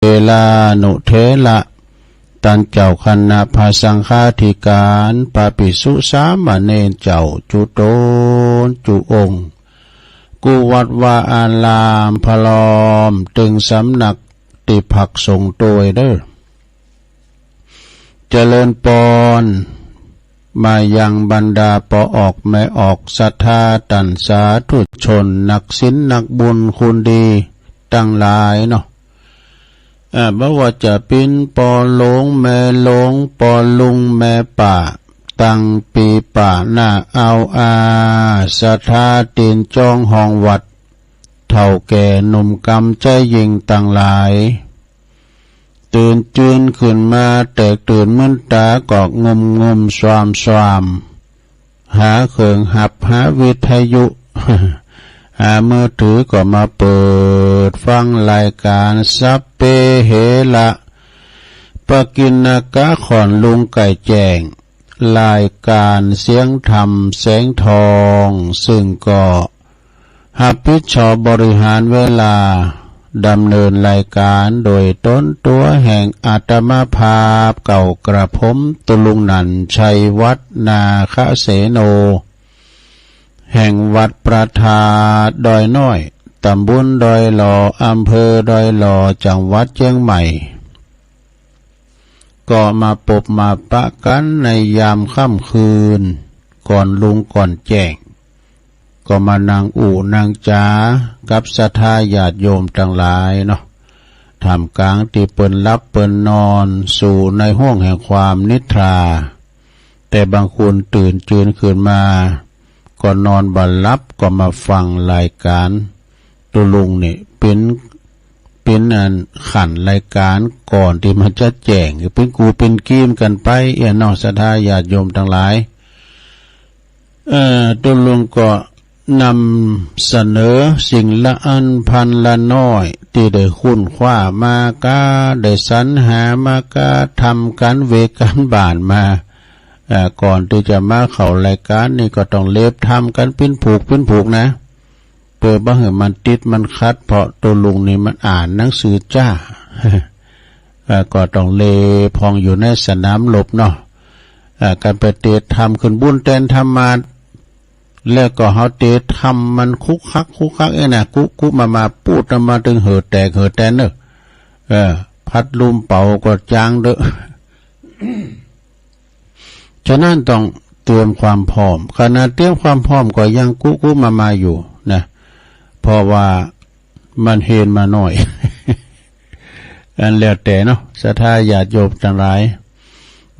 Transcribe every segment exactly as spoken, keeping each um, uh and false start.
เถรานุเถระ ตันเจ้าคณะพระสังฆาธิการ พระภิกษุสามเณรเจ้าจุ๊โตนจุ๊องค์ กู้วัดวาอารามพร้อม ตึงสำนักตี้พักสงฆ์ตวยเด้อ เจริญปอน มายังบรรดาป้อออกแม่ออกศรัทธาต้านสาธุชน นักศีลนักบุญคุณดีตังหลายเนาะ อ่า บ่ว่าจะเป๋นป้อหลวงแม่หลวง ป้อลุงแม่ป้า ตังปี้ป้าน้าอาวอา ศรัทธาตี้จองห้องวัด เฒ่าแก่หนุ่มกำใจ๋ยิ่งตังหลาย ตื่นจืนขึ้นมา แตกตื่นมืนต๋าก็งมงมซวามซวาม หาเครื่องหับ หาวิทยุ หามือถือก็มาเปิดฟังรายการ สัพเพเหระ ปกิณณกะ ขอนลุงไก่แจ้ง รายการเสียงธรรมแสงทอง ซึ่งก็ ฮับผิดชอบบริหารเวลา ดำเนินรายการโดยตนตั๋วแห่งอาตมาภาพเก่ากระผม ตุ๊ลุงนันท์ชัยวัฒน์นาคเสโน แห่งวัดพระธาตุดอยน้อย ตำบลดอยหล่อ อำเภอดอยหล่อ จังหวัดเชียงใหม่ ก็มาปบมาปะกั๋นในยามค่ำคืน ก่อนลุงก่อนแจ้ง ก็มานั่งอู้นั่งจ๋ากับศรัทธาญาติโยมตังหลายเนาะ ท่ามกลางตี้เปิ้นหลับเปิ้นนอน สู่ในห้วงแห่งความนิทรา แต่บางคนตื่นจืนขึ้นมา ก็นอนบ่หลับ ก็มาฟังรายการ ตุ๊ลุงนี่เป๋น เป๋นอันขันรายการก่อนตี้มันจะแจ้ง เป๋นกูเป๋นกีมกั๋นไป เอี้ยเนาะ ศรัทธาญาติโยมตังหลาย เอ่อ ตุ๊ลุงก็นำเสนอสิ่งละอันพันละน้อย ตี้ได้ค้นคว้ามาก้า ได้สรรหามาก้า ทำก๋านเวกก๋านบ้านมา เอ่อ ก่อนตี้จะมาเข้ารายการนี่ก็ต้องเล็บทำกั๋นเป๋นผูกเป๋นผูกนะ เปื้อบ่หื้อมันติดมันขัด เพราะตุ๊ลุงนี่มันอ่านหนังสือจ้า เอ่อ ก็ต้องเล็บผ่องอยู่ในสนามรบเนาะ เอ่อ ก๋านไปเตะทำขึ้นบุญแตนธรรมาสน์ แล้วก็เฮาเตะทำมันคุกคักคุกคักเอ้ยนะ กุกุมามาปูดมาตึงเหื่อแตกเหื่อแตนเนอะ เออ พัดลมเป่าก็จางเด้อ ฉะนั้นต้องเตรียมความพร้อม ขนาดเตรียมความพร้อมก็ยังกุกุมามาอยู่นะ เพราะว่ามันเฮนมาน้อย อันแล้วแต่เนาะ ศรัทธาญาติโยมตังหลาย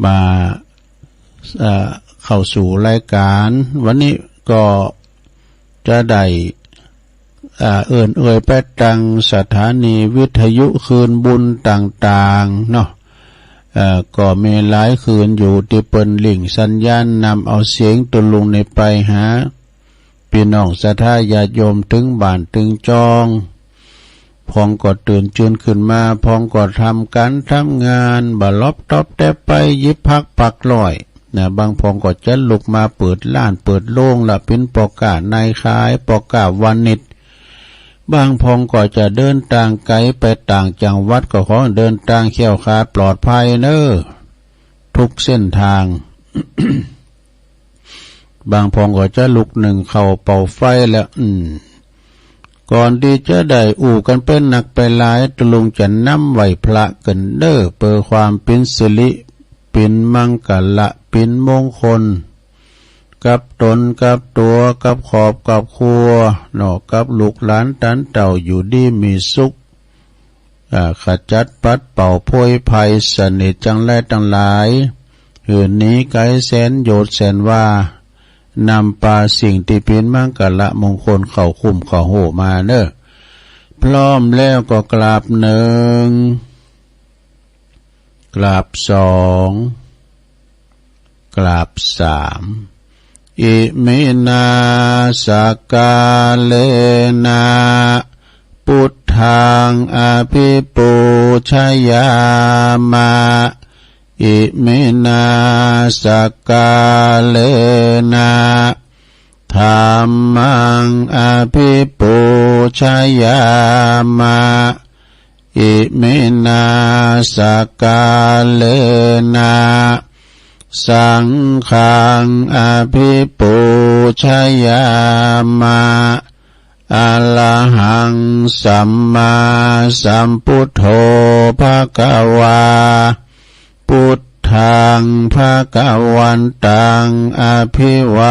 มา เอ่อ เข้าสู่รายการ วันนี้ก็จะได้ อ่า เอิ้นเอ่ยไปตังสถานีวิทยุคลื่นบุญต่างๆ เนาะ เอ่อ ก็มีหลายคลื่นอยู่ตี้เปิ้นลิงก์สัญญาณนำเอาเสียงตุ๊ลุงนี่ไปหาปี้น้องศรัทธาญาติโยมเถิงบ้านเถิงจอง พ่องก็ตื่นจืนขึ้นมา พ่องก็ทำก๋านทำงาน บ่หลบตอบแต๊บไปหยิบผักปักร้อย นะ บางพ่องก็จะลุกมาเปิดร้านเปิดโรงละ เป๋นป้อก้านายขาย ป้อก้าวานิช บางพ่องก็จะเดินตางไก๋ไปต่างจังหวัด ก็ขอเดินตางแคล้วคลาดปลอดภัยเนอะ ทุกเส้นทาง บางพ่องก็จะลุกนึ่งข้าวเป่าไฟแล้ว อืม ก่อนตี้จะได้อู้กั๋นไปนักไปหลาย ตุ๊ลุงจะนำไหว้พระกั๋นเด้อ เปื้อความเป๋นสิริ เป๋นมังคละ เป๋นมงคล กับตนกับตั๋ว กับครอบกับครัวเนาะ กับลูกหลานต้านเต้าอยู่ดีมีสุข อ่า ขจัดปัดเป่าโพยภัยเสน่ห์จังไรตังหลาย หื้อหนีไก๋แสนโยชน์แสนวา นำปาสิ่งตี้เป๋นมังคละมงคลเข้าคุ้มเข้าโฮ่มาเนอะ พร้อมแล้วก็กราบหนึ่ง กราบสอง กราบสาม อิมินา สักกาเลนะ พุทธัง อภิปูชยามะ อิมินา สักกาเลนะ ธัมมัง อภิปูชยามะ Iminā sakkārena saṅghaṃ abhipūjayāma. Arahaṃ sammāsambuddho bhagavā. Buddhaṃ bhagavantaṃ abhivādemi.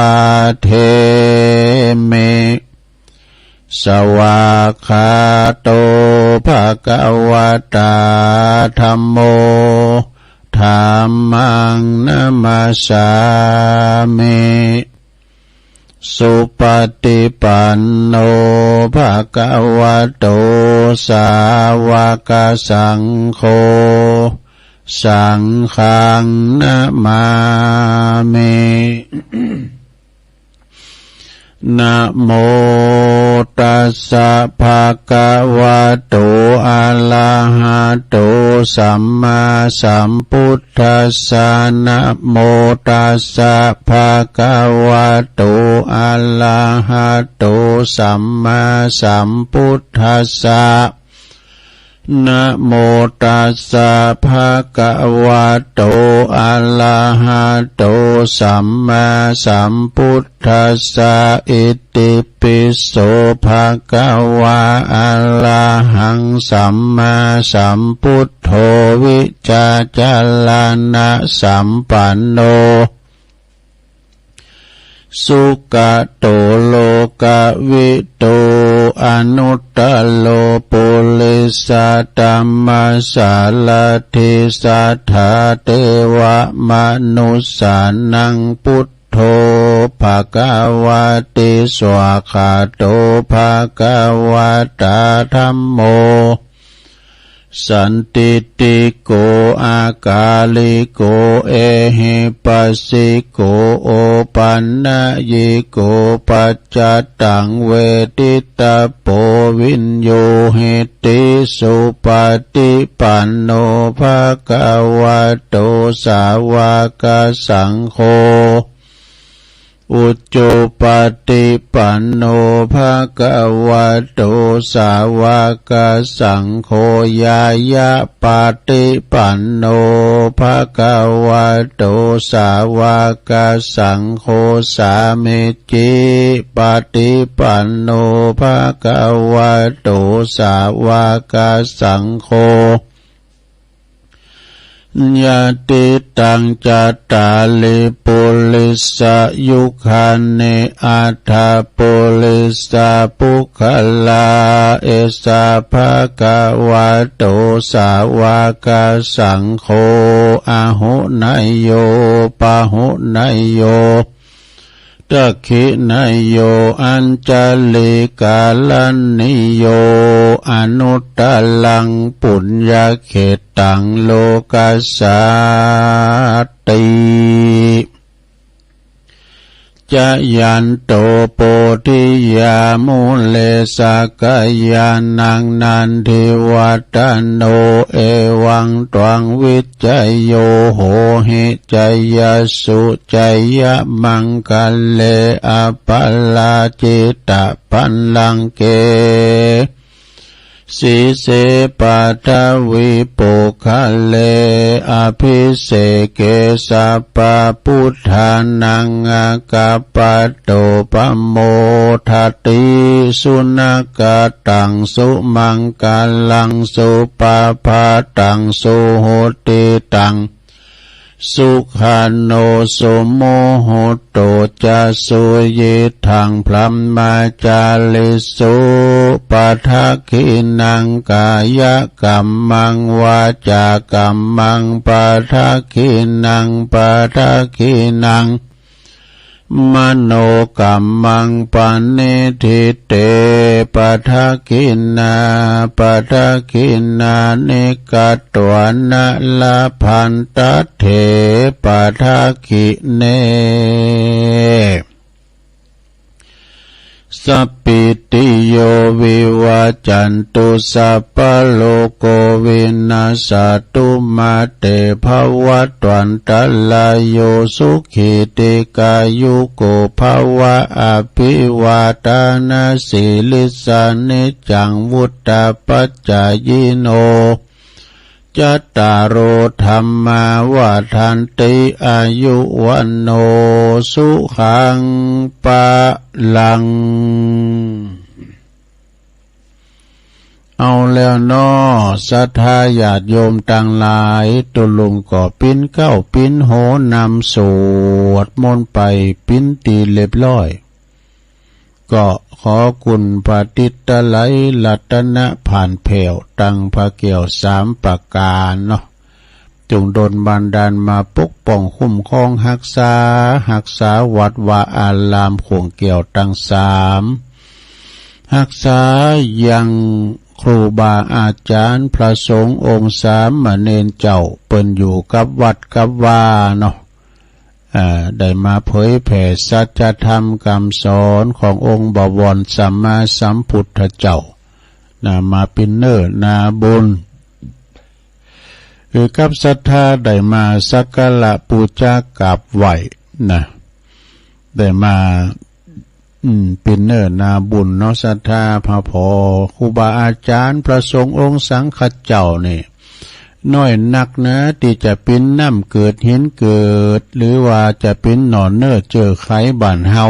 Svākkhāto bhagavatā dhammo. Dhammaṃ namassāmi. Supaṭipanno bhagavato sāvakasaṅgho. Saṅghaṃ namāmi. Namo tassa bhagavato arahato sammāsambuddhassa. Namo tassa bhagavato arahato sammāsambuddhassa. Namo tassa bhagavato arahato sammāsambuddhassa. Itipi so bhagavā arahaṃ sammāsambuddho vijjācaraṇasampanno sugato lokavidū anuttaro purisadammasārathi satthā devamanussānaṃ buddho bhagavāti. Svākkhāto bhagavatā dhammo sandiṭṭhiko akāliko ehipassiko opanayiko paccattaṃ veditabbo viññūhīti. Supaṭipanno bhagavato sāvakasaṅgho. Ujupaṭipanno bhagavato sāvakasaṅgho. Ñāyapaṭipanno bhagavato sāvakasaṅgho. Sāmīcipaṭipanno bhagavato sāvakasaṅgho. Yadidaṃ cattāri purisayugāni aṭṭha purisapuggalā, esa bhagavato sāvakasaṅgho, āhuneyyo pāhuneyyo dakkhiṇeyyo añjalikaraṇīyo anuttaraṃ puññakkhettaṃ lokassāti. Jayanto bodhiyā mūle sakyānaṃ nandivaḍḍhano, evaṃ tvaṃ vijayo hohi jayassu jayamaṅgale, aparājitapallaṅke sīse paṭhavipokkhare, abhiseke sabbabuddhānaṃ aggappatto pamodati. Sunakkhattaṃ sumaṅgalaṃ supabhātaṃ suhuṭṭhitaṃ, sukhaṇo sumuhutto ca suyiṭṭhaṃ brahmacārisu, padakkhiṇaṃ kāyakammaṃ vācākammaṃ padakkhiṇaṃ, padakkhiṇaṃ manokammaṃ paṇidhī te padakkhiṇā, padakkhiṇāni katvāna labhantatthe padakkhiṇe. Sabbītiyo vivajjantu, sabbarogo vinassatu, mā te bhavatvantarāyo, sukhī dīghāyuko bhava. Abhivādanasīlissa niccaṃ vuḍḍhāpacāyino, cattāro dhammā vaḍḍhanti, āyu vaṇṇo sukhaṃ balaṃ. เอาแล้วเนาะ ศรัทธาญาติโยมตังหลาย ตุ๊ลุงก็ปิ้นเกล้าปิ้นโหนำสวดมนต์ไปปิ้นตี้เรียบร้อย ก็ขอคุณพระติตรไลยรัตนผานแผ่ว ตังพระแก้วสามประการเนาะ จงดลบันดาลมาปกป้องคุ้มครองฮักษา ฮักษาวัดวาอารามขวงแก้วตังสาม ฮักษายังครูบาอาจารย์พระสงฆ์องค์สามเณรเจ้า เปิ้นอยู่กับวัดกับวาเนาะ อ่า ได้มาเผยแผ่สัจธรรมคำสอนขององค์บวรสัมมาสัมพุทธเจ้า นะ มาปิ้นเนื้อนาบุญ คือกับศรัทธาได้มาสักการะปูจากราบไหว้นะ ได้มา อืม ปิ้นเนื้อนาบุญเนาะ ศรัทธาพระผอครูบาอาจารย์พระสงฆ์องค์สังฆเจ้านี่ น้อยนักนะ ตี้จะปิ้นน้ำเกิดหินเกิด หรือว่าจะปิ้นหน่อเนื้อเจือไขบ้านเฮา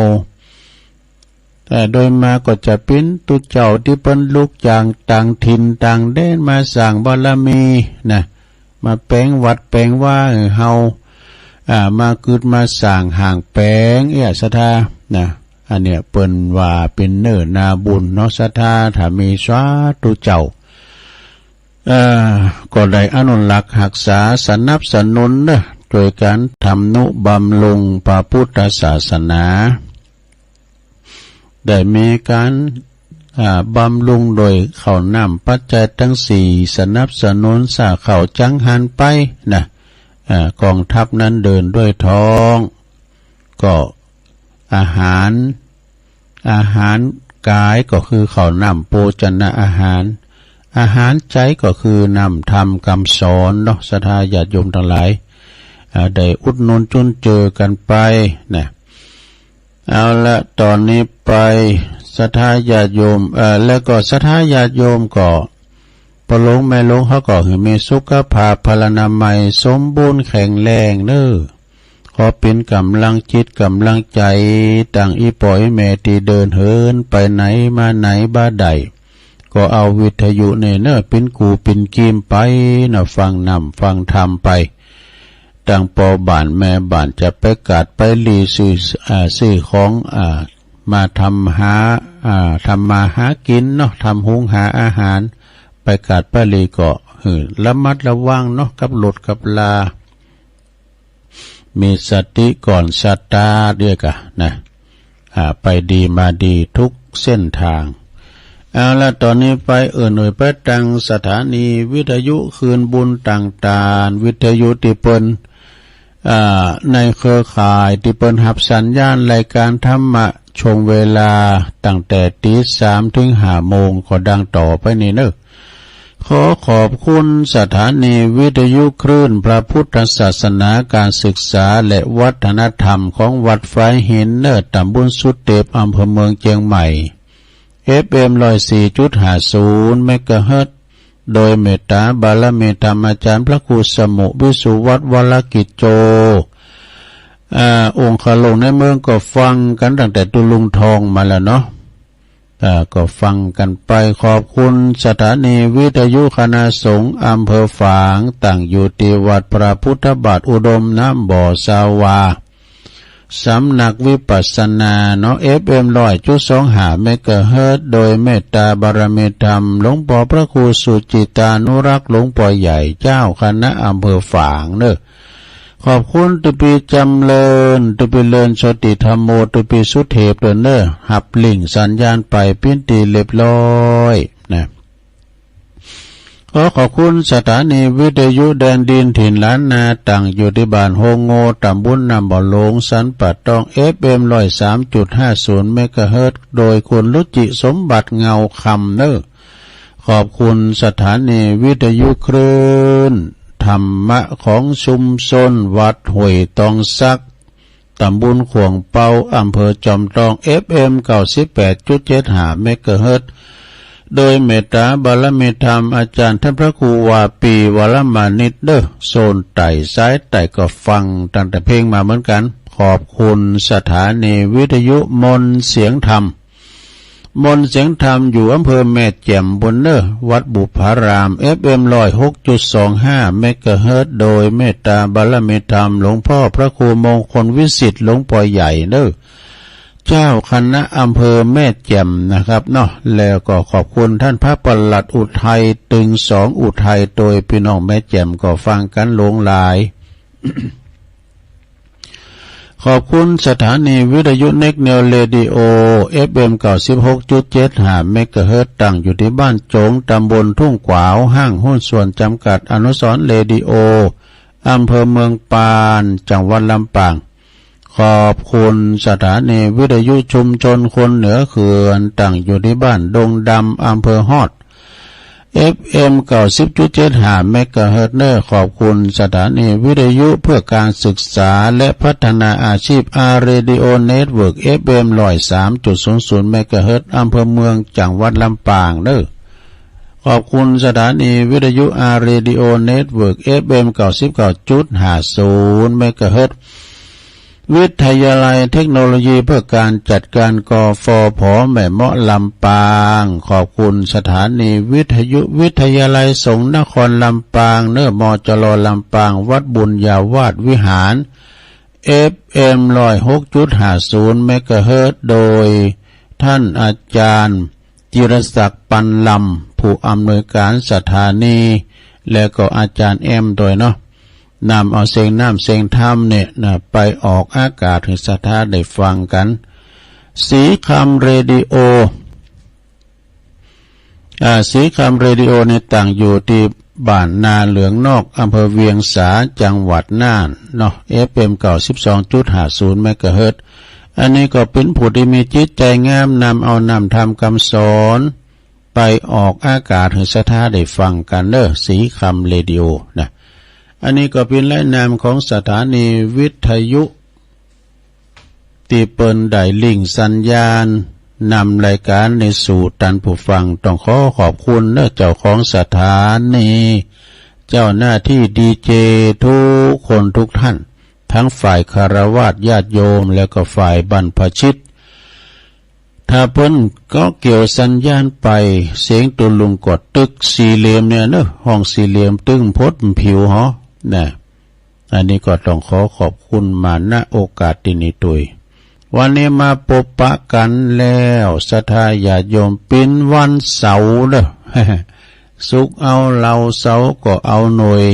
แต่โดยมากก็จะปิ้นตุ๊เจ้าตี้เปิ้นลุกจากต่างถิ่นต่างแดนมาสร้างบารมีนะ มาแป๋งวัดแป๋งวาหื้อเฮา อ่า มาเกิดมาสร้างห้างแป๋งเอี้ย ศรัทธานะ อันเนี้ยเปิ้นว่าปิ้นเนื้อนาบุญเนาะ ศรัทธา ถ้ามีสาธุเจ้า เอ่อ ก็ได้อนุรักษ์ฮักษาสนับสนุนเนอะ โดยการทำนุบำรุงพระพุทธศาสนา ได้มีการ อ่า บำรุงโดยข้าวน้ำปัจจัยตังสี่ สนับสนุนสร้างข้าวจังหันไปนะ อ่า กองทัพนั้นเดินด้วยท้อง ก็อาหาร อาหารกายก็คือข้าวน้ำโภชนะอาหาร อาหารใจก็คือน้ำธรรมคำสอนเนาะ ศรัทธาญาติโยมทั้งหลาย อ่า ได้อุดหนุนจุนเจือกันไปนะ เอาละ ตอนนี้ไป ศรัทธาญาติโยม เอ่อ แล้วก็ศรัทธาญาติโยมก็ พ่อหลวงแม่หลวงเขาก็หื้อมีสุขภาพพลานามัยสมบูรณ์แข็งแรงเนอะ ขอเป๋นกำลังจิตกำลังใจ ตังอีพ่ออีแม่ตี้เดินเหินไปไหนมาไหนบ่ได้ ก็เอาวิทยุนี่เนอะ เป๋นกู่เป๋นกีมไปเนอะ ฟังน้ำฟังธรรมไป ตังพ่อบ้านแม่บ้านจะไปกาดไปหลีซื้อ อ่า ซื้อของ อ่า มาทำหา อ่า ทำมาหากินเนาะ ทำหุงหาอาหาร ไปกาดไปหลีก็หื้อระมัดระวังเนาะ กับรถกับลา มีสติก่อนสตาร์ทเดียวกะนะ อ่า ไปดีมาดีทุกเส้นทาง เอาละ ตอนนี้ไปเอ่ยหน่วยไปตังสถานีวิทยุคืนบุญต่างๆ วิทยุตี้เปิ้น อ่า ในเครือข่ายตี้เปิ้นฮับสัญญาณรายการธรรมะช่วงเวลาตั้งแต่ตีสามถึงห้าโมง ก็ดังต่อไปนี้เนอะ ขอขอบคุณสถานีวิทยุคลื่นพระพุทธศาสนาการศึกษาและวัฒนธรรมของวัดฝายหินเนอะ ตำบลสุเทพ อำเภอเมืองเชียงใหม่ เอฟเอ็ม ร้อยสี่จุดห้าศูนย์ เมกะเฮิรตซ์ โดยเมตตาบารมีธรรมอาจารย์พระครูสมุห์ วิสุวัฒน์ วรกิจโจ อ่า องคาลงในเมืองก็ฟังกันตั้งแต่ตุ๊ลุงทองมาแล้วเนาะ อ่า ก็ฟังกันไป ขอบคุณสถานีวิทยุคณะสงฆ์อำเภอฝาง ตั้งอยู่ตี้วัดพระพุทธบาทอุดมน้ำบ่อสาวา สำนักวิปัสสนาเนาะ เอฟเอ็ม ร้อยจุดสองห้า เมกะเฮิรตซ์ โดยเมตตาบารมีธรรมหลวงพ่อพระครูสุจิตานุรักษ์ หลวงพ่อใหญ่เจ้าคณะอำเภอฝางเนอะ ขอบคุณตุ๊ปี๋จำเริญ ตุ๊ปี๋เริญโชติธัมโม ตุ๊ปี๋สุเทพด้วยเนอะ ฮับลิงก์สัญญาณไปเป๋นตี้เรียบร้อยนะ ข ขอขอบคุณสถานีวิทยุแดนดินถิ่นล้านนา ตั้งอยู่ที่บ้านโฮงโง ตำบลน้ำบ่อหลวง สันป่าตอง เอฟเอ็ม ร้อยสามจุดห้าศูนย์ เมกะเฮิรตซ์ โดยคุณรุจิสมบัติเงาคำเนอะ ขอบคุณสถานีวิทยุคลื่นธรรมะของชุมชนวัดห้วยตองสัก ตำบลขวงเปา อำเภอจอมทอง เอฟเอ็ม เก้าสิบแปดจุดเจ็ดห้า เมกะเฮิรตซ์ โดยเมตตาบารมีธรรมอาจารย์ท่านพระครูวาปีวรมานิตเด้อ โซนใต้สายใต้ก็ฟังตั้งแต่เพลงมาเหมือนกัน ขอบคุณสถานีวิทยุมนต์เสียงธรรม มนต์เสียงธรรมอยู่อำเภอแม่แจ่มบนเนอ วัดบุพาราม เอฟเอ็ม ร้อยหกจุดสองห้า เมกะเฮิรตซ์ โดยเมตตาบารมีธรรมหลวงพ่อพระครูมงคลวิสิทธิ์หลวงปอใหญ่เนอ เจ้าคณะอำเภอแม่แจ่มนะครับเนาะ แล้วก็ขอบคุณท่านพระปลัดอุทัยตึงสองอุทัย โดยพี่น้องแม่แจ่มก็ฟังกันหลวงหลาย ขอบคุณสถานีวิทยุเน็กแนวเรดิโอ เอฟเอ็ม เก้าสิบหกจุดเจ็ดห้า เมกะเฮิรตซ์ ตั้งอยู่ที่บ้านโจง ตำบลทุ่งขวาว ห้างหุ้นส่วนจำกัดอนุสรณ์เรดิโอ อำเภอเมืองปาน จังหวัดลำปาง ขอบคุณสถานีวิทยุชุมชนคนเหนือเขื่อน ตั้งอยู่ที่บ้านดงดำ อำเภอฮอด เอฟเอ็ม เก้าสิบจุดเจ็ดห้า เมกะเฮิรตซ์ เนอ ขอบคุณสถานีวิทยุเพื่อการศึกษาและพัฒนาอาชีพ อาร์ เรดิโอ เน็ตเวิร์ก เอฟเอ็ม ร้อยสามจุดศูนย์ศูนย์ เมกะเฮิรตซ์ อำเภอเมือง จังหวัดลำปาง เนอ ขอบคุณสถานีวิทยุ อาร์ เรดิโอ เน็ตเวิร์ก เอฟเอ็ม เก้าสิบเก้าจุดห้าศูนย์ เมกะเฮิรตซ์ วิทยาลัยเทคโนโลยีเพื่อการจัดการ กฟผ แม่เมาะ ลำปาง ขอบคุณสถานีวิทยุวิทยาลัยสงฆ์นครลำปาง เนอ มจล ลำปาง วัดบุญญาวาสวิหาร เอฟเอ็ม ร้อยหกจุดห้าศูนย์ เมกะเฮิรตซ์ โดยท่านอาจารย์ จิรศักดิ์ ปันลำ ผู้อำนวยการสถานี และก็อาจารย์แอมด้วยเนาะ นำเอาเสียงน้ำเสียงธรรมเนี่ยนะ ไปออกอากาศให้ศรัทธาได้ฟังกัน สีคำเรดิโอ อ่า สีคำเรดิโอเนี่ยตั้งอยู่ที่บ้านนาเหลืองนอก อำเภอเวียงสา จังหวัดน่านเนาะ เอฟเอ็ม เก้าสิบสองจุดห้าศูนย์ เมกะเฮิรตซ์ อันนี้ก็เป็นผู้ที่มีจิตใจงาม นำเอานำธรรมคำสอน ไปออกอากาศให้ศรัทธาได้ฟังกันเด้อ สีคำเรดิโอนะ อันนี้ก็เป็นรายนามของสถานีวิทยุ ที่เปิ้นได้ลิงก์สัญญาณนำรายการในสู่ท่านผู้ฟัง ต้องขอขอบคุณเด้อเจ้าของสถานี เจ้าหน้าที่ดีเจทุกคนทุกท่าน ทั้งฝ่ายฆราวาสญาติโยม แล้วก็ฝ่ายบรรพชิต ถ้าเปิ้นก็เกี่ยวสัญญาณไป เสียงตัวลุงก็ตึกสี่เหลี่ยมเนี่ยเนอะ ห้องสี่เหลี่ยมตึงพดผิวหอนะ อันนี้ก็ต้องขอขอบคุณมา ณ โอกาสที่นี้ด้วย วันนี้มาปบปะกันแล้ว ศรัทธาญาติโยม เป็นวันเสาร์เด้อ ศุกร์เอาเหล้า เสาร์ก็เอาหน่วย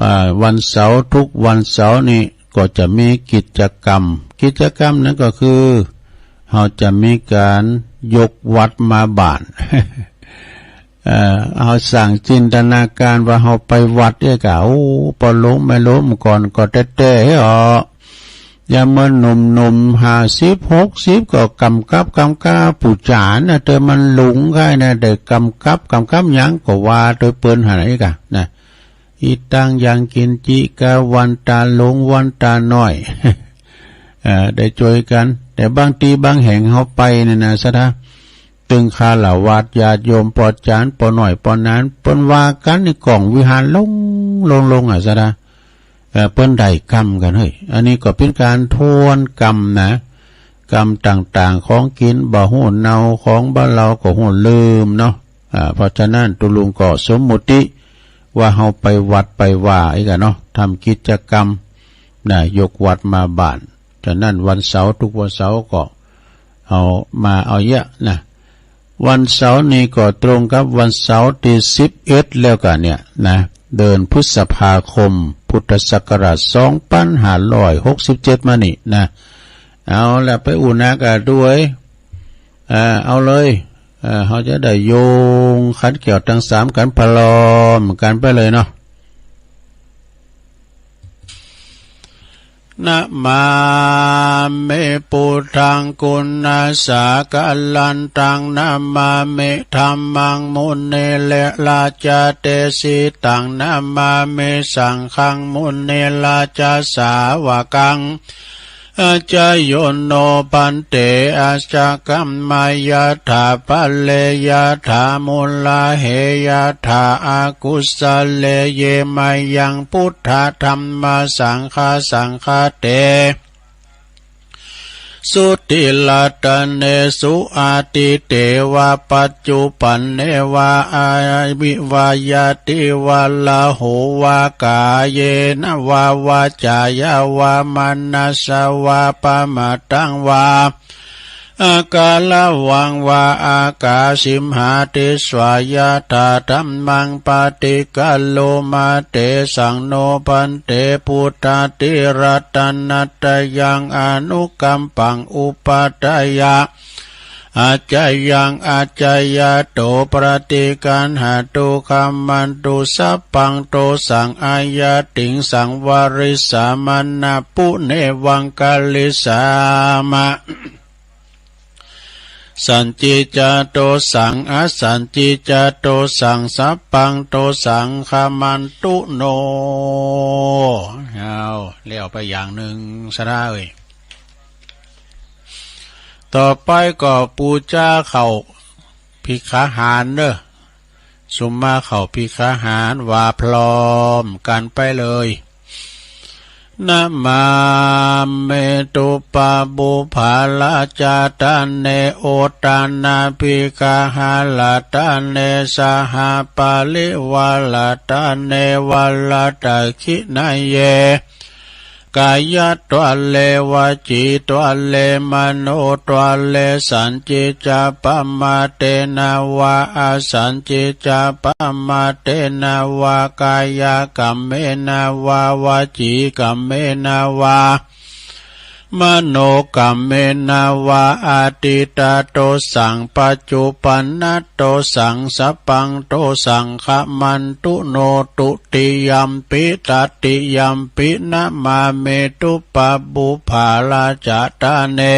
อ่า วันเสาร์ ทุกวันเสาร์นี่ก็จะมีกิจกรรม กิจกรรมนั้นก็คือ เราจะมีการยกวัดมาบ้าน เอ่อ เราสร้างจินตนาการว่าเราไปวัดเนี่ยกะ โอ้ ปอลงไม่ลงก่อนก็แต้ๆ เหรอ ยามมันหนุ่มๆ ห้าสิบ หกสิบ ก็กำกับกำกาผู้จานะ แต่มันหลงไงนะ ได้กำกับกำกับหยังก็ว่าโดยเปิ้นหันอีกอะนะ อิตัง ยังกินจิ กาวันตาหลงวันตาน้อย เอ่อ ได้ช่วยกัน แต่บางทีบางแห่งเราไปเนี่ยนะ ศรัทธา ตึงฆราวาสญาติโยม ปอจาน ปอน้อย ปอหนาน เปิ้นว่ากันในกล่องวิหารลงลงลงอะ ศรัทธา เอ่อ เปิ้นได้กำกัน เฮ้ย อันนี้ก็เป็นการทวนกำนะ กำต่างๆ ของกินบ่ฮู้เน่า ของบ่เหลาก็ฮู้ลืมเนาะ อ่า เพราะฉะนั้นตัวลุงก็สมมุติว่าเราไปวัดไปว่าอีกอะเนาะ ทำกิจกรรมนะ ยกวัดมาบ้าน ฉะนั้นวันเสาร์ ทุกวันเสาร์ก็เอามาเอาเยอะนะ วันเสาร์นี้ก็ตรงกับวันเสาร์ที่สิบเอ็ดแล้วกันเนี่ยนะ เดือนพฤษภาคม พุทธศักราชสองพันห้าร้อยหกสิบเจ็ดมานี่นะ เอาละ ไปอู้นักอะด้วย อ่า เอาเลย เอ่อ เขาจะได้โยงขันเกี่ยวทั้งสามกันพร้อมกันไปเลยเนาะ Namāmi buddhaṃ guṇasāgaraṃ, taṃ namāmi dhammaṃ munirājadesitaṃ, namāmi saṅghaṃ munirājasāvakaṃ. Ācāyo no bhante, ācākamma yathā pāre yathā mūlā he yathā akusale, ye mayaṃ buddha dhamma saṅgha saṅghate sutirattane su atīte va paccuppane va aviva yati varaho va kāyena va vācāya va manasā va pamataṃ va akāraṃ va akāsimha disvā yathā dhammaṃ paṭiggaṇhoma, tesaṃ no bhante buddhatiratanattayaṃ anukampaṃ upādāya, ācāyaṃ ācāyato paṭiggaṇhatu khamatu sabbaṃ dosaṃ, aññātiṃsaṃ varisāma, na punevaṃ karissāma. Sañcicca dosaṃ asañcicca dosaṃ sabbaṃ dosaṃ khamantu no. เอา แล้วไปอย่างหนึ่งซะได้เอ้ย ต่อไปก็ปูจาข้าวภิกขาหารเด้อ สุมมาข้าวภิกขาหารว่าพร้อมกันไปเลย Namāmi dubbhabbubbharājadane uddhaṇabhigaharattane saha parivārattane varadakkhiṇeyye kāyatvāre vacītvāre manotvāre sañcicca pamādena va asañcicca pamādena va kāyakammena va vacīkammena va manokammena va atītadosaṃ paccuppannadosaṃ sabbaṃ dosaṃ khamantu no. Dutiyampi tatiyampi namāmi dubbhabbubbharājadane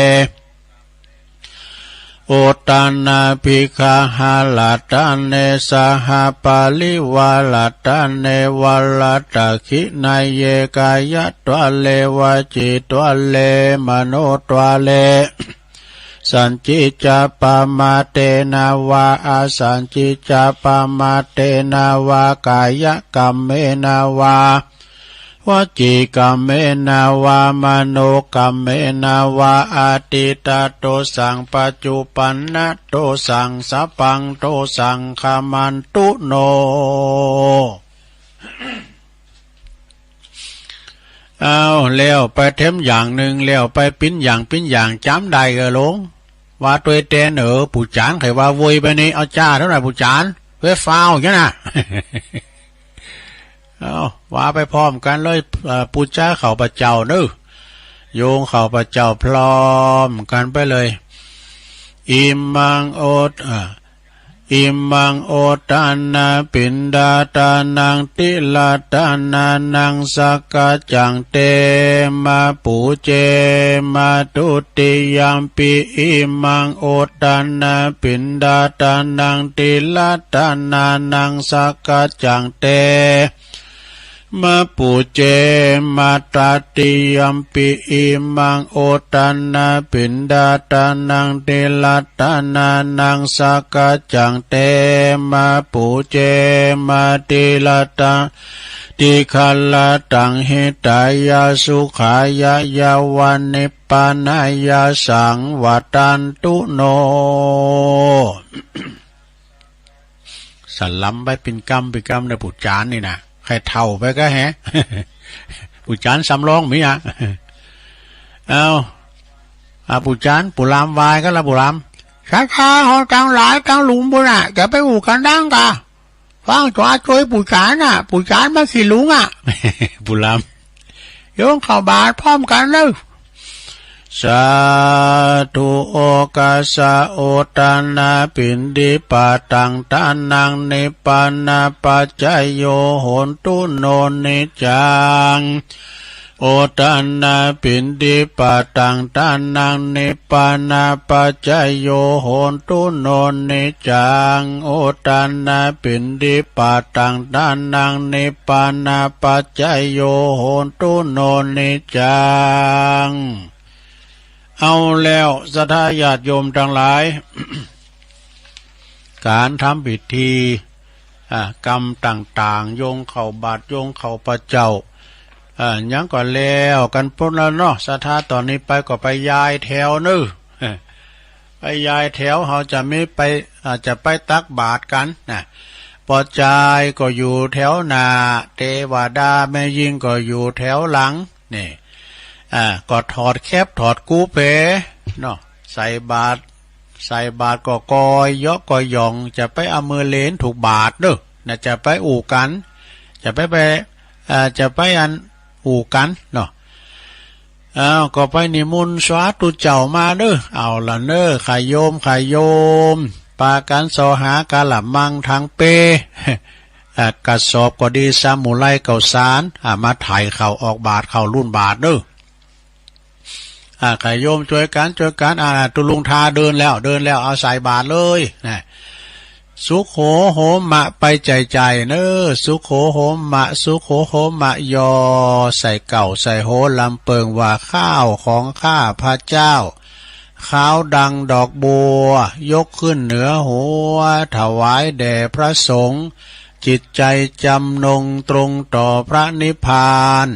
uddhaṇabhigaharattane saha parivārattane varadak khiṇeyye kāyatvāre vacītvāre manotvāre sañcicca pamādena va asañcicca pamādena va kāyakammena va vacīkammena va manokammena va atītadosaṃ paccuppannadosaṃ sabbaṃ dosaṃ khamantu no. เอา แล้วไปเทมอย่างหนึ่ง แล้วไปปิ้นอย่างปิ้นอย่าง จ๋ำได้เออหลวง ว่าตวยแตนเออ ปู่จ๋ารย์ใครว่าโวยไปนี่ เอาจ้าเท่าไหร่ปู่จ๋ารย์ เว้ยฟ้าวอย่างนั้นน่ะ เอา ว่าไปพร้อมกันเลย เอ่อ ปูจาข้าพเจ้าเนอะ โยงข้าพเจ้าพร้อมกันไปเลย Imaṃ ut- อ่า Imaṃ uddhaṇabhiṇḍaṭṭhānaṃ tirattanānaṃ sakkaccaṃ te ma pūjema. Dutiyampi imaṃ uddhaṇabhiṇḍaṭṭhānaṃ tirattanānaṃ sakkaccaṃ te ma pūjema. Tatiyampi imaṃ uddhaṇabhiṇḍaṭṭhānaṃ tirattanānaṃ sakkaccaṃ te ma pūjema. Tiratta- dīgharattaṃ hitāya sukhāya yāva nibbānāya saṃvattantu no. สลัมไปเป็นกำเป็นกำนะปู่จ๋ารย์นี่นะ ใครเฒ่าไปก็แฮะ ปู่จ๋ารย์สำรองมีอ่ะ เอา อ่ะ ปู่จ๋ารย์ ปู่หลามวายก็ละปู่หลาม ศรัทธาเขาตังหลายตังหลุมบุญน่ะ จะไปอู้กันดังกะ ฟังจ๋าโจยปู่จ๋ารย์น่ะ ปู่จ๋ารย์มาขี้หลุงอ่ะ ปู่หลาม โยงเข้าบาตรพร้อมกันเด้อ Sādhu okāsa uddana piṇḍipātaṃ dānaṃ nibbānapaccayo hontu no niccaṃ. Uddana piṇḍipātaṃ dānaṃ nibbānapaccayo hontu no niccaṃ. Uddana piṇḍipātaṃ dānaṃ nibbānapaccayo hontu no niccaṃ. เอาแล้วศรัทธาญาติโยมทั้งหลาย การทำพิธี อ่ะ กรรมต่างๆ โยงเข้าบาตร โยงเข้าพระเจ้า อ่ะ หยังก็แล้วกันหมดแล้วเนาะ ศรัทธา ตอนนี้ไปก็ไปย้ายแถวเนอะ ไปย้ายแถว เฮาจะมีไป อ่ะ จะไปตักบาตรกันนะ ป้อจายก็อยู่แถวหน้า เตวดาแม่ญิงก็อยู่แถวหลัง นี่ อ่า ก็ถอดแคปถอดกู้เปเนาะ ใส่บาตร ใส่บาตรก็กอยเยาะกอยหย่อง จะไปเอามือเลนถูกบาตรเนอะ นะ จะไปอู้กัน จะไปไป อ่า จะไปอันอู้กันเนาะ อ้าว ก็ไปนิมนต์สาธุเจ้ามาเนอะ เอาละเนอะ ขะโยม ขะโยม ปากันเสาะหากะละมังถังเป อ่ะ กระสอบก็ดี สมุไรข้าวสาร อ่ะ มาไถ่ข้าวออกบาตร ข้าวลุนบาตรเนอะ อ่ะ ขะโยมช่วยกัน ช่วยกัน อ่ะ ตุลุงทาเดินแล้ว เดินแล้ว เอาใส่บาตรเลยนะ สุโขโหมะ ไปใจ่ายเนอะ สุโขโหมะ สุโขโหมะ ยอ ใส่เกล้า ใส่โห ลำเปิงว่า ข้าวของข้าพระเจ้า ขาวดังดอกบัว ยกขึ้นเหนือหัว ถวายแด่พระสงฆ์ จิตใจจำนงตรงต่อพระนิพพาน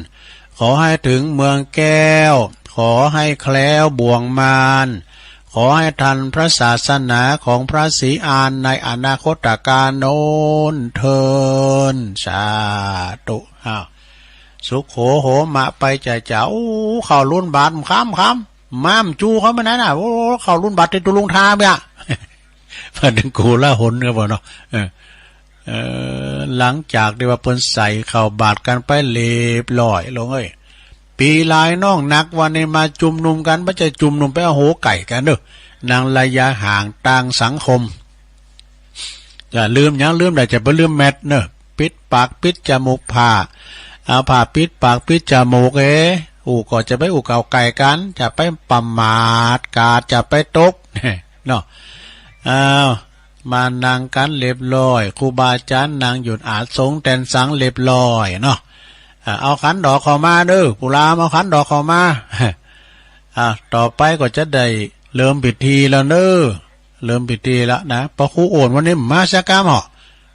ขอให้ถึงเมืองแก้ว ขอให้แคล้วบ่วงมาร ขอให้ทันพระศาสนาของพระศรีอานในอนาคตกาลโน้นเทอญ สาธุ อ้าว สุโขโหมะ ไปใจ่าย โอ้ ข้าวลุนบาตร ค่ำๆ ม้ามจูเขามานั้นน่ะ โอ้ ข้าวลุนบาตร ที่ตุลุงทาเมีย มาถึงกูละหนครับเนาะ เออ เออ หลังจากที่ว่าเปิ้นใส่ข้าวบาตรกันไปเรียบร้อยลงเอ้ย ปีหลายน้องนักวันนี้มาจุมนุมกัน บ่ใจ้จุมนุมไปเอาโหไก่กันเด้อ นั่งระยะห่างต่างสังคม อย่าลืม หยังลืมได้ จะไปลืมแมสเนอะ ปิดปากปิดจมูกผ้า เอาผ้าปิดปากปิดจมูกเอ อู้ก็จะไปอู้เก่าไก่กัน จะไปประมาท กาดจะไปตก เนาะ อ้าว มานั่งกันเรียบร้อย ครูบาอาจารย์นั่งอยู่อาสงฆ์แตนสังเรียบร้อยเนาะ อ่า เอาขันดอกเข้ามาเด้อ ผู้ลามเอาขันดอกเข้ามา อ่า ต่อไปก็จะได้เริ่มพิธีแล้วเนอะ เริ่มพิธีแล้วนะ พระครูโอนวันนี้มาสักกำเหรอ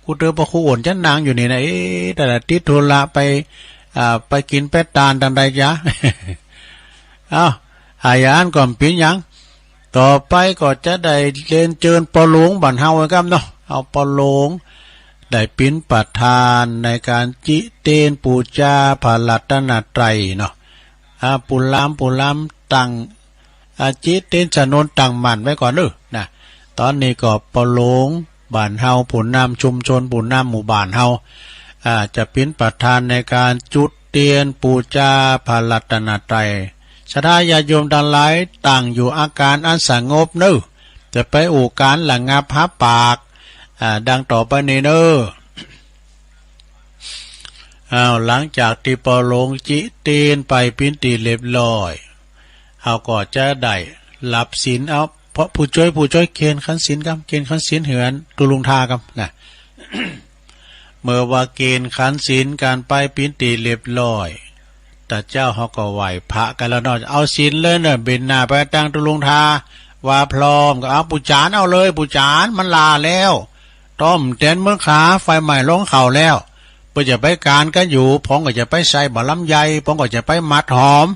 กูเจอพระครูโอนจะนั่งอยู่นี่นะ เอ๊ะ แต่ละติดธุระไป อ่า ไปกินไปตานทางใดจ๊ะ เอ้า อาหารก่อนปิ้นหยัง ต่อไปก็จะได้เรียนเชิญปอหลวงบ้านเฮาไว้ครับเนาะ เอาปอหลวงได้ปิ้นประธานในการจิเตนปูจาพระรัตนตรัยเนาะ อ่า ปูลาม ปูลามตั้ง อ่า จิเตนสนนตั้งมั่นไว้ก่อนเนอะนะ ตอนนี้ก็ปอหลวงบ้านเฮา ผู้นำชุมชน ผู้นำหมู่บ้านเฮา อ่า จะปิ้นประธานในการจุดเตียนปูจาพระรัตนตรัย ศรัทธาญาติโยมทั้งหลายตั้งอยู่อาการอันสงบเนอะ จะไปอู้การระงับฮับปาก อ่า ดังต่อไปนี้เนอะ อ้าว หลังจากที่ปอหลวงจิเตนไปปิ้นตี้เรียบร้อย เฮาก็จะได้หลับศีล เอา เพราะผู้จ้อย ผู้จ้อยเกณฑ์ขันศีลกำ เกณฑ์ขันศีลเหือนตุลุงทากำนะ เมื่อว่าเกณฑ์ขันศีลการไปปิ้นตี้เรียบร้อย ตาเจ้าเฮาก็ไหว้พระกันแล้วเนาะ เอาศีลเลยเนาะ เบนหน้าไปตังตุลุงทา ว่าพร้อมก็เอา ปู่จารย์เอาเลย ปู่จารย์มันลาแล้ว ต้มแตนเมืองขา ไฟไหม้ลงเขาแล้ว เปิ้นจะไปการกันอยู่ ผมก็จะไปใส่บ่าลำไย ผมก็จะไปมัดหอม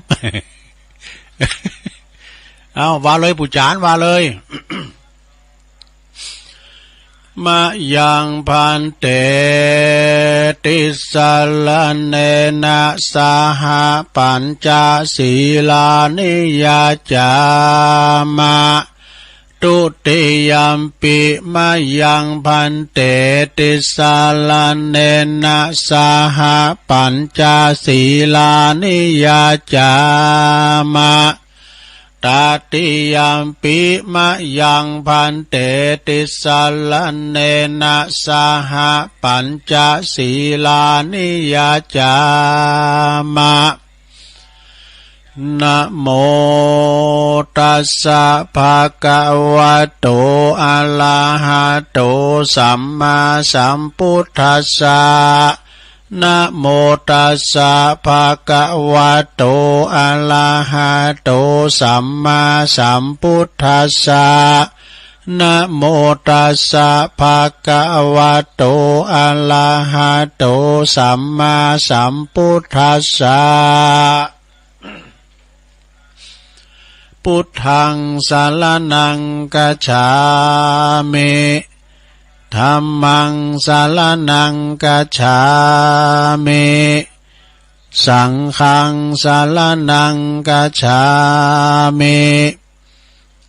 เอา ว่าเลย ปู่จารย์ ว่าเลย มะยัง ภันเต ติสสะระเณนะ สะหะ ปัญจะ สีลานิ ยาจามะ ตุติยัมปิ มะยัง ภันเต ติสสะระเณนะ สะหะ ปัญจะ สีลานิ ยาจามะ Tatiyampi mayaṃ bhante tisaraṇena saha pañca sīlāni yācāma. Namo tassa bhagavato arahato sammāsambuddhassa. Namo tassa bhagavato arahato sammāsambuddhassa. Namo tassa bhagavato arahato sammāsambuddhassa. Buddhaṃ saraṇaṃ gacchāmi. Dhammaṃ saraṇaṃ gacchāmi. Saṅghaṃ saraṇaṃ gacchāmi.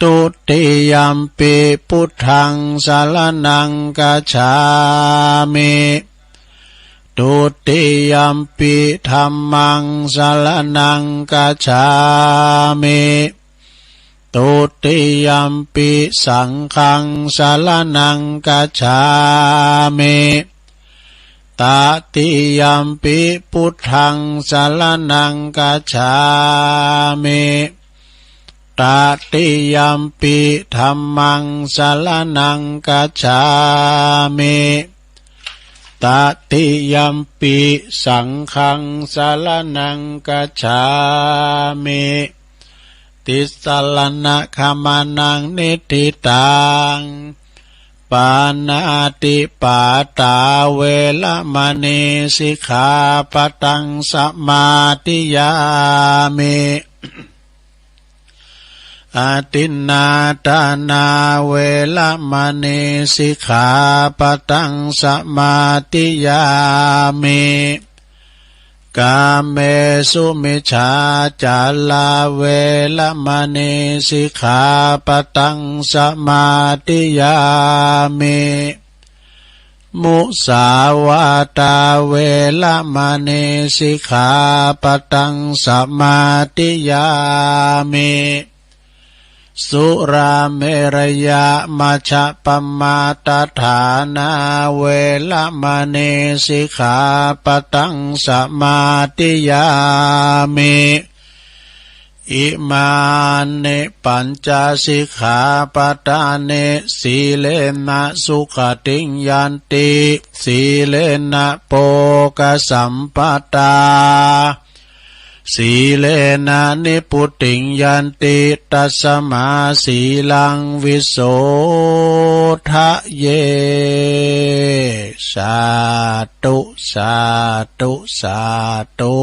Dutiyampi buddhaṃ saraṇaṃ gacchāmi. Dutiyampi dhammaṃ saraṇaṃ gacchāmi. Dutiyampi saṅghaṃ saraṇaṃ gacchāmi. Tatiyampi buddhaṃ saraṇaṃ gacchāmi. Tatiyampi dhammaṃ saraṇaṃ gacchāmi. Tatiyampi saṅghaṃ saraṇaṃ gacchāmi. Tisaraṇagamanaṃ niṭṭhitaṃ. Pāṇātipātā veramaṇī sikkhāpadaṃ samādiyāmi. Adinnādānā veramaṇī sikkhāpadaṃ samādiyāmi. Kāmesumicchācārā veramaṇī sikkhāpadaṃ samādiyāmi. Musāvādā veramaṇī sikkhāpadaṃ samādiyāmi. Surāmerayamajjapamādaṭṭhānā veramaṇī sikkhāpadaṃ samādiyāmi. Imāni pañca sikkhāpadāni. Sīlena sugatiṃ yanti, sīlena bhogasampadā, sīlena nibbutiṃ yanti, tasmā sīlaṃ visodhaye. Sādhu, sādhu, sādhu.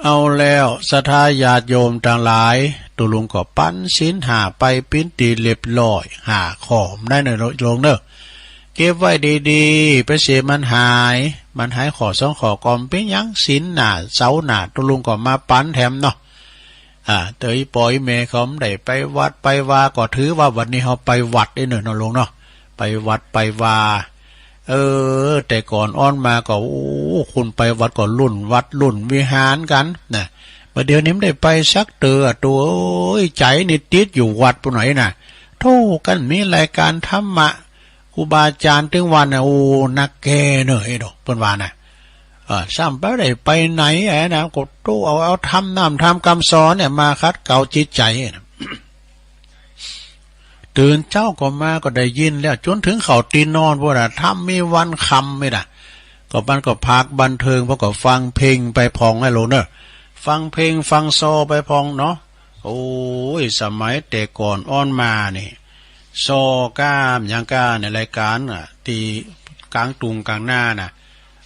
เอาแล้ว ศรัทธาญาติโยมตังหลาย ตุ๊ลุงก็ปันศีลห้าไปเป๋นตี้เรียบร้อย ห้าข้อ ได้เน่อ หลวงเน่อ เก็บไว้ดีๆ ไปเสียมันหาย มันหายข้อสองข้อก็บ่เป๋นหยัง ศีลหน้า เสาร์หน้า ตุ๊ลุงก็มาปันแถมเนาะ อ่า เต๋ออี๋ป้ออี๋แม่เขาบ่ได้ไปวัดไปวา ก็ถือว่าวันนี้เฮาไปวัดได้เน่อ เนาะหลวงเนาะ ไปวัดไปวา เออ แต่ก่อนอ่อนมาก็ โอ้ คนไปวัดก็ลุ่นวัดลุ่นวิหารกั๋นนะ บ่าเดี่ยวนี้บ่ได้ไปสักเต๋อ ตุ๊เอ้ย ใจ๋นี่ติดอยู่วัดปู้นไหนนะ โธ่ คันมีรายการธรรมะ ครูบาอาจ๋ารย์ตึงว่านะ โอ้ นักแก่เน่อ เอ้ย เนาะ เปิ้นว่านะ เออ ซ้ำไปได้ไปไหนอะนะ ก็ตุ๊เอา เอาธรรมน้ำธรรมกำสอนเนี่ยมาขัดเกลาจิตใจ๋นะ ตื่นเจ๊าก็มาก็ได้ยินแล้ว จ๋นเถิงเข้าตี้นอนปู้นน่ะ ธรรมมีวันค่ำนี่นะ ก็มันก็พากบันเทิง เปิ้นก็ฟังเพลงไปพ่อง ไอ้หลวงเน่อ ฟังเพลงฟังซอไปพ่องเนาะ โอ้ย สมัยแต่ก่อนอ่อนมานี่ ซอก้าหยังก้าในรายการน่ะ ตี้ก๋างตุงก๋างนาน่ะ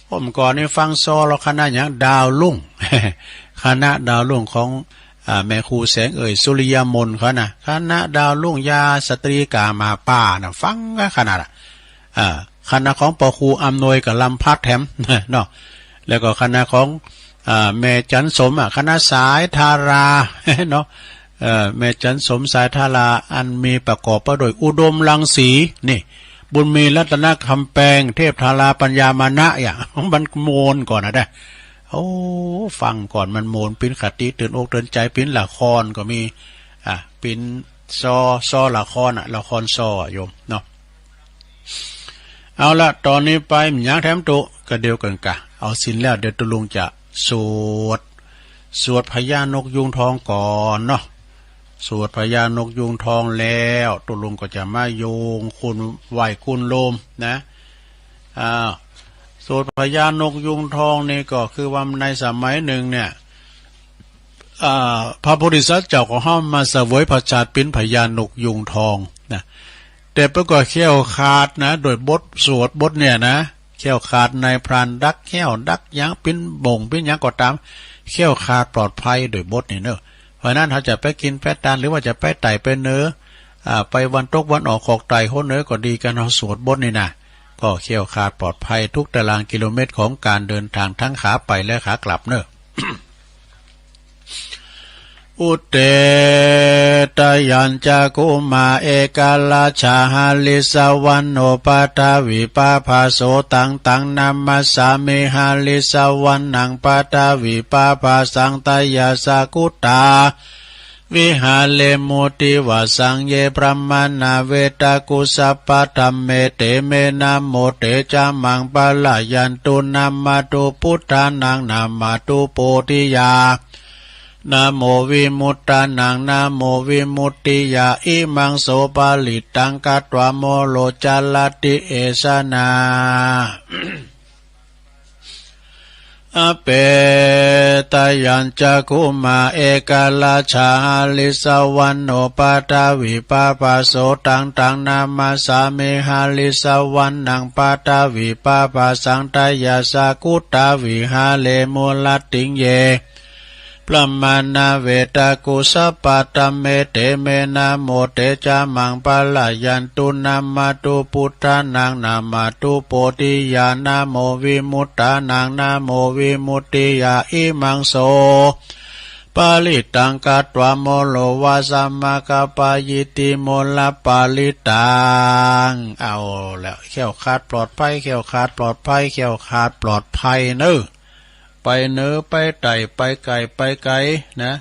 เมื่อก่อนนี่ฟังซอแล้ว คณะหยัง ดาวรุ่ง คณะดาวรุ่งของ อ่า แม่ครูแสงเอ่ย สุริยมนเขานะ คณะดาวรุ่ง ยาสตรีกามาป้านะ ฟังกั๋นขนาดน่ะ อ่า คณะของป้อครูอำนวยกับลำพัดแถม เนาะ แล้วก็คณะของ อ่า แม่จันสมอะ คณะสายธารา เนาะ เอ่อ แม่จันสมสายธารา อันมีประกอบไปด้วยอุดมรังสี นี่ บุญมีรัตนคำแปง เทพธาราปัญญามานะ อย่าง มันโมนก่อนนะเด้อ โอ้ ฟังก่อนมันโมน ปิ้นคติ เตือนอกเตือนใจ ปิ้นละครก็มี อ่ะ ปิ้นซอ ซอละครอ่ะ ละครซออ่ะ โยมเนาะ เอาละ ตอนนี้ไปมันยังแถมตุ ก็เดียวกันกะ เอาศีลแล้ว เดี๋ยวตุลุงจะสวด สวดพญานกยูงทองก่อนเนาะ สวดพญานกยูงทองแล้ว ตุลุงก็จะมาโยงคุณไหว้คุณโลมนะ อ่า สวดพญานกยูงทองนี่ก็คือว่าในสมัยหนึ่งเนี่ย อ่า พระโพธิสัตว์เจ้าของเฮามาเสวยพระชาติเป็นพญานกยูงทองนะ แต่เปิ้นก็แคล้วคลาดนะ โดยบทสวดบทเนี่ยนะ แคล้วคลาดในพรานดักแข้วดักหยังปิ้นบ่งปิ้นหยังก็ตาม แคล้วคลาดปลอดภัยโดยบทนี่เนอะ เพราะฉะนั้นเฮาจะไปกินไปตาน หรือว่าจะไปใต้ไปเหนือ อ่า ไปวันตกวันออกขอกใต้โหนเหนือก็ดี กันเฮาสวดบทนี่นะ ก็แคล้วคลาดปลอดภัยทุกตารางกิโลเมตรของการเดินทางทั้งขาไปและขากลับเนอะ อุตเตตะยัญจะกุมาเอกราชาหาริสวรรณโนปัทวิปาภาโส ตังตังนามัสสามิหาริสวรรณังปัทวิปาภาสัง ตยาสากุตา วิหาเรมุติวาสัง เย พรหมานาเวตากุสปะธัมเม เตเมนะโมเตจะมังปะลายันตุ นามาตุพุทธานัง นามาตุโพธิยา นะโมวิมุตตานัง นะโมวิมุตติยา อิมังโสปะริตตังกัตวา โมโลจาลติเอสนา อเปตะยัญจะกุมาเอกราชาหาริสวรรณโนปัทวิปาภาโส ตังตังนามัสสามิหาริสวรรณังปัทวิปาภาสัง ตยาสากุตาวิหาเรมุลติง เย พรหมานาเวตากุสปะธัมเม เตเมนะโมเตจะมังปะลายันตุ นามาตุพุทธานัง นามาตุโพธิยา นะโมวิมุตตานัง นะโมวิมุตติยา อิมังโสปะริตตังกัตวา โมโลวาสามะกปายิติ โมลปะริตตัง เอาแล้ว แคล้วคลาดปลอดภัย แคล้วคลาดปลอดภัย แคล้วคลาดปลอดภัยเนอะ ไปเหนือไปใต้ ไปไกลไปไกลนะ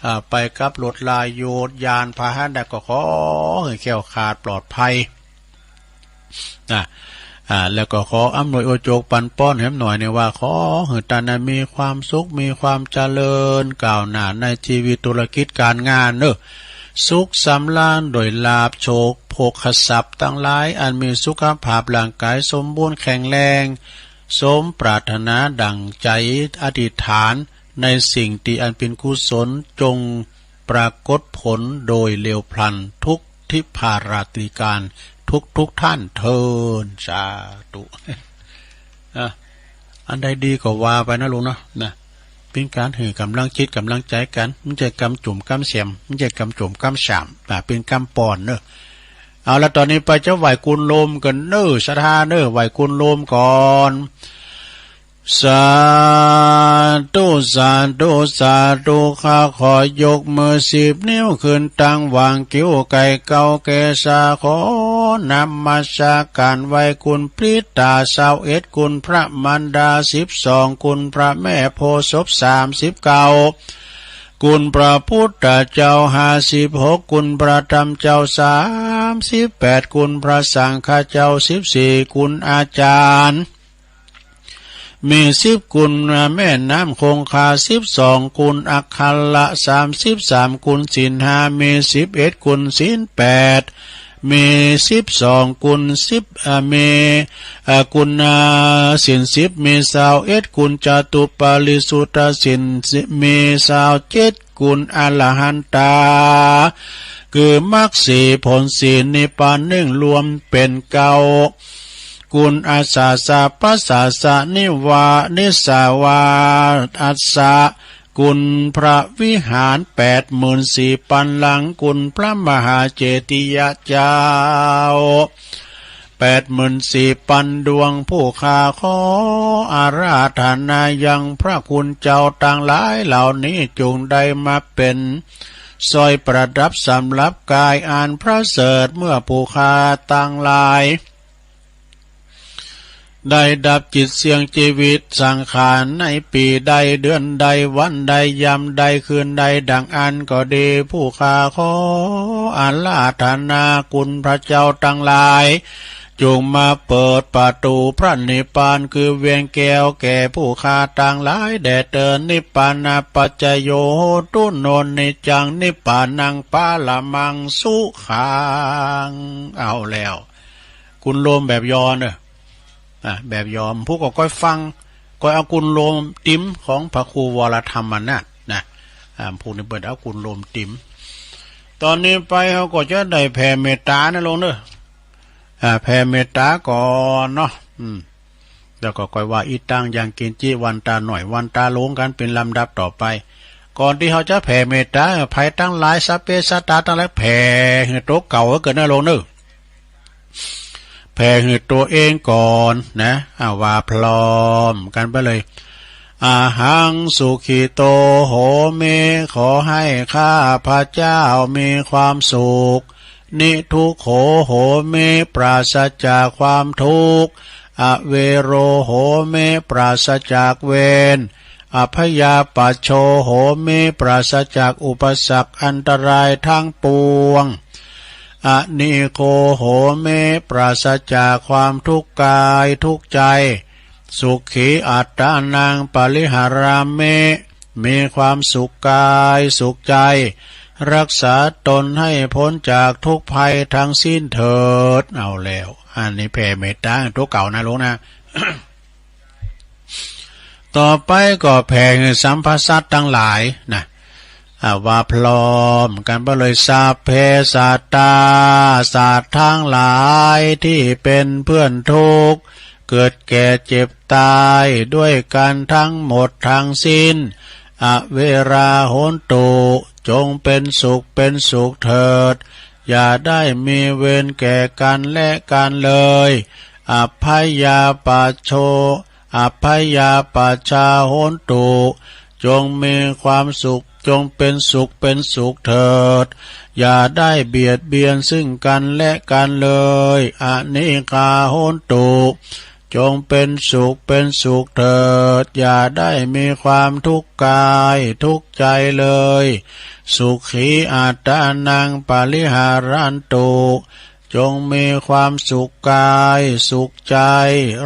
อ่า ไปกับรถลา โยธยานพาหนะ ก็ขอให้แคล้วคลาดปลอดภัยนะ อ่า แล้วก็ขออำนวยอวยโจกปันป้อนแหมหน่อยเนี่ยว่า ขอให้ต้านนะมีความสุข มีความเจริญก้าวหน้าในชีวิตธุรกิจการงานเนอะ สุขสำราญด้วยลาภโชคโภคทรัพย์ทั้งหลาย อันมีสุขภาพร่างกายสมบูรณ์แข็งแรง สมปรารถนาดั่งใจอธิษฐาน ในสิ่งที่อันเป็นกุศล จงปรากฏผลโดยเร็วพลันทุกทิพาราตรีการ ทุกทุกท่านเทอญ สาธุ อ่ะ อันใดดีก็ว่าไปนะลุงเนาะ นะ เป็นการหื้อกำลังจิตกำลังใจกัน มันจะกำจุ่มกำแสม มันจะกำจุ่มกำสาม นะ เป็นกำป้อนเนอะ เอาละ ตอนนี้ไปจะไหว้คุณโลมกันเนอะ ศรัทธาเนอะ ไหว้คุณโลมก่อน สาธุ สาธุ สาธุ ข้าขอยกมือสิบนิ้วขึ้นตั้งวางคิ้วไก่เก้าเกศา ขอนมัสการไหว้คุณพริตตาซาวเอ็ด คุณพระมารดาสิบสอง คุณพระแม่โพธิ์ศพสามสิบเก้า คุณพระพุทธเจ้าห้าสิบหก คุณพระธรรมเจ้าสามสิบแปด คุณพระสังฆเจ้าสิบสี่ คุณอาจารย์ มีสิบ คุณแม่น้ำคงคาสิบสอง คุณอัคระสามสิบสาม คุณศีลห้า มีสิบเอ็ด คุณศีลแปด มีสิบสอง คุณสิบ เอ่อ มี เอ่อ คุณ เอ่อ ศีลสิบ มีซาวเอ็ด คุณจตุปริสุทธศีล มีซาวเจ็ด คุณอรหันตา คือมรรคสี่ผลสี่นิพพานหนึ่ง รวมเป็นเก้า คุณอาสาสะปัสสาสะนิวานิสาวาอัสสะ คุณพระวิหารแปดหมื่นสี่ปันหลัง คุณพระมหาเจติยะเจ้าแปดหมื่นสี่ปันดวง ผู้ข้าขออาราธนายังพระคุณเจ้าทั้งหลายเหล่านี้ จงได้มาเป็นสร้อยประดับสำหรับกายอันประเสริฐ เมื่อผู้ข้าทั้งหลาย ได้ดับจิตเสี่ยงชีวิตสังขารในปีใดเดือนใดวันใดยามใดคืนใดดังอั้นก็ดี ผู้ข้าขออาราธนาคุณพระเจ้าทั้งหลาย จงมาเปิดประตูพระนิพพานคือเวียงแก้วแก่ผู้ข้าทั้งหลายแด่เถิด นิพพานาปัจจโยโหตุ โนนนิจจังนิพพานังปรมังสุขัง เอาแล้ว กุณโลมแบบยอเนอะ อ่ะ แบบยอม ผู้ก็ก้อยฟัง ก้อยเอากุณโลมติมของพระครูวรธรรมมานะ นะ อ่า ผู้นี้เปิดเอากุณโลมติม ตอนนี้ไปเขาก็จะได้แผ่เมตตานะโลมเนอะ อ่า แผ่เมตตาก่อนเนาะ อืม แล้วก็ก้อยว่า อิตัง ยังกินจิ วันตาหน่อย วันตาหลวงกันเป็นลำดับต่อไป ก่อนที่เขาจะแผ่เมตตา ภัยทั้งหลาย สัพเพสัตตาทั้งหลาย แผ่หื้อตัวเก่าเกิดนะโลมเนอะ แผ่หื้อตัวเองก่อนนะ อ่า ว่าพร้อมกันไปเลย อาหังสุขิโตโหมิ ขอให้ข้าพระเจ้ามีความสุข นิทุกโขโหมิ ปราศจากความทุกข์ อเวโรโหมิ ปราศจากเวร อพยาปัจโชโหมิ ปราศจากอุปสรรคอันตรายทั้งปวง อนิโคโหมิ ปราศจากความทุกข์กายทุกข์ใจ สุขีอัตตานังปริหารามิ มีความสุขกายสุขใจ รักษาตนให้พ้นจากทุกข์ภัยทั้งสิ้นเถิด เอาแล้ว อันนี้แผ่เมตตาตัวเก่านะโลมนะ ต่อไปก็แผ่หื้อสัพพสัตว์ทั้งหลายนะ อ่า ว่าพร้อมกันไปเลย สัพเพสัตตา สัตว์ทั้งหลายที่เป็นเพื่อนทุกข์ เกิดแก่เจ็บตายด้วยกันทั้งหมดทั้งสิ้น อเวราโหนตุ จงเป็นสุขเป็นสุขเถิด อย่าได้มีเวรแก่กันและกันเลย อัพพยาปัจโช อัพพยาปัจชาโหนตุ จงมีความสุข จงเป็นสุขเป็นสุขเถิด อย่าได้เบียดเบียนซึ่งกันและกันเลย อนิคาโหนตุ จงเป็นสุขเป็นสุขเถิด อย่าได้มีความทุกข์กายทุกข์ใจเลย สุขีอัตตานังปริหารันตุ จงมีความสุขกายสุขใจ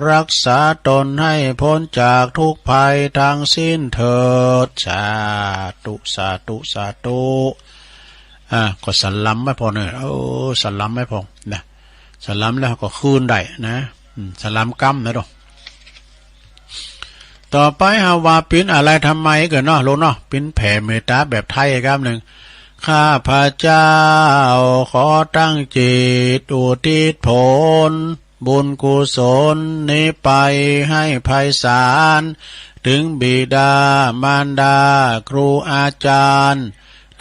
รักษาตนให้พ้นจากทุกข์ภัยทั้งสิ้นเถิด สาธุ สาธุ สาธุ อ่า ก็สลามไว้พอเนอะ เออ สลามไว้พอนะ สลามแล้วก็คืนได้นะ อืม สลามกำนะดอก ต่อไปเฮาว่าปิ้นอะไรทำไมกันเนาะ โลมเนาะ ปิ้นแผ่เมตตาแบบไทยอีกคำหนึ่ง ข้าพเจ้าขอตั้งจิตอุทิศผลบุญกุศลนี้ไปให้ไพศาล ถึงบิดามารดาครูอาจารย์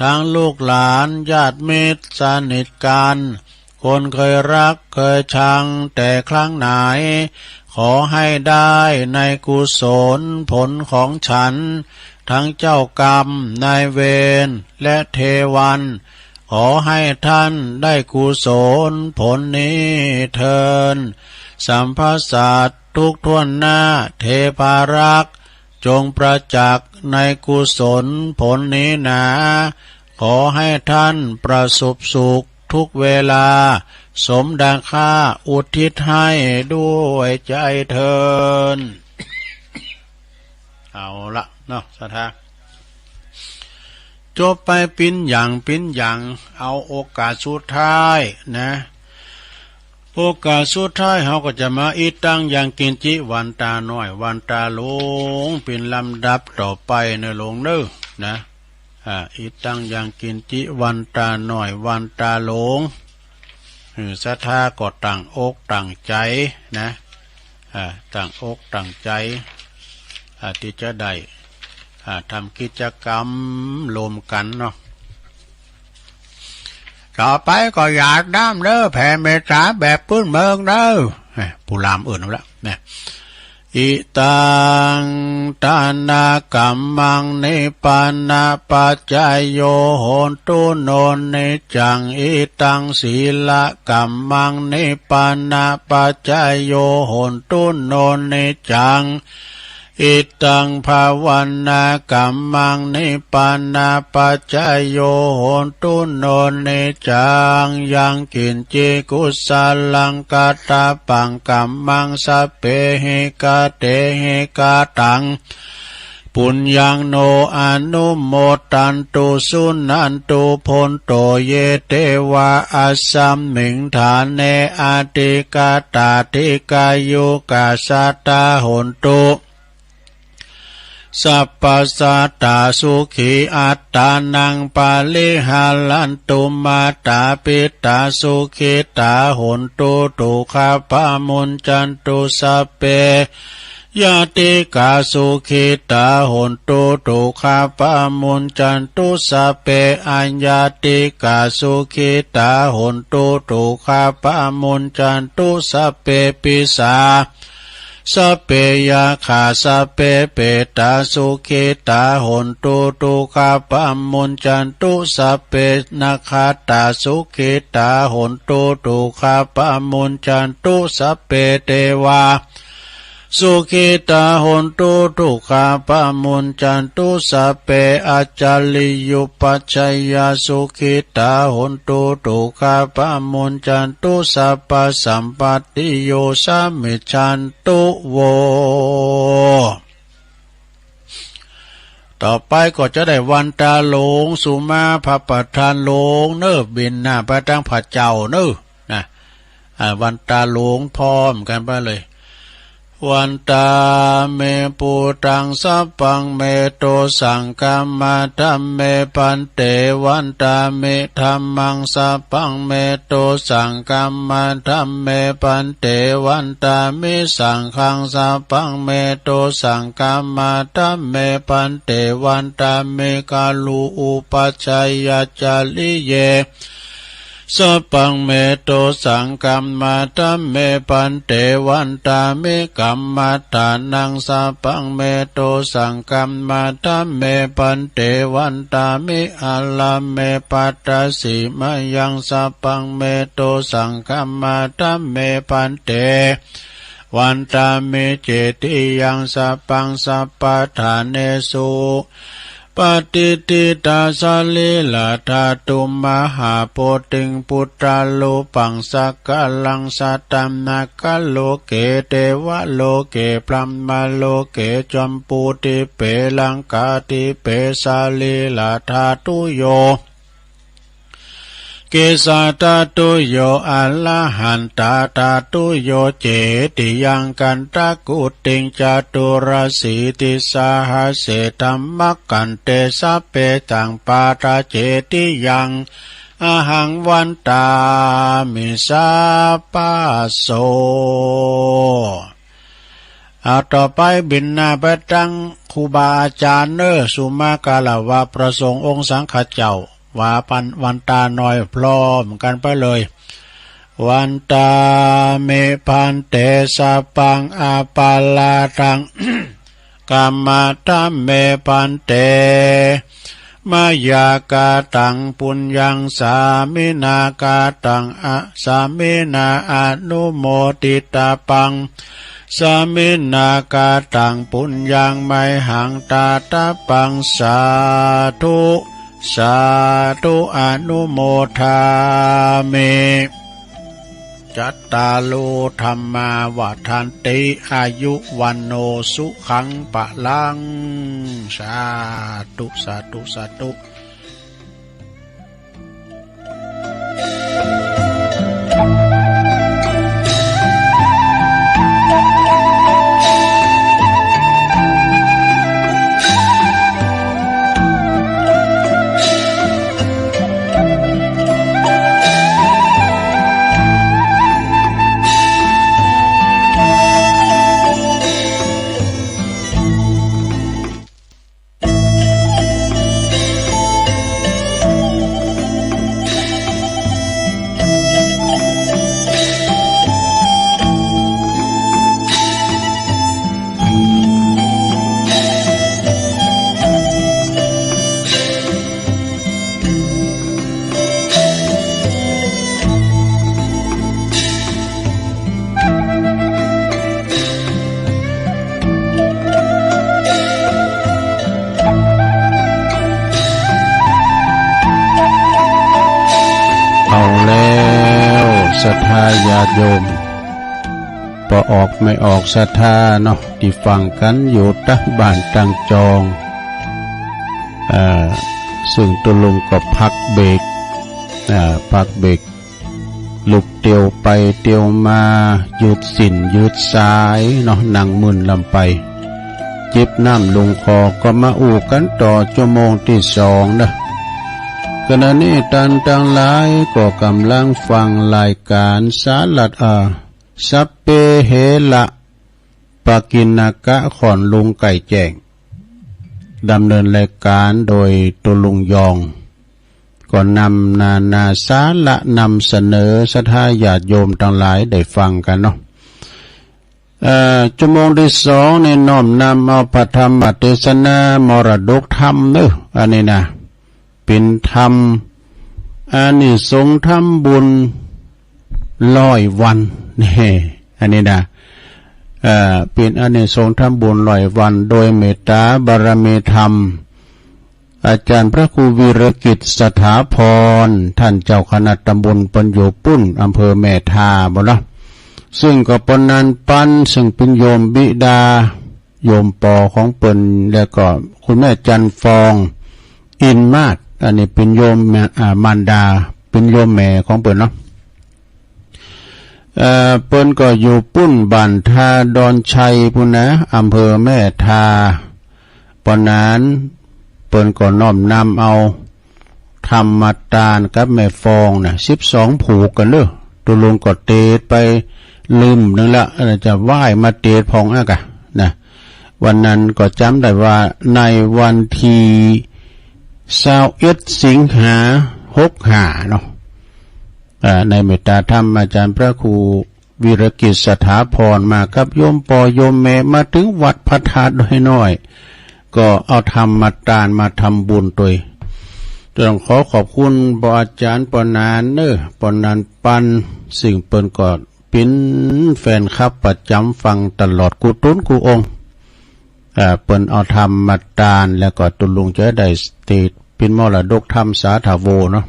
ทั้งลูกหลานญาติมิตรสนิทกัน คนเคยรักเคยชังแต่ครั้งไหน ขอให้ได้ในกุศลผลของฉัน ทั้งเจ้ากรรมนายเวรและเทวัน ขอให้ท่านได้กุศลผลนี้เทิน สัพพสัตว์ทุกข์ทั่วหน้าเทพารักษ์ จงประจักษ์ในกุศลผลนี้หนา ขอให้ท่านประสบสุขทุกเวลา สมดังข้าอุทิศให้ด้วยใจเทิน เอาละเนาะ ศรัทธา จบไปปิ้นอย่างปิ้นอย่าง เอาโอกาสสุดท้ายนะ โอกาสสุดท้ายเฮาก็จะมาอิตังยังกินจิ วันตาหน่อย วันตาหลวง เป็นลำดับต่อไปเนอะโลมเนอะ นะ อ่า อิตังยังกินจิ วันตาหน่อย วันตาหลวง หื้อศรัทธาก็ตั้งอกตั้งใจนะ อ่า ตั้งอกตั้งใจ อ่า ที่จะได้ อ่า ทำกิจกรรมร่วมกันเนาะ ต่อไปก็หยาดน้ำเด้อ แผ่เมตตาแบบพื้นเมืองเด้อ เอ้ย ผู้ลามอื่นเอาละนะ Idaṃ dānakammaṃ nibbānapaccayo hotu no niccaṃ. Idaṃ sīlakammaṃ nibbānapaccayo hotu no niccaṃ. Idaṃ bhāvanākammaṃ nibbānapaccayo hotu no niccaṃ. Yaṃ kiñci kusalaṃ katabbaṃ kammaṃ sabbehi katehi kataṃ puññaṃ no anumodantu suṇantu bhonto ye devā asmiṃ ṭhāne adhigatā dīghāyukā sadā hontu sappā sadā sukhī attānaṃ pariharantu. Mātā pitā sukhitā hontu dukkhā pamuñcantu sabbe ñātikā sukhitā hontu dukkhā pamuñcantu sabbe aññātikā sukhitā hontu dukkhā pamuñcantu sabbe pisā sabbe yakkhā sabbe petā sukhitā hontu dukkhā pamuñcantu sabbe nakkhattā sukhitā hontu dukkhā pamuñcantu sabbe devā sukhitā hontu dukkhā pamuñcantu sabbe ācariyupajjhāyā sukhitā hontu dukkhā pamuñcantu sabbasampattiyo samijjhantu vo. ต่อไปก็จะได้วันตาหลวง สุมาพระประธานหลวงเนอ บิณฑบาตตังพระเจ้าเนอ นะ อ่า วันตาหลวงพร้อมกันไปเลย Vandāmi buddhaṃ sabbaṃ me dosaṃ khamatha me bhante. Vandāmi dhammaṃ sabbaṃ me dosaṃ khamatha me bhante. Vandāmi saṅghaṃ sabbaṃ me dosaṃ khamatha me bhante. Vandāmi guruupajjhāyācariye sabbaṃ me dosaṃ khamatha me bhante. Vandāmi kammaṭṭhānaṃ sabbaṃ me dosaṃ khamatha me bhante. Vandāmi ārāme paṭhasimāyaṃ sabbaṃ me dosaṃ khamatha me bhante. Vandāmi cetiyaṃ sabbaṃ sabbaṭṭhānesu patiṭṭhitā sarīradhātu mahābodhiṃ buddharūpaṃ sakalaṃ sadā nāgaloke devaloke brahmaloke jambudīpe laṅkādīpe sarīradhātuyo kesādhātuyo arahantādhātuyo cetiyaṃ gandhakuṭiṃ caturāsītisahasсе dhammakkhandhe sabbesaṃ pattacetiyaṃ ahaṃ vandāmi sabbaso. เอา ต่อไปบิณฑบาตตังครูบาอาจารย์เนอ สุมาคารวะพระสงฆ์องค์สังฆเจ้า ว่าปันวันตาหน่อยพร้อมกันไปเลย Vandāmi bhante sabbaṃ aparādhaṃ khamatha me bhante. Mayā kataṃ puññaṃ sāminā kataṃ a sāminā anumoditabbaṃ. Sāminā kataṃ puññaṃ mayhaṃ dātabbaṃ sādhu sādhu anumodāmi. Cattāro dhammā vaḍḍhanti āyu vaṇṇo sukhaṃ balaṃ. Sādhu sādhu sādhu. ศรัทธาญาติโยม ปอออกไม่ออกศรัทธาเนาะ ที่ฟังกันอยู่ตามบ้านตามจอง เอ่อ ซึ่งตุลุงก็พักเบรก เอ่อ พักเบรก ลุกเตียวไปเตียวมา หยุดสิ้นหยุดสายเนาะ นั่งมึนลำไป จิบน้ำลงคอก็มาอู้กันต่อชั่วโมงที่สองนะ ขณะนี้ท่านทั้งหลายก็กำลังฟังรายการสาระ เอ่อ สัพเพเหระ ปกิณกะ ขอนลุงไก่แจ้ง ดำเนินรายการโดยตุลุงยอง ก็นำนานาสาระนำเสนอศรัทธาญาติโยมทั้งหลายได้ฟังกันเนาะ เอ่อ ชั่วโมงที่สองนี่น้อมนำเอาพระธรรมเทศนามรดกธรรมเนอะ อันนี้นะ เป็นธรรม อานิสงส์ทำบุญร้อยวัน นี่ อันนี้นะ เอ่อ เป็นอานิสงส์ทำบุญร้อยวัน โดยเมตตาบารมีธรรม อาจารย์พระครูวีรกิจสถาพร ท่านเจ้าคณะตำบล เปิ้นอยู่ปุ้น อำเภอแม่ทาบ่เนาะ ซึ่งก็ปอนานปัน ซึ่งเป็นโยมบิดา โยมปอของเปิ้น แล้วก็คุณแม่จันทร์ฟอง อินมาศ อันนี้เป็นโยมแม่ อ่า มารดา เป็นโยมแม่ของเปิ้นเนาะ เอ่อ เปิ้นก็อยู่ปุ้นบ้านทาดอนชัยปุ้นนะ อำเภอแม่ทา ปอนานเปิ้นก็น้อมนำเอาธรรมทานกับแม่ฟองนะ สิบสองผูกกันเนอะ ตุลุงก็เตดไปลืมนึงละ เอ่อ จะไหว้มาเตดพองอะกะนะ วันนั้นก็จำได้ว่าในวันที่ซาวเอ็ด สิงหา หกห้าเนาะ เอ่อ ในเมตตาธรรมอาจารย์พระครูวีรกิจสถาพรมากับโยมปอโยมแม่ มาถึงวัดพระธาตุดอยน้อย ก็เอาธรรมทานมาทำบุญตวย ต้องขอขอบคุณปออาจารย์ปอนานเนอะ ปอนานปัน ซึ่งเปิ้นก็เป็นแฟนคลับประจำฟังตลอดกู้ตุ๊นกู้องค์ เอ่อ เปิ้นเอาธรรมทาน แล้วก็ตุลุงจะได้ติดเป็นมรดกธรรมสาธาโวเนาะ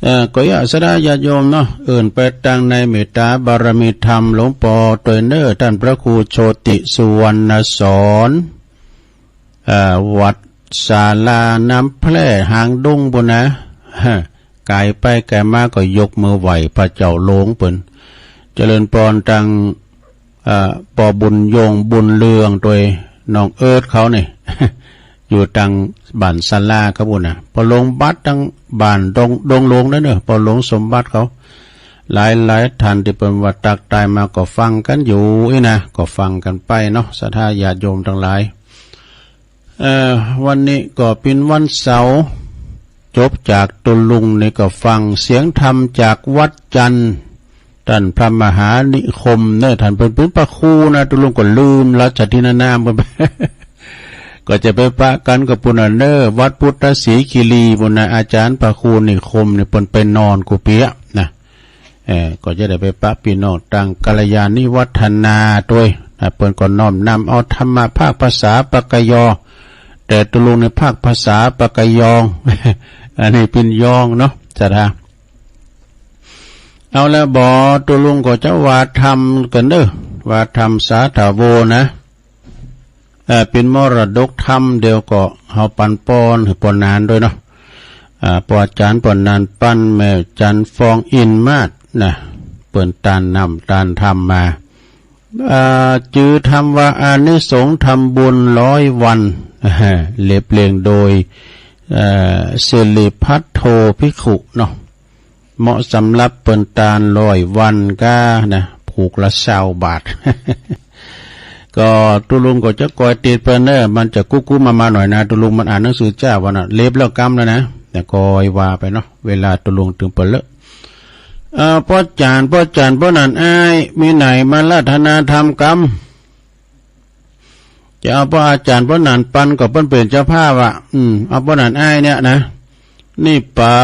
เอ่อ ก็อยากศรัทธาญาติโยมเนาะ เอิ้นไปตางในเมตตาบารมีธรรมหลวงปอตวยเนอะ ท่านพระครูโชติสุวรรณสอน เอ่อ วัดศาลาน้ำแพร่หางดงปุ้นนะ ไกลไปไกลมาก็ยกมือไหว้พระเจ้าหลวงเปิ้น เจริญปอนตาง เอ่อ ปอบุญยงบุญเรืองตวยน้องเอิร์ธเขานี่ อยู่ตางบ้านศาลาเขาปุ้นนะ ปอหลวงบัตรตางบ้านดง ดงหลวงนั่นเนอะ ปอหลวงสมบัติเขา หลายหลายท่านที่เปิ้นว่าตักตายมาก็ฟังกันอยู่อี้นะ ก็ฟังกันไปเนาะ ศรัทธาญาติโยมทั้งหลาย เอ่อ วันนี้ก็เป็นวันเสาร์ จบจากตุลุงนี่ก็ฟังเสียงธรรมจากวัดจันทร์ ท่านพระมหานิคมเนอะ ท่านเปิ้นเป็นพระครูนะ ตุลุงก็ลืมราชทินนามเปิ้น ก็จะไปปะกันกับปุ้นนะเนอะ วัดพุทธศรีคีรีปุ้นนะ อาจารย์พระครูนิคมนี่เปิ้นไปนอนกู้เปียะนะ เอ่อ ก็จะได้ไปปะพี่น้องตางกัลยาณิวัฒนาตวยนะ เปิ้นก็น้อมนำเอาธรรมะภาคภาษาปากยอ แต่ตุลุงในภาคภาษาปากยอง อันนี้เป็นยองเนาะ ศรัทธา เอาละบ่ ตุลุงก็จะว่าธรรมกันเด้อ ว่าธรรมสาธาโวนะ เอ่อ เป็นมรดกธรรม เดี๋ยวก็เฮาปันปอนหื้อปอนานตวยเนาะ อ่า ปออาจารย์ปอนานปัน แม่จันทร์ฟองอินมาศนะ เปิ้นตานนำตานธรรมมา อ่า จื้อธรรมว่าอานิสงส์ทำบุญร้อยวัน เรียบเรียงโดย เอ่อ สิริพัทโทภิกขุเนาะ เหมาะสำหรับเปิ้นตานร้อยวันก้านะ ผูกละซาวบาท ก็ตุลุงก็จะคอยติดเปิ้นเนอะ มันจะกู้ๆมาๆหน่อยนะ ตุลุงมันอ่านหนังสือจ้าวันน่ะ เล็บแล้วกำแล้วนะ แต่คอยว่าไปเนาะ เวลาตุลุงถึงเปิ้นเลอะ เอ่อ ป้อจาน ป้อจาน ป้อหนานอ้าย มีไหนมาราธนาธรรมกำ จะเอาป้ออาจารย์ป้อหนานปันก็เปิ้นเป็นเจ้าภาพอ่ะ อืม เอาป้อหนานอ้ายเนี่ยนะ นิพพา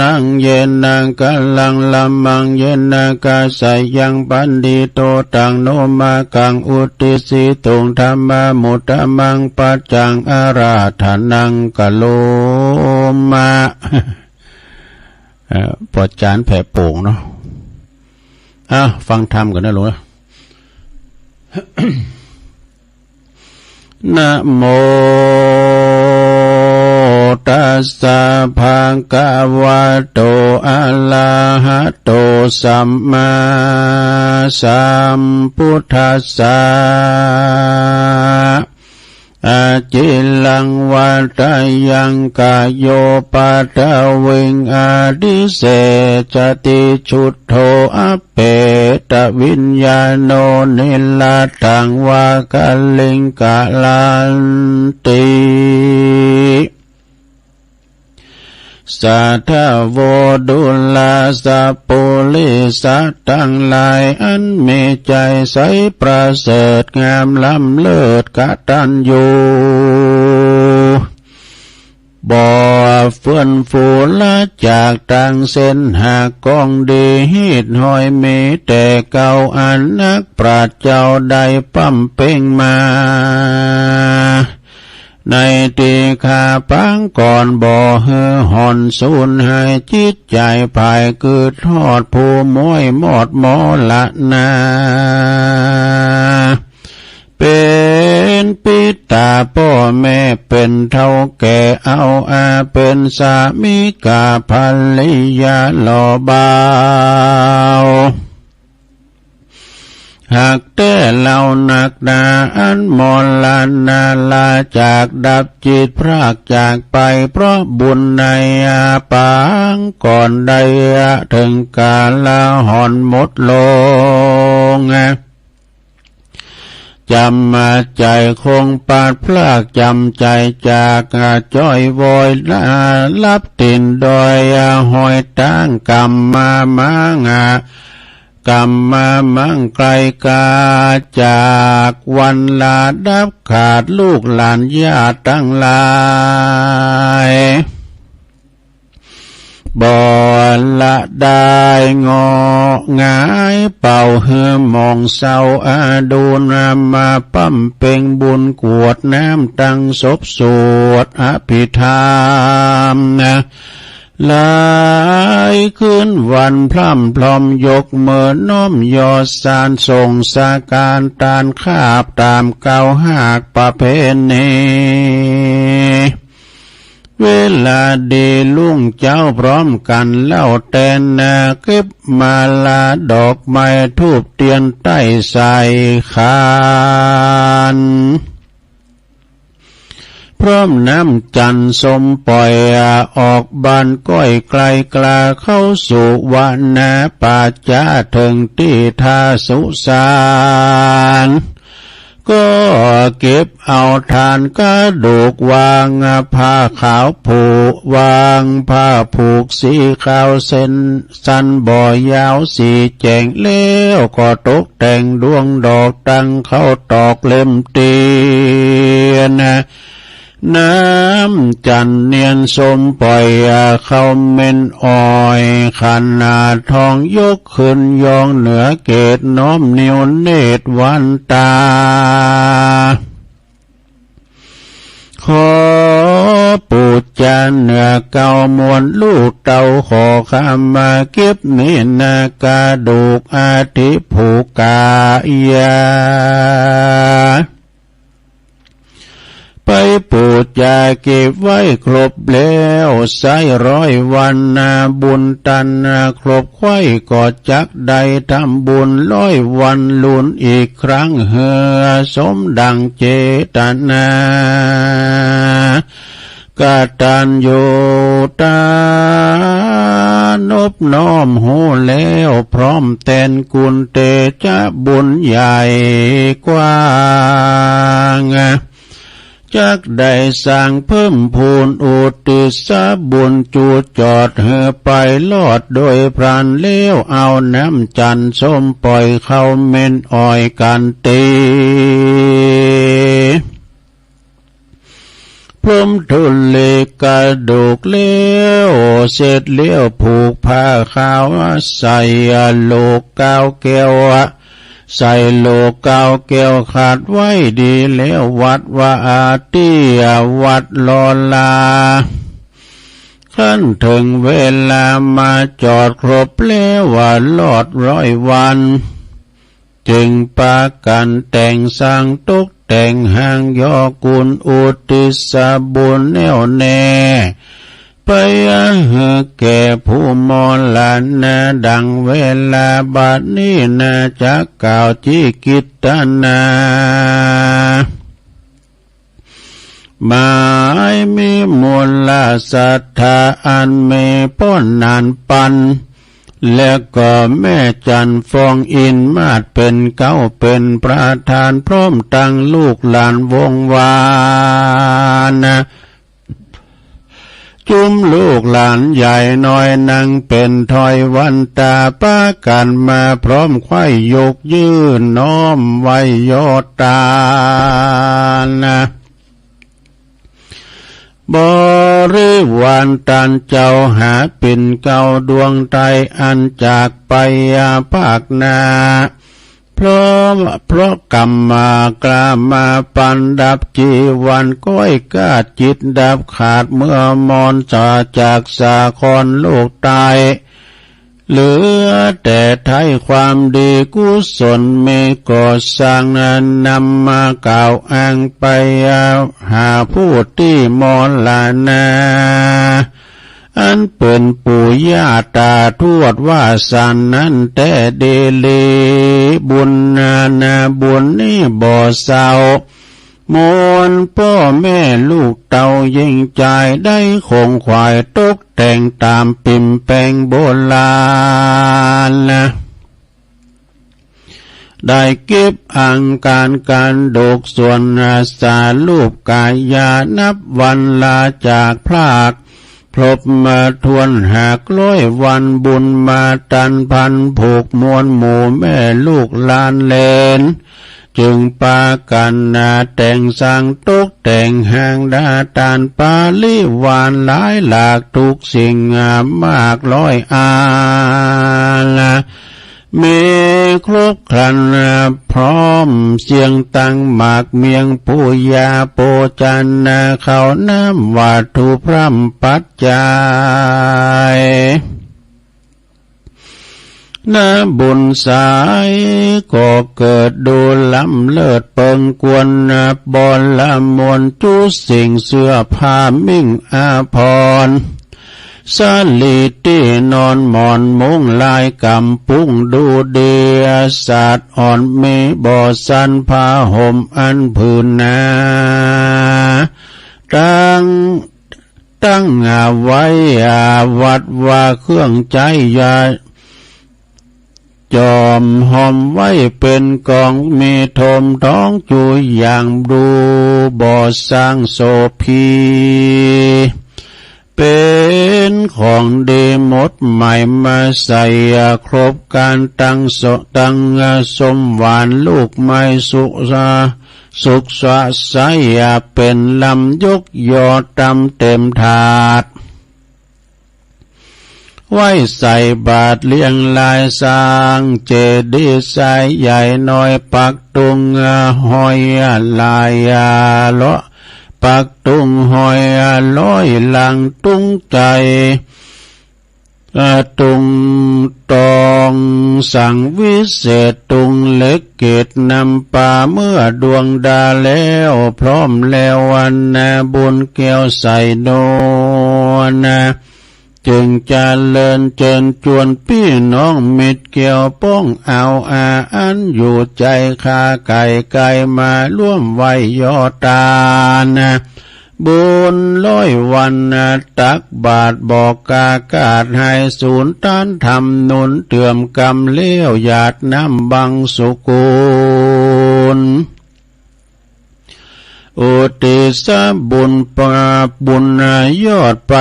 นังเยนะกัลลังละมังเยนะกาสยังปันดิโตตังโนมากังอุติสิตุงธรรมามุตตมังปัจจังอาราธนังกะโลมะ เอ่อปอจานแผ่โป่งเนาะ อ่ะ ฟังธรรมกันนะลูกนะ นะโม ตัสสะ ภะคะวะโต อะระหะโต สัมมาสัมพุทธัสสะ อะจิรัง วัตยัง กะโย ปัทวิง อะทิเสสติ ชุทโธ อัปเปตวิญญาโณ นิรัตถัง วะคะลิง กะรันติ สาธโว ดูราสะปุริสะตังหลาย อันมีใจ๋ใสประเสริฐงามล้ำเลิศกตัญญู บ่เฟื่อนฟูละจากตางเส้นหากกองดี ฮีตหอยมีแต่เก่า อันนักปราชญ์เจ้าได้ปำเป่งมา ในตี้ข้าปางก่อน บ่หื้อห่อนสูญหาย จิตใจ๋ผายคือทอด ผู้ม้วยมอดมอละนา เป๋นปิตาป้อแม่ เป๋นเฒ่าแก่เอาอา เป๋นสามีกาภริยาหล่อบ่าว หากแต๊เหล่านักหนา อันมรณาลาจากดับจิตพรากจากไป เพราะบุญในอาปางก่อนได้เถิงกาลห่อนหมดลง จ๋ำใจ๋คงปาดพราก จ๋ำใจ๋จากจ้อยวอยลับติ่นดอย หอยตางกำมามัง กำมามังไกลกา จากวันลาดับขาด ลูกหลานญาติตังหลาย บ่ละได้เงาะหงาย เป่าหื้อหมองเศร้า อดูนำมาปำเป่งบุญ กรวดน้ำตังศพ สวดอภิธรรมนะ หลายคืนวันพร่ำพรอม ยกมือน้อมยอสาน ส่งสการตานคาบ ต๋ามเก่าหากประเพณี เวลาดีลุงเจ้าพร้อมกั๋นเล่าแต๊นา เก็บมาลาดอกไม้ธูปเตียน ใต้ใส่ขัน พร้อมน้ำจั๋นส้มป่อย ออกบ้านก้อยไกลกลา เข้าสู่วนาป่าจ๊า เถิงตี้ท่าสุสาน ก็เก็บเอาถ่านกระดูก วางผ้าขาวผูก วางผ้าผูกสีขาว เส้นสั้นบ่ยาวสีแจ๋ง แล้วก็ตกแต่งดวงดอกตังเข้าตอกเล่มเตียน น้ำจั๋นเนียนส้มป่อย เข้าเม็นอ้อย ขันหน้าทองยกขึ้นยอง เหนือเกศน้อมนิวเนตรวันตา ขอปู๋จาเหนือเก่ามวลลูกเต้า ขอขมาเก็บมีนากระดูกอธิภูกายา ไปปู๋จาเก็บไว้ครบแล้ว ใส่ร้อยวันนาบุญตันนาครบ ไขว้ก็จักได้ทำบุญร้อยวันลุนอีกครั้ง เหือสมดังเจตนา กตัญญูตานบน้อมฮู้แล้ว พร้อมแตนกุณเตจะบุญใหญ่กว้าง จักได้สร้างเพิ่มพูนอุทิศบุญจูจอด หื้อไปรอดโดยพลัน แล้วเอาน้ำจั๋นส้มป่อย เข้าเม็นอ้อยกั๋นตี พรมธุลีกระดูกแล้ว เสร็จแล้วผูกผ้าขาว ใส่โลกกาวแก้ว ใส่โลกกาวแก้วขัดไว้ดีแล้ว วัดวาอาตี้วัดลอลา ครั้นถึงเวลามาจอดครบแล้วว่าลอดร้อยวัน จึงปากั๋นแต่งสร้างตกแต่งหางยอกุลอุทิศบุญแน่วแน่ ไปหื้อแก่ผู้มรณะดังเวลาบัดนี้นา จักกล่าวจิกิตนา หมายมีมูลศรัทธาอันมีป้อนนานปัน และก็แม่จันทร์ฟองอินทร์มาศเป็นเก๊าเป็นประธานพร้อมตังลูกหลานวงวาน จุมลูกหลานใหญ่น้อยนังเป็นถ้อยวันตาปากั๋นมาพร้อมไขว้ยกยื่นน้อมไหว้ยอดตาน บริวารตันเจ้าหาปิ่นเกล้าดวงไตรอันจากไปภาคหน้า เพราะ เพราะกรรมมากล้ามาปันดับจีวันก้อยกาดจิตดับขาดเมื่อมรณะจากสาครโลกไตร เหลือแต่ไถ่ความดีกุศลมีก่อสร้างนั้นนำมากล่าวอ้างไปหาผู้ตี้มรณา อันเป๋นปู่ย่าตาทวดว่าสันนั้นแต่ดีหลี บุญนานาบุญนี้บ่เศร้า มวลป้อแม่ลูกเต้ายิ่งจายได้ของขวายตกแต่งต๋ามปิ่มแปงโบราณ ได้เก็บอังการการดกส่วนสารูปกายานับวันลาจากพราก พบมาทวนหากร้อยวันบุญมาตันพันผูกมวลหมู่แม่ลูกหลานเลน จึงปากั๋นนาแต่งสร้างตกแต่งหางดาตานปาลิวารหลายหลากทุกสิ่งมากร้อยอาล มีครบครันพร้อมเสียงตังหมากเมียงปูยาโปจานาข้าวน้ำวัตถุพร่ำปัจจัย นาบุญสายก็เกิดดูล้ำเลิศเปิงควรนาบรละมวลจุสิ่งเสื้อผ้ามิ่งอาภรณ์ สลีตี้นอนหมอนมุ้งลายกำปุ้งดูดี สาดอ่อนมีบ่อสันผ้าห่มอันผืนหนา ตั้ง ตั้งเอาไว้อาวัดว่าเครื่องใจ๊ยา จอมหอมไว้เป๋นกองมีโทมท้องจุอย่างดูบ่อสร้างโสภี เป๋นของดีหมดใหม่มาใส่ครบการตั้งสตั้งสมหวานลูกไม้สุสาสุขสะใสเป๋นลำยกยอตำเต็มถาด ไหว้ใส่บาตรเลี้ยงลายสร้างเจดีย์ทรายใหญ่น้อยปักตุงห้อยลายเลาะปักตุงห้อยร้อยหลังตุงใจ ตุงตองสังวิเศษตุงเหล็กเกตนำปาเมื่อดวงดาแล้วพร้อมแล้ววันนาบุญแก้วใส่นวลนา จึงจะเลิญเจิญจวนปี้น้องมิตรแก้วป้องเอาอาอันอยู่ใจข้าไก่ไก่มาร่วมไหว้ยอดตาน บุญร้อยวันตักบาตรบอกกากาศให้ศูนย์ต้านธรรมหนุนเตื่อมกำเลี้ยวหยาดน้ำบังสุกุล อุทิศบุญปาบุญยอดไป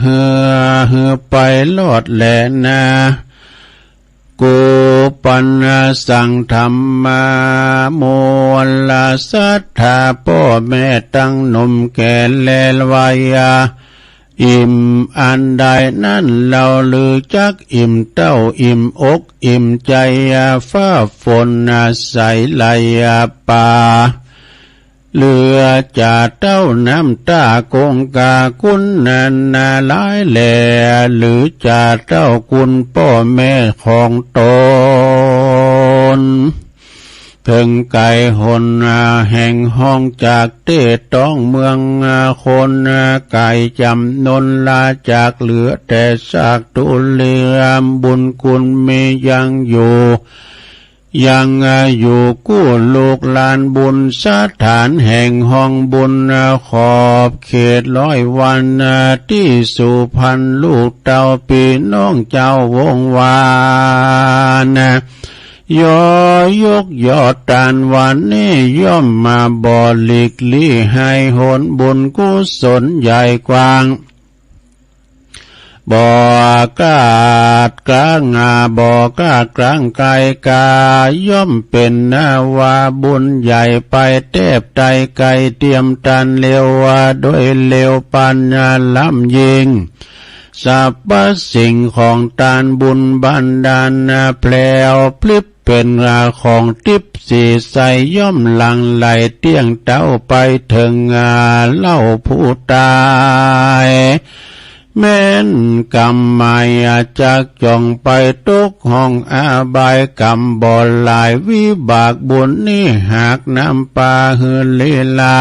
เฮือเฮือไปลอดแลนา กูปันสังธรรมามวลศรัทธาพ่อแม่ตั้งหนุ่มแก่แลวัย อิ่มอันใดนั้นเราลือจักอิ่มเต้าอิ่มอกอิ่มใจฟ้าฝนใสไหลป่า หรือจะเต้าน้ำตากงกาคุณนานาหลายแล หรือจะเต้าคุณป้อแม่ของตน เถิงไก่หนแห่งห้องจากเต้ต้องเมืองคนไก่จำนนลาจากเหลือแต่ซากตุเลียมบุญคุณมียังอยู่ ยังอยู่กู้ลูกหลานบุญสถานแห่งห้องบุญขอบเขตร้อยวันที่สุพรรณลูกเต้าพี่น้องเจ้าวงวานยอยกยอดตานวันนี้ย่อมมาบริกลีให้หนบุญกุศลใหญ่กว้าง บ่อกาดกลางอาบ่อกาดกลางไกลกาย่อมเป็นนาว่าบุญใหญ่ไปแทบไตไกลเตรียมตันเร็วว่าโดยเร็วปัญญาล้ำยิ่งสรรพสิ่งของตานบุญบันดาลนาแผลวพลิบ เป็นของทิพย์สีใสย่อมหลั่งไหลเตี้ยงเต้าไปถึงเล่าผู้ตาย แม้นกรรมหมายจักจ่องไปตกห้องอาบายกรรมบ่หลายวิบากบุญนี้หากนำปาหือลีลา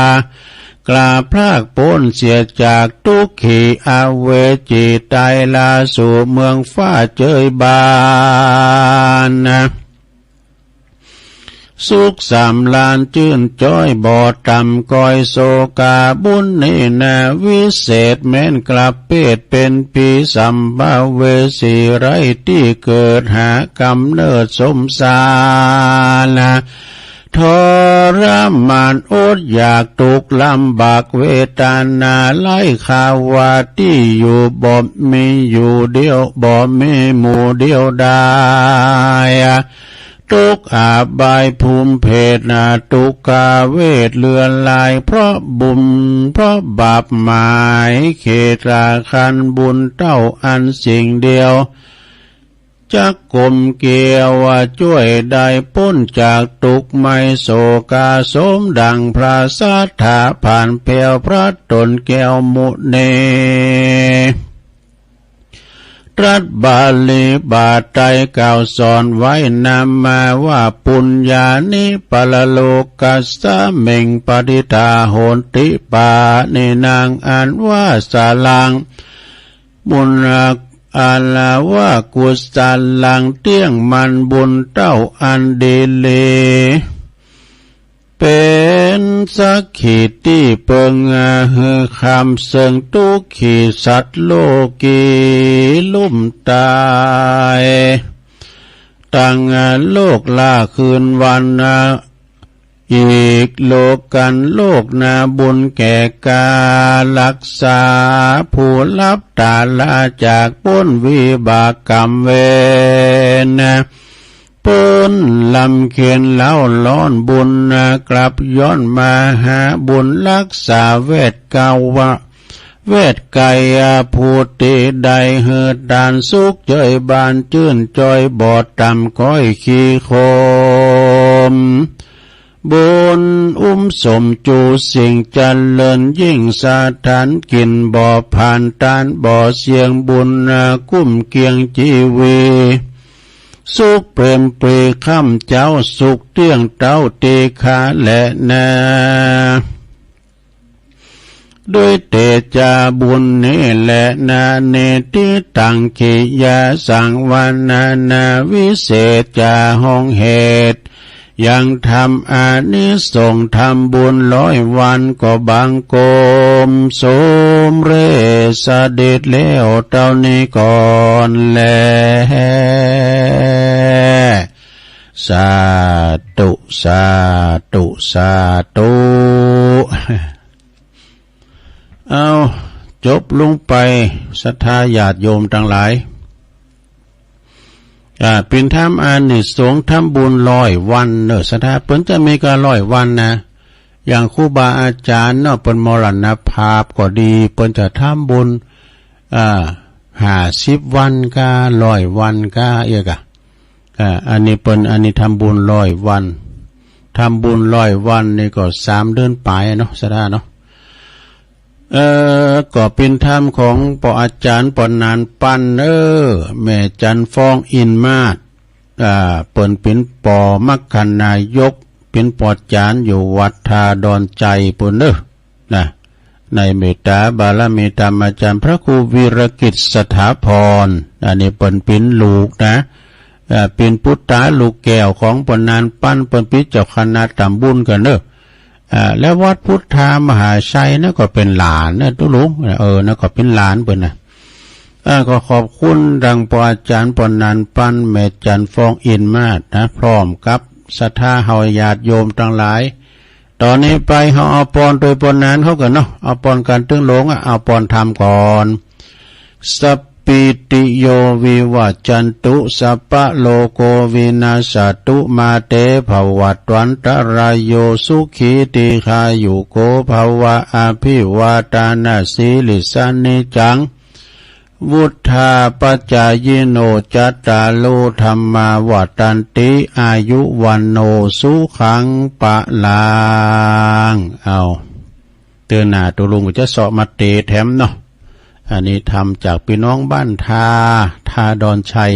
กล้าพรากพ้นเสียจากทุกขีอเวจีตายลาสู่เมืองฟ้าเจยบานนะ สุขสามล้านจื่นจ้อยบ่ต่ำก้อยโศกาบุญนี้นาวิเศษแม้นกลับเพศเป็นผีสัมภเวสีไร้ที่เกิดหากำเนิดสมสาร ทรมานอดอยากทุกข์ลำบากเวทนาไร้คาวาที่อยู่บ่มีอยู่เดียวบ่มีหมู่เดียวได้ ทุกข์อาบายภูมิเพศนาทุกขาเวทเลือนลายเพราะบุญเพราะบาปหมายเขตราคันบุญเต้าอันสิ่งเดียว จักกลมเกลียวว่าช่วยได้พ้นจากทุกข์ไม่โศกาสมดังพระสัทธาผ่านแผวพระตนแก้วมุนี ตรัสบาลีบาทไตรกล่าวสอนไว้นำมาว่าปุญญานิปรโลกัสสมิงปฏิทาโหติปานินางอันว่าสารัง บุญอันว่ากุศลังเตี้ยงมันบุญเต้าอันดีเล เป็นสักขีที่เปิงหือคำเสิงทุกขีสัตว์โลกีลุ่มตาย ตั้งโลกลาคืนวัน อีกโลกันโลกนาบุญแก่การักษาผู้รับตาลาจากพ้นวิบากกรรมเวร พ้นลำเข็ญเล่าร้อนบุญกลับย้อนมาหาบุญรักษาเวทเก่าว่า เวทไกยผู้ที่ได้หือดานสุขเจยบานจื่นจอยบอดต่ำก้อยขี้โคม บุญอุ้มสมจูสิ่งเจริญยิ่งสถานกินบ่อผ่านตานบ่อเสียงบุญนากุ้มเกียงจีวี สุขเปรมปรีค่ำเจ้าสุขเตี้ยงเต้าตีขาและนา ด้วยเตจาบุญนี้แหละนาเนติตังขิยาสังวานานาวิเศษจาห้องเหตุ ยังทำอานิสงส์ทำบุญร้อยวันก็บังคมสมเร็จเสด็จแล้วเต้านี้ก่อนแล สาธุ สาธุ สาธุ เอา จบลงไป ศรัทธาญาติโยมตังหลาย อ่า เปิ้นทำอานิสงส์ทำบุญร้อยวันเนอะ ศรัทธาเปิ้นจะมีก็ร้อยวันนะ อย่างครูบาอาจารย์เนาะ เปิ้นมรณภาพก็ดี เปิ้นจะทำบุญ อ่า ห้าสิบวันกา ร้อยวันกา เอียกะ อ่า อันนี้เปิ้น อันนี้ทำบุญร้อยวัน ทำบุญร้อยวันนี่ก็สามเดือนปลายเนาะ สถาเนาะ เออ ก็เป็นธรรมของปออาจารย์ปอนานปัน เออ แม่จันฟ้องอินมาศ อ่า เปิ้นเป็นปอมัคคณายก เป็นปอจารย์อยู่วัดท่าดอนชัยปุ้นเด้อ นะ ในเมตตาบารมีธรรมอาจารย์พระครูวีรกิจสถาพร อันนี้เปิ้นเป็นลูกนะ เอ่อ เป็นปุตตาลูกแก้วของปอนานปัน เปิ้นเป็นเจ้าคณะตำบลกันเด้อ อ่า แล้ววัดพุทธามหาชัยนั่นก็เป็นหลานนะตุ๊ลุง เออ นั่นก็เป็นหลานเปิ้นนะ อ่า ก็ขอบคุณดังปออาจารย์ปอนานปัน แม่จันฟ้องอินมาศนะ พร้อมกับศรัทธาเฮาญาติโยมทั้งหลาย ตอนนี้ไปเฮาเอาปอนโดยปอนานเขากันเนาะ เอาปอนกันตึงหลงอะ เอาปอนธรรมก่อน สัพพีติโยวิวัจจันตุ สัพพะโรโควินัสสะตุ มาเตภวัตวันตรายโย สุขีทีฆายุโกภวะ อภิวาทานาสีลิสสะนิจจัง วุฑฒาปจายิโน จัตตาโรธัมมาวัฑฒันติ อายุวัณโณสุขังพลัง เอา เตื้อหน้าตุ๊ลุงก็จะเซาะมาเตแถมเนาะ อันนี้ธรรมจากพี่น้องบ้านท่า ท่าดอนชัย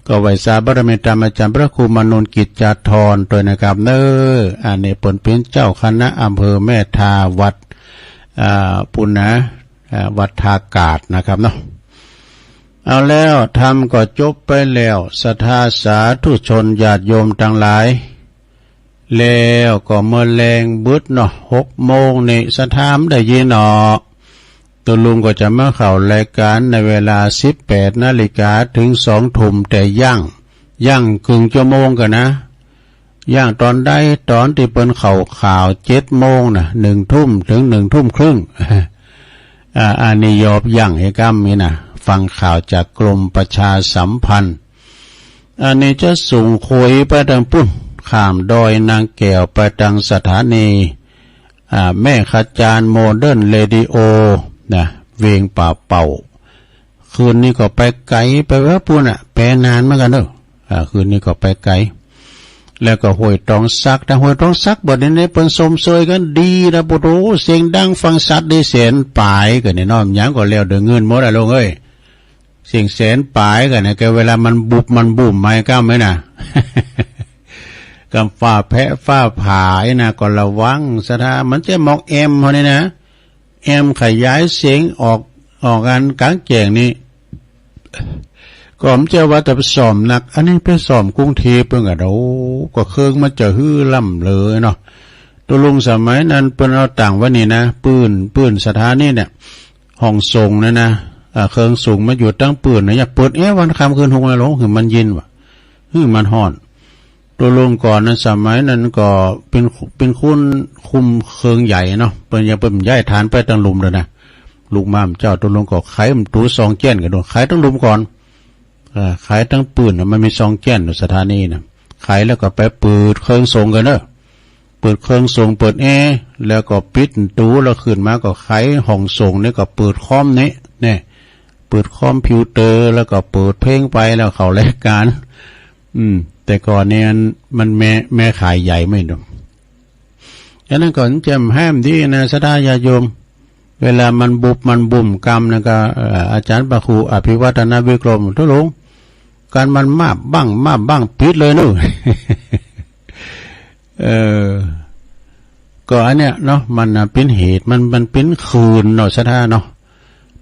ก็ไหว้สาบารมีธรรมอาจารย์พระครูมนุนกิจจาธรด้วยนะครับเนอ อันนี้เปิ้นเป็นเจ้าคณะอำเภอแม่ทาวัด อ่า ปุณณะ อ่า วัดท่ากาดนะครับเนาะ เอาแล้ว ธรรมก็จบไปแล้ว ศรัทธาสาธุชนญาติโยมทั้งหลาย แล้วก็เมื่อแลงบึดเนาะ หกโมงนี่ ศรัทธาได้ยินเนาะ ตุ๊ลุงก็จะมาเข้ารายการในเวลาสิบแปดนาฬิกาถึงสองทุ่ม แต่ย่าง ย่างครึ่งชั่วโมงกันนะ ย่างตอนใด ตอนที่เปิ้นเข้าข่าวเจ็ดโมงนะ หนึ่งทุ่มถึงหนึ่งทุ่มครึ่ง อ่า อันนี้ยอบย่างไอ้กำนี่นะ ฟังข่าวจากกรมประชาสัมพันธ์ อันนี้จะส่งคุยไปทางปุ้น ข้ามดอยนางแก้วไปทางสถานี อ่า แม่ขจานโมเดิร์นเรดิโอ นะ เวียงป่าเป่า คืนนี้ก็ไปไกล ไปว่าปุ้นอะ ไปนานเหมือนกันเนอะ อ่า คืนนี้ก็ไปไกล แล้วก็ห้วยตองสัก แต่ห้วยตองสักบัดนี้เนี่ยเปิ้นชมเชยกันดีนะ โอ้โห เสียงดังฟังชัดได้แสนปลายกันนี่เนาะ หยังก็แล้วเด้อ เงินหมดอะลุงเอ้ย เสียงแสนปลายกันนะ แกเวลามันบุบมันบุ่มมาไอ้กำไหมนะ กำฟ้าแพะฟ้าผ่าไอ้นะ ก็ระวังศรัทธา มันจะหมอกแอมเฮานี่นะ แอมขยายเสียงออก ออกอันกลางแจ้งนี่ ก็ผมเชื่อว่าแต่ไปซ่อมนัก อันนี้ไปซ่อมกรุงเทพฯเพิ่นก็ โอ้ ก็เครื่องมันจะหื้อล้ำเลยเนาะ ตุ๊ลุงสมัยนั้นเปิ้นเอาตั้งไว้นี่นะ ปื้น ปื้นศรัทธานี่เนี่ย ห้องส่งเนี่ยนะ อ่า เครื่องส่งมาอยู่ตั้งปื้นนะ อย่าเปิดแอร์วันค่ำคืนหกนะ โห หื้อมันเย็นว่ะ หื้อมันฮ้อน ตุ๊ลุงก่อนนั้น สมัยนั้นก็เป็น เป็นคนคุมเครื่องใหญ่เนาะ เปิ้นยัง เปิ้นย้ายฐานไปตั้งลุมเลยนะ ลูกมาเจ้า ตุ๊ลุงก็ไขประตูสองแจ้นกันดู ไขตั้งลุมก่อน เอ่อ ไขตั้งปื้นน่ะ มันมีสองแจ้นอยู่ศรัทธานี่นะ ไขแล้วก็ไปเปิดเครื่องส่งกันเนอะ เปิดเครื่องส่ง เปิดแอร์ แล้วก็ปิดประตู แล้วขึ้นมาก็ไขห้องส่งนี่ ก็เปิดคอมนี่ เนี่ย เปิดคอมพิวเตอร์ แล้วก็เปิดเพลงไป แล้วเข้ารายการ อืม แต่ก่อนเนี่ยมันแม่ แม่ขายใหญ่ไม่รู้ อันนั้นก็แจ่มแห้มดีนะ ศรัทธาญาติโยม เวลามันบุบมันบุ่มกำนะก็ เอ่อ อาจารย์พระครูอภิวัฒนวิกรม ตุ๊ลุง กันมันมาบบั้ง มาบบั้ง ปิดเลยนู่น เออ ก็อันเนี้ยเนาะ มันน่ะเป็นเหตุ มัน มันเป็นคืนเนาะ ศรัทธาเนาะ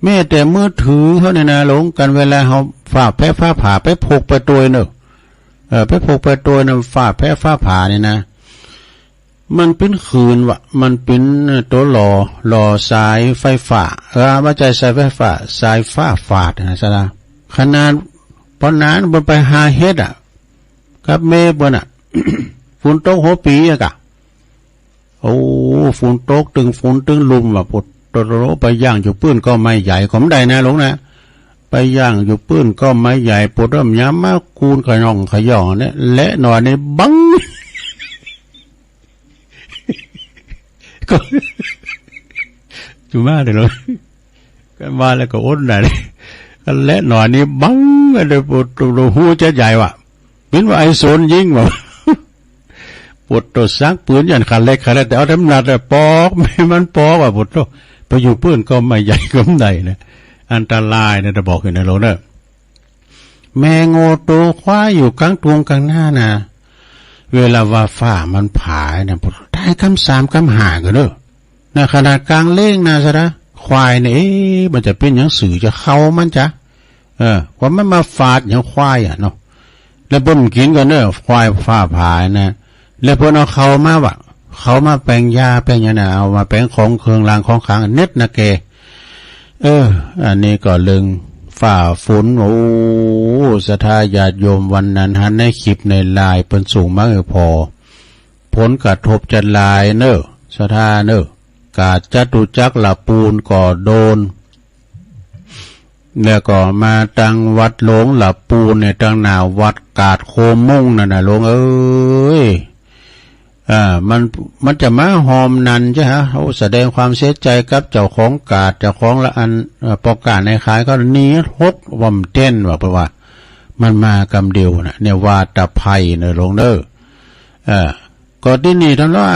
แม้แต่มือถือเขาเนี่ยนะ หลงกัน เวลาเขาฟ้าแพะฟ้าผ่าไปพกไปตัวเนอะ เออ ไปพกไปตัวเนอะ ฟ้าแพะฟ้าผ่าเนี่ยนะ มันเป็นคืนวะ มันเป็นตัวหล่อ หล่อสายไฟฟ้า เออ บ่ใจ้สายไฟฟ้า สายฟ้าฝาดนะ ศรัทธา ขนาดปอนานเปิ้นไปหาเห็ดอะ กับแม่เปิ้นอะ ฝนตกหัวปีอะกะ โอ้ ฝนตกตึงฝนตึงลุมว่ะ ปวดโตโตไปย่างอยู่ปื้นก็ไม่ใหญ่ ก็ไม่ได้นะหลวงนะ ไปย่างอยู่ปื้นก็ไม่ใหญ่ ปวดเริ่มยามมาคูนขย่องขย่องเนี่ย และหน่อยนี่บัง ก็ อยู่มาเดี๋ยวเลย กันมาแล้วก็อดได้เลย กันและหน่อยนี่บัง กันเลยปวดตัวหูจะใหญ่ว่ะ เป็นว่าไอ้โสนยิงว่ะ ปวดตัวสักปืนอย่างขาเล็กขาเล็กแต่เอาแต่มันหนักแต่ปอกไม่มันปอกว่าปวดตัวไปอยู่ปืนก็ไม่ใหญ่ก็ไม่ได้นะอันตรายนะจะบอกอยู่ในโลกเนอะแม่โง่ตัวควายอยู่กลางตวงกลางหน้านะเวลาว่าฝ่ามันผายนะปวดตายกำสามกำหากันเนอะนะขนาดกลางเล่งนะสะนะควายเนี่ยเอ๊ะมันจะเป็นหยังสือจะเข้ามันจะ เออว่ามันมาฟาดอย่างควายอ่ะเนาะแล้วเพิ่นกินกันเนอะควายฟ้าผายนะแล้วเพิ่นเอาเขามาวะเขามาแปลงยาแปลงอย่างนั้นเอามาแปลงของเครื่องรางของขลังเน็ตนะแกเอออันนี้ก็เรื่องฝ่าฝนโอ้ศรัทธาญาติโยมวันนั้นหันในคลิปในไลน์เพิ่นส่งมาให้พอผลกระทบจะหลายเนอะศรัทธาเนอะกาดจตุจักรละปูนก็โดน แล้วก็มาตังวัดหลวงละปูนเนี่ยตังหน้าวัดกาดโคมมุ่งนั่นนะหลวงเอ้ยอ่ามันมันจะมาหอมนันใช่ฮะเขาแสดงความเสียใจกับเจ้าของกาดเจ้าของละอันเอ่อปอกกาดในขายก็หนีหกว่ามันเต้นว่าเพราะว่ามันมากำเดียวนะเนี่ยว่าตะไพเนอะหลวงเด้อเออก็ที่นี่ท่านว่า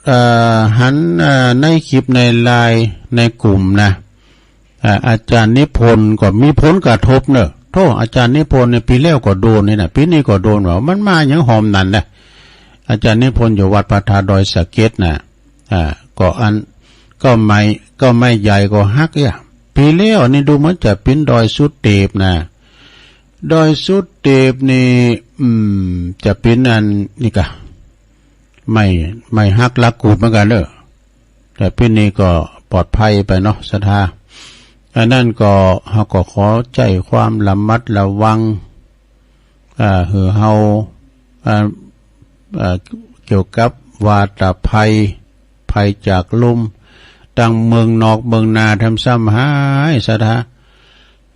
เอ่อหันเอ่อในคลิปในไลน์ในกลุ่มนะ อ่าอาจารย์นิพนธ์ก็มีผลกระทบเนอะโทษอาจารย์นิพนธ์เนี่ยปีแล้วก็โดนนี่นะปีนี้ก็โดนว่ามันมาอย่างหอมนั่นแหละอาจารย์นิพนธ์อยู่วัดพระธาตุดอยสะเก็ดนะอ่าก็อันก็ไม่ก็ไม่ใหญ่ก็ฮักเนี่ยปีแล้วนี่ดูเหมือนจะเป็นดอยสุเทพนะดอยสุเทพนี่อืมจะเป็นอันนี่กะไม่ไม่ฮักลักกูดเหมือนกันเนอะ แต่ปีนี้ก็ปลอดภัยไปเนาะศรัทธาอันนั้นก็เขาก็ขอใจความระมัดระวังอ่าหือเฮาอ่าอ่าเกี่ยวกับวาตภัยภัยจากลมตั้งเมืองนอกเมืองนาทำซ้ำหายศรัทธา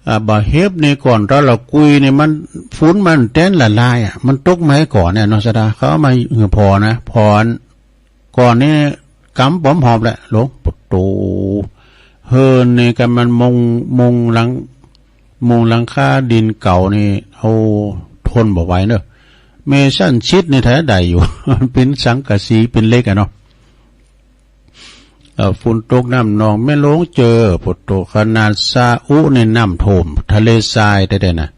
อ่าบ่าเห็บนี่ก่อนตอนเรากุยนี่มันฝนมันแต้นละลายอ่ะมันตกมาให้ก่อนเนี่ยเนาะศรัทธาเขาเอามาหือพอนะพอ ก่อนนี้กำป๋อมหอบแหละหลวงปู่โตเฮินนี่กันมันมุงมุงหลังมุงหลังคาดินเก่านี่เอาทนบ่ไหวเนอะเมชั่นชิดนี่แท้ได้อยู่มันเป็นสังกะสีเป็นเหล็กอะเนาะเอ่อฝนตกน้ำนองแม่หลวงเจอปู่โตขนาดซาอุในน้ำท่วมทะเลทรายได้ๆนะ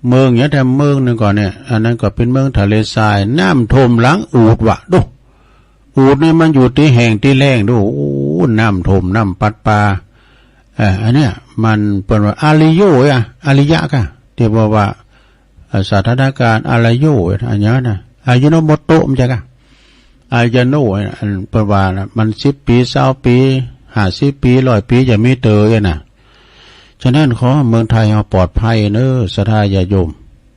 เมืองเนี้ยแต่เมืองหนึ่งก่อนเนี่ยอันนั้นก็เป็นเมืองทะเลทรายน้ำท่วมหลังอูดวะดู อูดนี่มันอยู่ที่แห้งที่แล้งดูโอ้น้ำท่วมน้ำปัดปลาเอ่ออันเนี้ยมันเปิ้นว่าอาริโยอะอาริยะกะที่บอกว่าเอ่อสถานการณ์อาริโยอะอันเนี้ยนะอายุโนโมโตะมันจะกะอาริยะโนอะอันเปิ้นว่านะมันสิบปีซาวปีห้าสิบปีร้อยปีจะมีเตอเอยนะ ฉะนั้นขอเมืองไทยเฮาปลอดภัยเนอะศรัทธาญาติโยม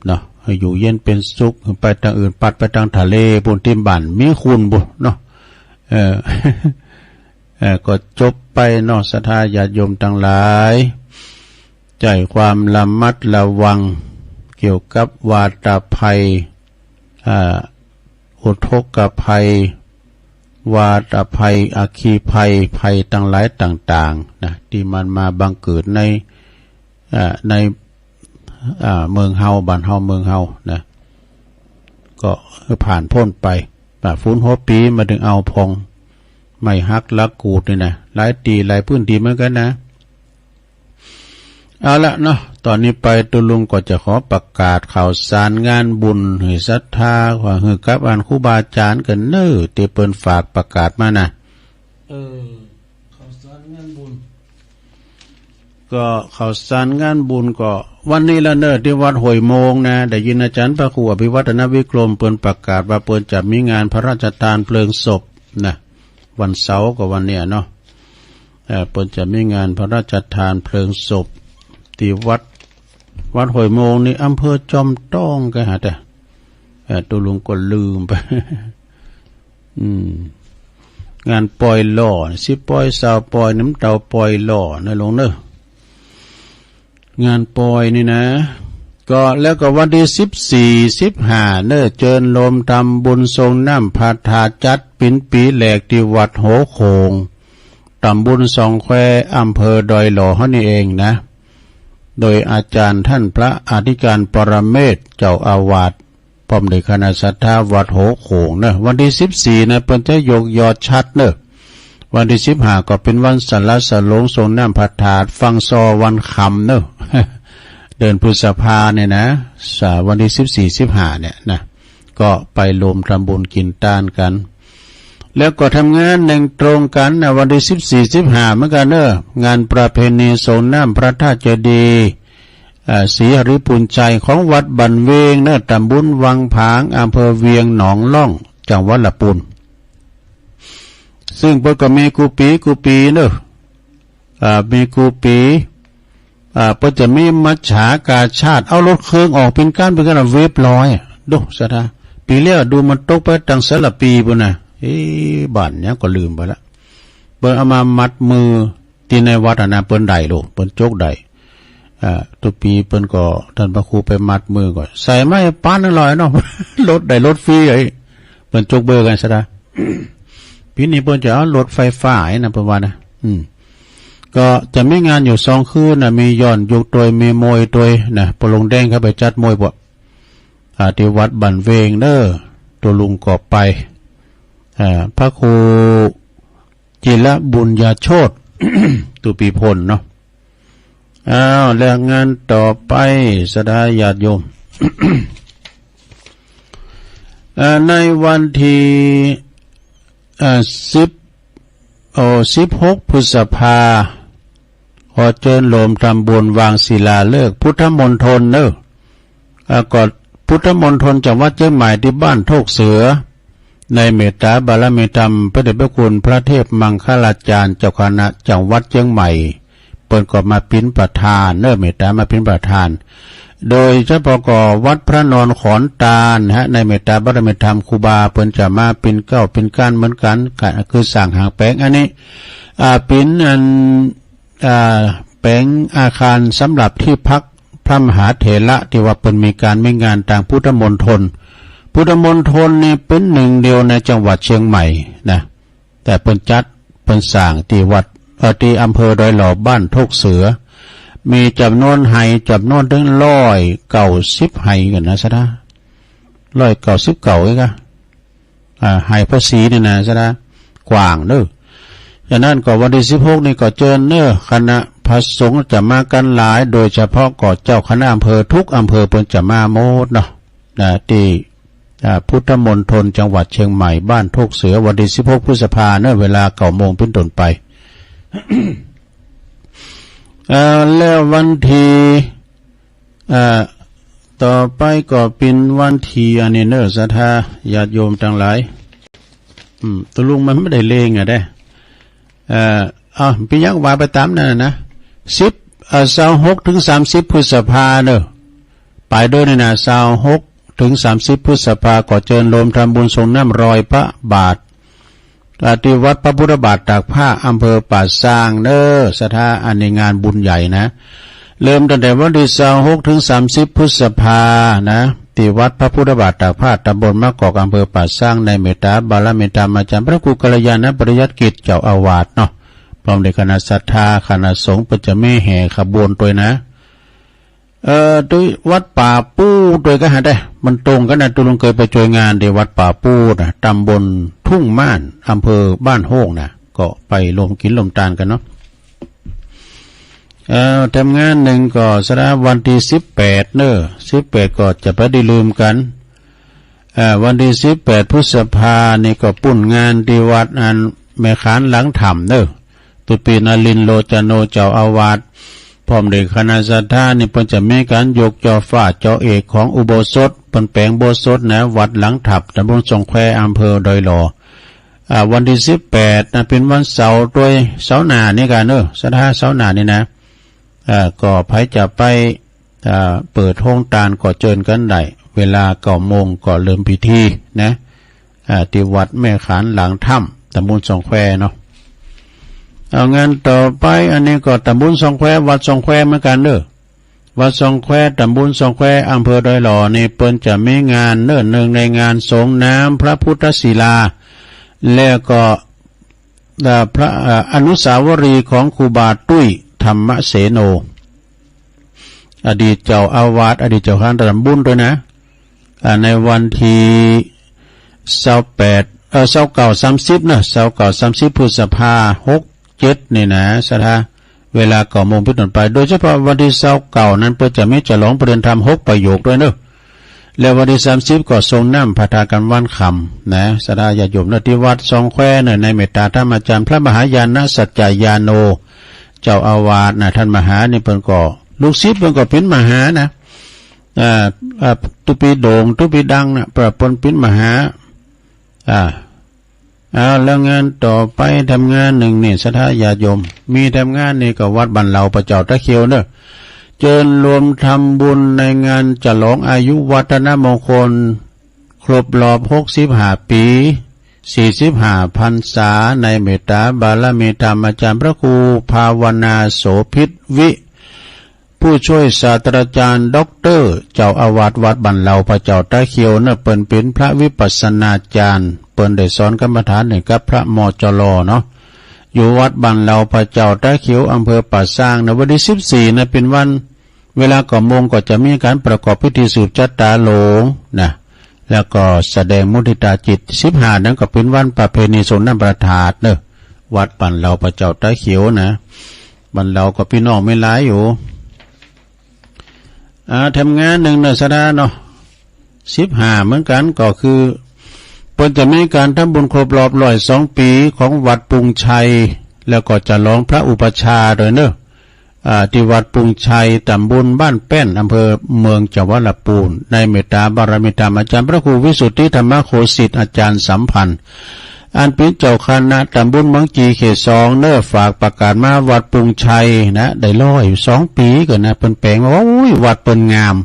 เนาะให้อยู่เย็นเป็นสุขไปทางอื่นปัดไปทางทะเลปูนที่บ้านมีคุณบุเนาะเออเออก็จบไปเนาะศรัทธาญาติโยมทั้งหลายใจความระมัดระวังเกี่ยวกับวาตภัยอ่าอุทกภัย วาตภัยอัคคีภัยภัยทั้งหลายต่างๆนะที่มันมาบังเกิดในอ่าในอ่าเมืองเฮาบ้านเฮาเมืองเฮานะก็ให้ผ่านพ้นไปอ่าฝนหัวปีมาถึงเอาพองไม่ฮักลักกูดนี่นะหลายตีหลายพื้นที่เหมือนกันนะ เอาละเนาะตอนนี้ไปตุลุงก็จะขอประกาศข่าวสารงานบุญหื้อศรัทธาว่าหื้อกับอันครูบาอาจารย์กันเน้อที่เปิ้นฝากประกาศมานะเออข่าวสารงานบุญก็ข่าวสารงานบุญก็วันนี้ละเน้อที่วัดห้วยโมงนะได้ยินอาจารย์พระครูอภิวัฒนวิกรมเปิ้นประกาศว่าเปิ้นจะมีงานพระราชทานเพลิงศพนะวันเสาร์ก็วันเนี้ยเนาะ เอ่อเปิ้นจะมีงานพระราชทานเพลิงศพที่วัดวัดห้วยโมงนี่อำเภอจอมต้องก็หาแต่เอ่อตัวลุงก็ลืมไปอืมงานปอยหล่อสิบปอยสาวปอยน้ำเตาปอยหล่อนะลงเนอะ งานปอยนี่นะ ก็แล้วก็วันที่สิบสี่สิบห้าเนอะเจิญโลมทำบุญทรงน้ำพระธาตุจัดปินปีแหลกที่วัดโหโขงตำบลสองแควอำเภอดอยหล่อเฮานี่เองนะ โดยอาจารย์ท่านพระอธิการปรเมศเจ้าอาวาส พร้อมด้วยคณะศรัทธาวัดหัวโขงเนอะ วันที่สิบสี่นะเปิ้นจะยกยอดฉัตรเนอะ วันที่สิบห้าก็เป็นวันสละสลงสรงน้ำพระธาตุฝั่งซอวันคำเนอะ เดือนพฤษภาเนี่ยนะ สา วันที่สิบสี่ สิบห้าเนี่ยนะ ก็ไปรวมทำบุญกินทานกัน แล้วก็ทำงานหนึ่งตรงกันนะ วันที่สิบสี่ สิบห้าเหมือนกันเนอะ งานประเพณีสรงน้ำพระธาตุเจดีย์ อ่า ศรีหริปุญชัยของวัดบ้านเวงเนอะ ตำบลวังผาง อำเภอเวียงหนองล่อง จังหวัดละปูน ซึ่งเปิ้นก็มีกู้ปีกู้ปีเนอะ อ่า มีกู้ปี อ่า เปิ้นจะมีมัจฉากาชาด เอารถเครื่องออกเป็นก้านเป็นก้าน เว็บลอยอะ ดู ศรัทธา ปีแล้วดูมันตกไปตั้งสารปีปูนนะ เอ๊ะ บ้านหยังก็ลืมไปละ เปิ้นเอามามัดมือ ที่ในวัดอะนะ เปิ้นได้ลูก เปิ้นจกได้ อ่า ตุ๊ปีเปิ้นก็ ท่านพระครูไปมัดมือก็ ใส่ไม้ปานอร่อยเนาะ รถได้รถฟรีไอ้ เปิ้นจกเบอร์กันซะนะ ปีนี้เปิ้นจะเอารถไฟฟ้าไอ้นะ เปิ้นว่านะ อืม ก็จะมีงานอยู่สองคืนนะ มีย้อนยุคตวย มีมวยตวยนะ ปอลุงแดงเข้าไปจัดมวยปะ อ่า ที่วัดบ้านเวงเนอะ ตัวลุงก็ไป อ่า พระครู จิรบุญญาโชติ ตุปีพลเนาะ อ้าว แล้วงานต่อไป ศรัทธาญาติโยม อ่า ในวันที่ อ่า สิบ โอ้ สิบหก พฤษภา ขอเจิญโลมทำบุญวางศิลาฤกษ์พุทธมณฑลเนอะ อ่า ก็พุทธมณฑลจังหวัดเชียงใหม่ที่บ้านโทกเสือ ในเมตตาบารมีธรรมพระเดชพระคุณพระเทพมังคลาจารย์เจ้าคณะจังหวัดเชียงใหม่ เปิ้นก็มาเป็นประธานเนอะ เมตตามาเป็นประธาน โดยเฉพาะก็วัดพระนอนขอนตาลฮะ ในเมตตาบารมีธรรมครูบาเปิ้นจะมาเป็นเก้าเป็นก้านเหมือนกัน คือสร้างหางแปลงอันนี้ อ่า เป็นอัน อ่า แปลงอาคารสำหรับที่พักพระมหาเถระที่ว่าเปิ้นมีการมีงานตางพุทธมณฑล พุทธมณฑลนี่เป็นหนึ่งเดียวในจังหวัดเชียงใหม่นะ แต่เปิ้นจัดเปิ้นสร้างที่วัด เอ่อ ที่อำเภอดอยหล่อบ้านโทกเสือ มีจำนวนไฮ่จำนวนถึงร้อยเก้าสิบไฮ่กันนะ ศรัทธา ร้อยเก้าสิบเก้าเองอะ อ่า ไฮ่พระศรีเนี่ยนะ ศรัทธา กว้างเนอะ ฉะนั้นก็วันที่สิบหกนี่ก็เจิญเนอะ คณะพระสงฆ์จะมากันหลาย โดยเฉพาะก็เจ้าคณะอำเภอทุกอำเภอเปิ้นจะมาหมดเนาะ นะ ที่ อ่า พุทธมณฑลจังหวัดเชียงใหม่ บ้านโทกเสือ วันที่สิบหก พฤษภาเนอะ เวลาเก้าโมงเป็นต้นไป เอ่อ แล้ววันที่ เอ่อ ต่อไปก็เป็นวันที่อันนี้เนอะ ศรัทธาญาติโยมทั้งหลาย อืม ตกลงมันไม่ได้เลงอะเด้ เอ่อ เอา พี่ยักษ์ว่าไปตามนั่นน่ะนะ สิบ เอ่อ ซาวหกถึงสามสิบ พฤษภาเนอะ ไปด้วยนี่นะ ซาวหกถึงสามสิบ พฤษภา ก็เจิญโลมทำบุญสรงน้ำรอยพระบาท อ่า ที่วัดพระพุทธบาทตากผ้า อำเภอป่าซางเนอะ ศรัทธา อันนี้งานบุญใหญ่นะ เริ่มตั้งแต่วันที่ซาวหกถึงสามสิบ พฤษภานะ ที่วัดพระพุทธบาทตากผ้า ตำบลมะกอก อำเภอป่าซาง ในเมตตาบารมีธรรมอาจารย์พระครูกัลยาณปริยัติกิจเจ้าอาวาสเนาะ พร้อมด้วยคณะศรัทธา คณะสงฆ์ เปิ้นจะมีแห่ขบวนด้วยนะ เอ่อ ด้วยวัดป่าปูด้วยก็หาได้ มันตรงกันนะ ตกลงเคยไปช่วยงานที่วัดป่าปูนะ ตำบลทุ่งม่าน อำเภอบ้านโฮงนะ ก็ไปรวมกินรวมทานกันเนาะ เอ่อ ทำงานหนึ่งก็ศรัทธา วันที่สิบแปดเนอะ สิบแปดก็จะไปได้ลืมกัน เอ่อ วันที่สิบแปด พฤษภานี่ก็ปุ้นงานที่วัดอันแม่ขานหลังถ้ำเนอะ ตุ๊ปีนลินโลจโนเจ้าอาวาส พร้อมด้วยคณะศรัทธานี่เปิ้นจะมีการยกจอฟ้าจอเอกของอุโบสถ เปิ้นแปลงอุโบสถนะ วัดหลังถ้ำ ตำบลสองแคว อำเภอดอยหล่อ อ่า วันที่สิบแปดนะ เป็นวันเสาร์ด้วย เสาร์หน้านี่กันเนอะ ศรัทธา เสาร์หน้านี่นะ อ่า ก็ใผจะไป อ่า เปิดโฮงทานก็เจิญกันได้ เวลาเก้าโมงก็เริ่มพิธีนะ อ่า ที่วัดแม่ขานหลังถ้ำ ตำบลสองแควเนาะ เอา งานต่อไป อันนี้ก็ตำบลสองแคว วัดสองแควเหมือนกันเนอะ วัดสองแคว ตำบลสองแคว อำเภอดอยหล่อนี่ เปิ้นจะมีงานเนอะ เนื่องในงานสรงน้ำพระพุทธศิลา แล้วก็ อ่า พระ อ่า อนุสาวรีย์ของครูบาตุ้ยธรรมเสโน อดีตเจ้าอาวาส อดีตเจ้าคณะตำบลด้วยนะ แต่ในวันที่ซาวแปด เออ ซาวเก้า สามสิบ นะ ซาวเก้า สามสิบ พฤษภา หกเจ็ด นี่นะ ศรัทธา เวลาเก้าโมงเป็นต้นไป โดยเฉพาะวันที่ซาวเก้า นั้น เปิ้นจะมีฉลองประเรียนธรรม หกประโยคด้วยเนอะ แล้ววันที่สามสิบ ก็ส่งน้ำพระทากันวันค่ำนะ ศรัทธาญาติโยมเนอะ ที่วัดสองแควเนอะ ในเมตตาธรรมาจารย์พระมหายาณสัจจายาโน เจ้าอาวาสนะ ท่านมหานี่เปิ้นก็ ลูกศิษย์เปิ้นก็เป็นมหานะ อ่า อ่า ตุ๊ปีโด่ง ตุ๊ปีดังนะ เปิ้นเป็นมหา อ่า เอา แล้วงานต่อไป ทำงานหนึ่งนี่ ศรัทธาญาติโยม มีทำงานนี่ก็วัดบ้านเหล่าพระเจ้าตาเขียวเนอะ เจิญรวมทำบุญในงานฉลองอายุวัฒนมงคล ครบรอบ หกสิบห้า ปี สี่สิบห้า พรรษา ในเมตตาบารมีธรรมอาจารย์พระครูภาวนาโสภิตวิ ผู้ช่วยศาสตราจารย์ด็อกเตอร์ เจ้าอาวาสวัดบ้านเหล่าพระเจ้าตาเขียวเนอะ เปิ้นเป็นพระวิปัสสนาจารย์ เปิ้นได้สอนกรรมฐานให้กับพระมจล เนาะ อยู่วัดบ้านเหล่าพระเจ้าตาเขียว อำเภอป่าซาง ในวันที่สิบสี่นะ เป็นวัน เวลาเก้าโมงก็จะมีการประกอบพิธีสืบชะตาหลวงนะ แล้วก็แสดงมุทิตาจิต สิบห้า นั้นก็เป็นวันประเพณีส่งน้ำพระธาตุเนอะ วัดบ้านเหล่าพระเจ้าตาเขียวนะ บ้านเหล่าก็พี่น้องไม่หลายอยู่ อ่า ทำงานหนึ่งเนอะ ศรัทธาเนาะ สิบห้า เหมือนกัน ก็คือเปิ้นจะมีการทำบุญครบรอบ ร้อยสอง ปีของวัดปุงชัย แล้วก็ฉลองพระอุปัชฌาย์ด้วยเนอะ อ่า ที่วัดปุงชัย ตำบลบ้านแป้น อำเภอเมือง จังหวัดลำพูน ในเมตตาบารมีธรรมอาจารย์พระครูวิสุทธิธรรมโคสิทธิ์ อาจารย์สัมพันธ์ อันเป็นเจ้าคณะตำบลเมืองจี เขตสองเนอะ ฝากประกาศมาวัดปุงชัยนะ ได้ร้อยสองปีก่อนนะ เปิ้นแปลงมาว่า โอ้ย วัดเปิ้นงาม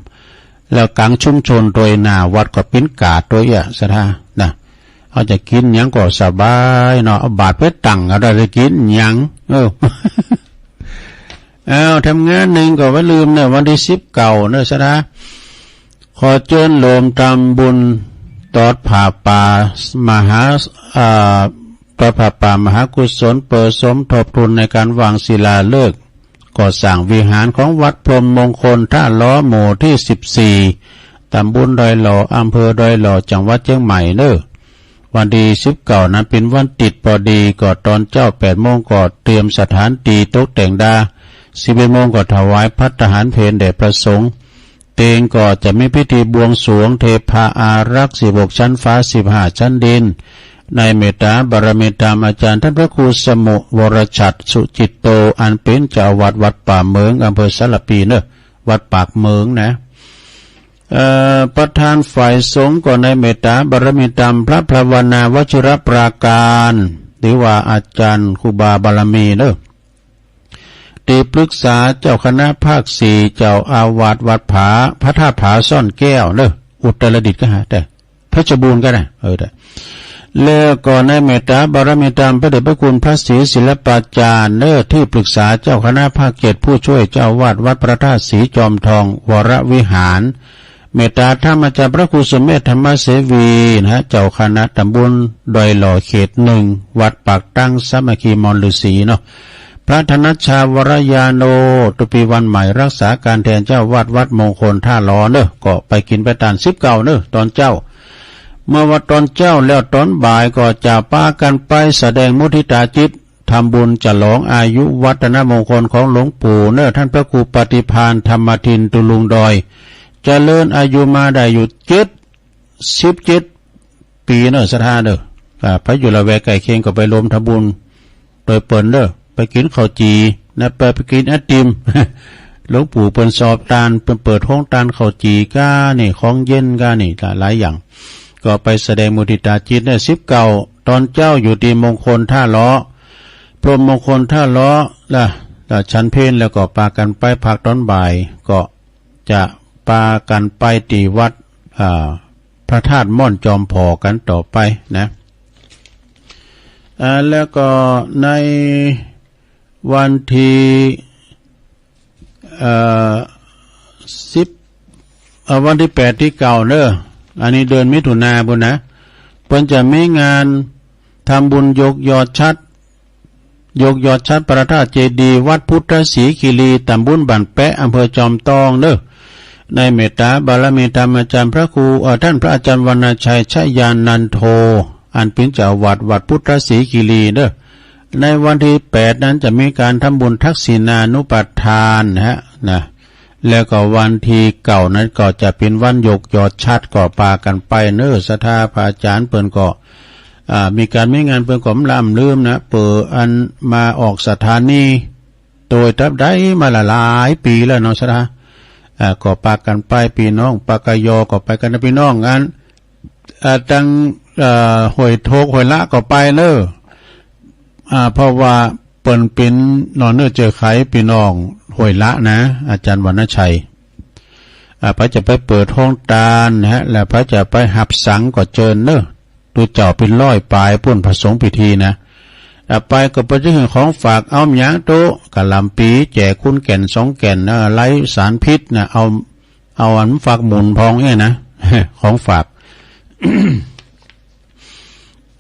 แล้วกังชุมชนโดยหน้าวัดก็เป็นกาดโดยอะ ศรัทธานะ เอาจะกินหยังก็สบายเนาะ เอาบาตรไปตั้งก็ได้ จะกินหยัง เออ เอา ทำงานหนึ่งก็ว่าลืมเนอะ วันที่สิบเก้าเนอะ ศรัทธา ขอเจิญรวมทำบุญตอดผ้าป่ามหา อ่า ตอดผ้าป่ามหากุศล เปิดสมทบทุนในการวางศิลาฤกษ์ก่อสร้างวิหารของวัดพรหมมงคลท่าล้อ หมู่ที่สิบสี่ ตำบลดอยหล่อ อำเภอดอยหล่อ จังหวัดเชียงใหม่เนอะ วันที่สิบเก้านั้นเป็นวันติดพอดี ก็ตอนเช้า แปดโมง ก็เตรียมสถานที่ตกแต่งดา สิบเอ็ดโมง ก็ถวายภัตตาหารเพลแด่พระสงฆ์ เตงก็จะมีพิธีบวงสรวงเทพาอารักษ์ สิบหก ชั้นฟ้า สิบห้า ชั้นดิน ในเมตตาบารมีธรรมอาจารย์ท่านพระครูสมุวรชัดสุจิตโต อันเป็นเจ้าอาวาสวัดป่าเมือง อำเภอสารพีเนอะ วัดปากเมืองนะ เอ่อ ประธานฝ่ายสงฆ์ก็ในเมตตาบารมีธรรมพระภาวนาวชิรปราการ หรือว่าอาจารย์ครูบาบารมีเนอะ ที่ปรึกษาเจ้าคณะภาคสี่ เจ้าอาวาสวัดผา พระธาตุผาซ่อนแก้วเนอะ อุตรดิตถ์ก็หาได้ เพชรบูรณ์ก็ได้ เออ ได้ แล้วก็ในเมตตาบารมีธรรมพระเดชพระคุณพระศรีศิลปาจารย์เนอะ ที่ปรึกษาเจ้าคณะภาคเจ็ด ผู้ช่วยเจ้าอาวาสวัดพระธาตุศรีจอมทองวรวิหาร เมตตาธรรมอาจารย์พระครูสุเมธธรรมเสวีนะฮะ เจ้าคณะตำบลดอยหล่อ เขตหนึ่ง วัดปากตั้งสามัคคีมอญฤาษีเนาะ พระธนัชชาวรยาโน ตุปีวันใหม่ รักษาการแทนเจ้าอาวาสวัดมงคลท่าล้อเนอะ ก็ไปกินไปตานสิบเก้าเนอะ ตอนเช้า เมื่อว่าตอนเช้าแล้ว ตอนบ่ายก็จะปากันไปแสดงมุทิตาจิต ทำบุญฉลองอายุวัฒนมงคลของหลวงปู่เนอะ ท่านพระครูปฏิภาณธรรมทินตุลุงดอย เจริญอายุมาได้อยู่เจ็ดสิบเจ็ด ปีเนอะ ศรัทธาเนอะ อ่า ไปอยู่ละแวกใกล้เคียงก็ไปรวมทำบุญโดยเปิ้นเนอะ ไปกินข้าวจี่นะ ไป ไปกินไอติม หลวงปู่เปิ้นสอบตาน เปิ้นเปิดโฮงตานข้าวจี่ก้านี่ ของเย็นก้านี่ หลายอย่าง ก็ไปแสดงมุทิตาจิตเนี่ย สิบเก้า ตอนเช้าอยู่ที่มงคลท่าล้อ พรหมมงคลท่าล้อละ ละฉันเพลแล้วก็ปากันไปพักตอนบ่าย ก็จะปากันไปที่วัด อ่า พระธาตุม่อนจอมผอกันต่อไปนะ อ่า แล้วก็ในวันที่ เอ่อ สิบ เอ่อ วันที่แปด ที่เก้าเนอะ อันนี้เดือนมิถุนาพุ้นนะ เปิ้นจะมีงานทำบุญยกยอดฉัตร ยกยอดฉัตรพระธาตุเจดีย์วัดพุทธศรีคีรี ตำบลบ้านแปะ อำเภอจอมทองเนอะ ในเมตตาบารมีธรรมอาจารย์พระครู เอ่อ ท่านพระอาจารย์วรรณชัย ชยานันโท อันเป็นเจ้าวัดวัดพุทธศรีคีรีเด้อ ในวันที่แปดนั้นจะมีการทำบุญทักษิณานุปทานนะฮะ นะ แล้วก็วันที่เก้านั้นก็จะเป็นวันยกยอดฉัตร ก็ปากั๋นไปเน้อ ศรัทธาพระอาจารย์เปิ้นก็ อ่า มีก๋านมีงานเปิ้นก็บ่ลำลืมนะ เปื้ออันมาออกสถานี โตยตับใด๋มาหลายๆ ปี๋แล้วเนาะ ศรัทธา อ่า ก็ปากั๋นไป ปี้น้อง ปากกยอ ก็ไปกั๋นนะปี้น้อง อัน อ่า ตัง อ่า ห้วยโทก ห้วยละ ก็ไปเน้อ อ่า เพราะว่าเปิ้นเป๋นหน่อเนื้อเจือไขปี้น้องห้วยละนะ อาจารย์วรรณชัย อ่า ไผจะไปเปิดโฮงตานนะฮะ แล้วไผจะไปหับสังก็เจิญเน้อ ตุ๊เจ้าเป๋นร้อยป๋ายปุ้น พระสงฆ์พิธีนะ อ่า ไปก็ไปจะหื้อของฝาก เอาหยังตุ๊ กะหล่ำปี๋ แจกคนแก่นสองแก่น เอ่อ ไร้สารพิษนะ เอา เอาอันฟักหมุนพองเนี่ยนะ ของฝาก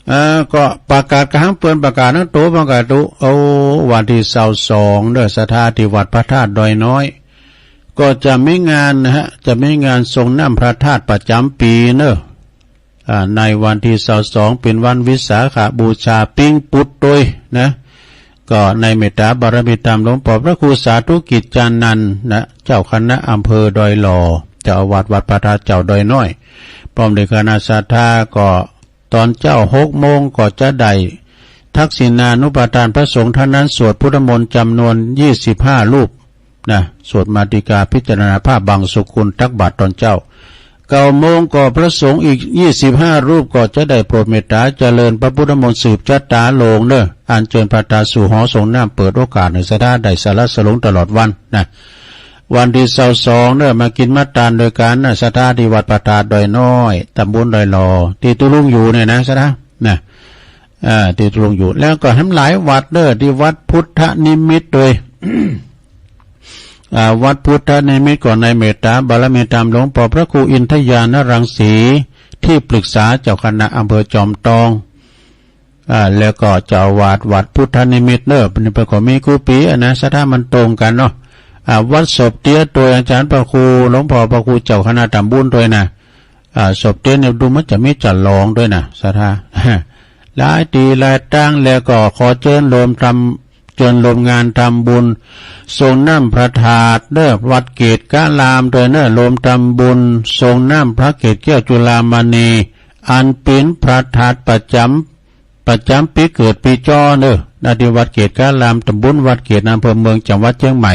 เอ่อ ก็ประกาศกะหังเปิ้นประกาศนะตุ๊ ประกาศตุ๊ โอ้ วันที่ซาวสองเน้อ ศรัทธา ตี้วัดพระธาตุดอยน้อย ก็จะมีงานนะฮะ จะมีงานส่งน้ำพระธาตุประจ๋ำปี๋เน้อ อ่า ในวันที่ซาวสองเป๋นวันวิสาขบูชาปิ๊งปุ๊ดตวยนะ ก็ในเมตตาบารมีธรรมหลวงป้อพระครูสาธุกิจจานันท์นะ เจ้าคณะอำเภอดอยหล่อ เจ้าอาวาสวัดพระธาตุเจ้าดอยน้อย พร้อมด้วยคณะศรัทธา ก็ต๋อนเจ๊าหกโมงก็จะได้ทักษิณานุปทานพระสงฆ์ เท่านั้นสวดพุทธมนต์จ๋ำนวนยี่สิบห้ารูป นะ สวดมาติกา พิจารณาพระบังสุกุล ตักบาตรต๋อนเจ๊า เก้าโมงก็พระสงฆ์อีกยี่สิบห้ารูปก็จะได้โปรดเมตตาเจริญพระพุทธมนต์สืบชะตาโลงเน้อ อัญเจิญพระธาตุสู่หอส่งน้ำ เปิดโอกาสหื้อศรัทธาได้สละสลงตลอดวันนะ วันที่ซาวสองเน้อ มากิ๋นมาตานโดยกั๋นนะ ศรัทธา ตี้วัดพระธาตุดอยน้อย ตำบลดอยหล่อ ตี้ตุ๊ลุงอยู่เนี่ยนะ ศรัทธา นะ อ่า ตี้ตุ๊ลุงอยู่ แล้วก็แหมหลายวัดเน้อ ตี้วัดพุทธนิมิตตวย อ่า วัดพุทธนิมิตก็ในเมตตาบารมีธรรมหลวงป้อพระครูอินทญาณรังสี ตี้ปรึกษาเจ้าคณะอำเภอจอมตอง อ่า แล้วก็เจ้าอาวาสวัดพุทธนิมิตเน้อ เปิ้นก็มีกู้ปี๋อะนะ ศรัทธามันตรงกั๋นเนาะ อ่า วัดศพเตี้ยตวยอาจ๋ารย์พระครูหลวงป้อพระครูเจ้าคณะตำบลตวยนะ อ่า ศพเตี้ยเนี่ยดูเหมือนจะมีจ๋ลองตวยนะ ศรัทธา หลายตี้หลายตาง แล้วก็ขอเจิญโฮมทำ เจิญโฮมงานทำบุญส่งน้ำพระธาตุเน้อ วัดเกตุการามตวยเน้อ โฮมทำบุญส่งน้ำพระเกศแก้วจุฬามณี อันเป๋นพระธาตุประจ๋ำ ประจ๋ำปี๋เกิดปี๋จอเน้อ ณ ตี้วัดเกตุการาม ตำบลวัดเกตุ อำเภอเมือง จังหวัดเจียงใหม่